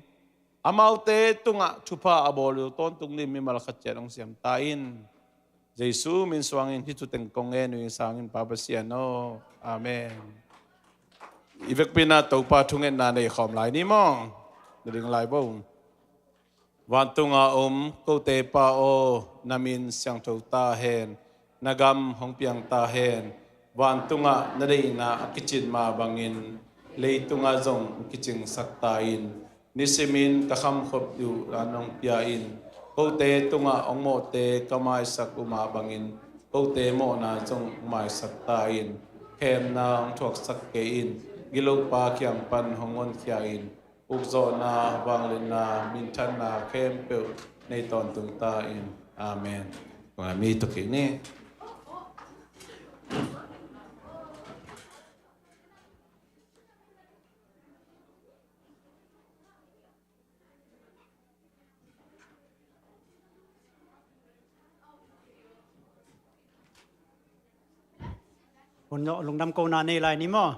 amaute tungah thupha a bawl zo tawntung ding mimal khat ciat hong siam ta in. Jesu min suangin hih thuteng kong ngen uh ing sangin Pa Pasian aw. Amen. I vekpi in ah Topa thungetna nei khawm lai ni maw? Na ding lai bo. Vantunga om kote Pa aw, na min siangtho ta hen, na gam hong piang ta hen. Vantungah na deihna a kicin mah bangin leitungah zong kicingsak ta in. Nisimin ka khamkhop uh a nong pia in. Kote tungah hong mawhte ka maisak uh mah bangin kote mawhna zong maisak ta in. Khemna hong thuaksak kei in. Gilopa kiang pan hong honkhia in. Ukzawhna, vangliatna, minthanna khempeuh nei tawntung ta in. Amen. Kong a mi tuk kik ni. Hun zawh lungdam kohna nei lai ni maw?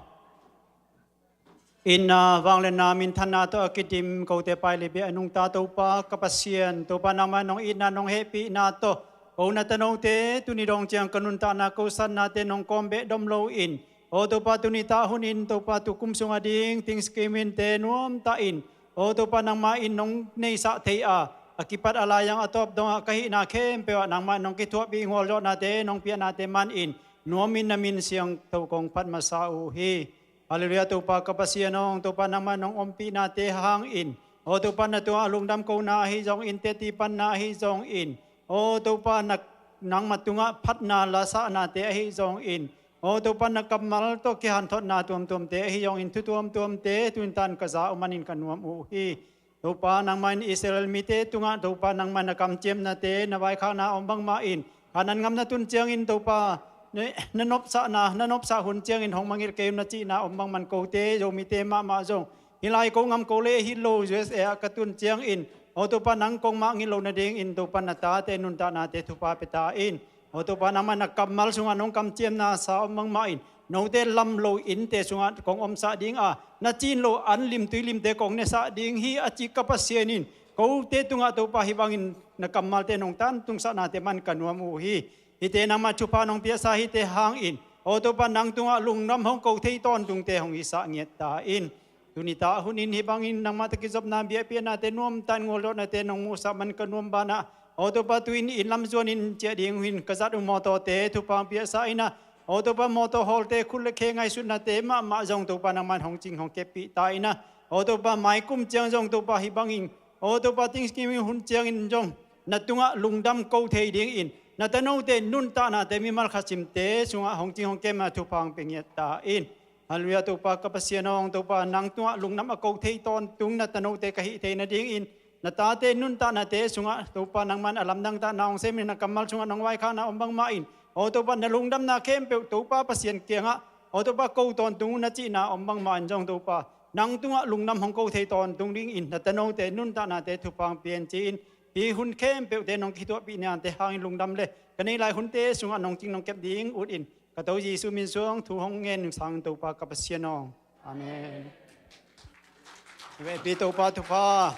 Itna, vangliatna, minthanna tawh a kidim kote pai le bia a nungta Topa ka Pasian, Topa nangmah nong itna nong hehpihna tawh ko na tanote tuni dong ciang ka nuntakna ko satnate nong kawm beh dom loin, aw Topa tuni ta hunin Topa tukum sung a ding Thanksgiving-te nuamtah in, aw Topa nangmah in nong neisah thei a, a kipat a laiang a tawp dongah ka hihna khempeuh ah nangmah nong kithuahpih ngualzawhnate nong piahnate manin nuamin na min siangtho kong phat masa uh hi. Halleluiah. Topa ka Pasian aw, Topa nangmah nong ompihnate hangin, aw Topa na tungah lungdam kohna ahi zongin, teci panna ahi zongin, aw Topa na, nangmah tungah phatna lasahnate ahi zongin, aw Topa na kammal tawh kihanthotna tuamtuamte ahi zongin, thu tuamtuamte tuintan ka za uh manin ka nuam uh hi. Topa nangmah in Israel mite tungah Topa nangmah na kamciamnate na vaikhakna om bangmah in, Kanaan gam na tun ciangin Topa na, na nopsahna, na nopsah hun ciangin hong mangngilh kei un na cihna om bangmah in kote Zomite mahmah zong hih lai ko gam ko lei hi lo U S A ah ka tun ciangin, aw Topa nang kong mangngilh loh nadingin Topa na tate nuntaknate thupha pia ta in. Aw Topa nangmah na kammal sungah nong kamciamna sa om bangmah in, note lam lo innte sungah kong omsah ding a, na cin lo an limtui limte kong nesah ding hi a ci ka Pasian in, kote tungah Topa hih bangin na kammalte nong tantungsahnate man ka nuam uh hi. Hihte nangmah thupha nong piasa hihte hangin, aw Topa nang tungah lungdam hong ko thei tawntungte hong hisah ngiat ta in. Tuni ta hunin hih bangin nangmah tawh kizopna biakpiaknate nuamtah in ngualzawhnate nong muhsah man ka nuam banah, aw Topa tu-in inn lam zuanin ciah ding uh in ka zat uh mawtawte thupha hong piasa in ah, aw Topa mawtaw hawlte khut le khe ngaihsutnate mahmah zong Topa nangmah in hong cing hong keppih ta in ah, aw Topa maikum ciang zong Topa hih bangin, aw Topa Thanksgiving hun ciangin zong na tungah lungdam ko thei dingin na tanote nuntaknate mimal khat simte sungah hong cing hong kemna thupha hong pia ngiat ta in. Halleluiah. Topa ka Pasian aw, Topa nang tungah lungdam a ko thei tawntung na tanote ka hih thei nadingin, na tate nuntaknate sungah Topa nangmah in a lamdang tah na hong semin na kammal sungah nong vaikhakna om bangmah in, aw Topa na lungdamna khempeuh Topa Pasian kiangah, aw Topa ko tawntung uh na cihna om bangmah in zong Topa nang tungah lungdam hong ko thei tawntung dingin na tanote nuntaknate thupha hong pia in ci-in, hih hun khempeuhte nong kithuahpihnate hangin lungdam le ka neih lai hunte sungah nong cing nong kep ding utin ka To Jesu min suang thu hong ngen ning sangin Topa ka Pasian aw. Amen. Vekpi Topa thupha.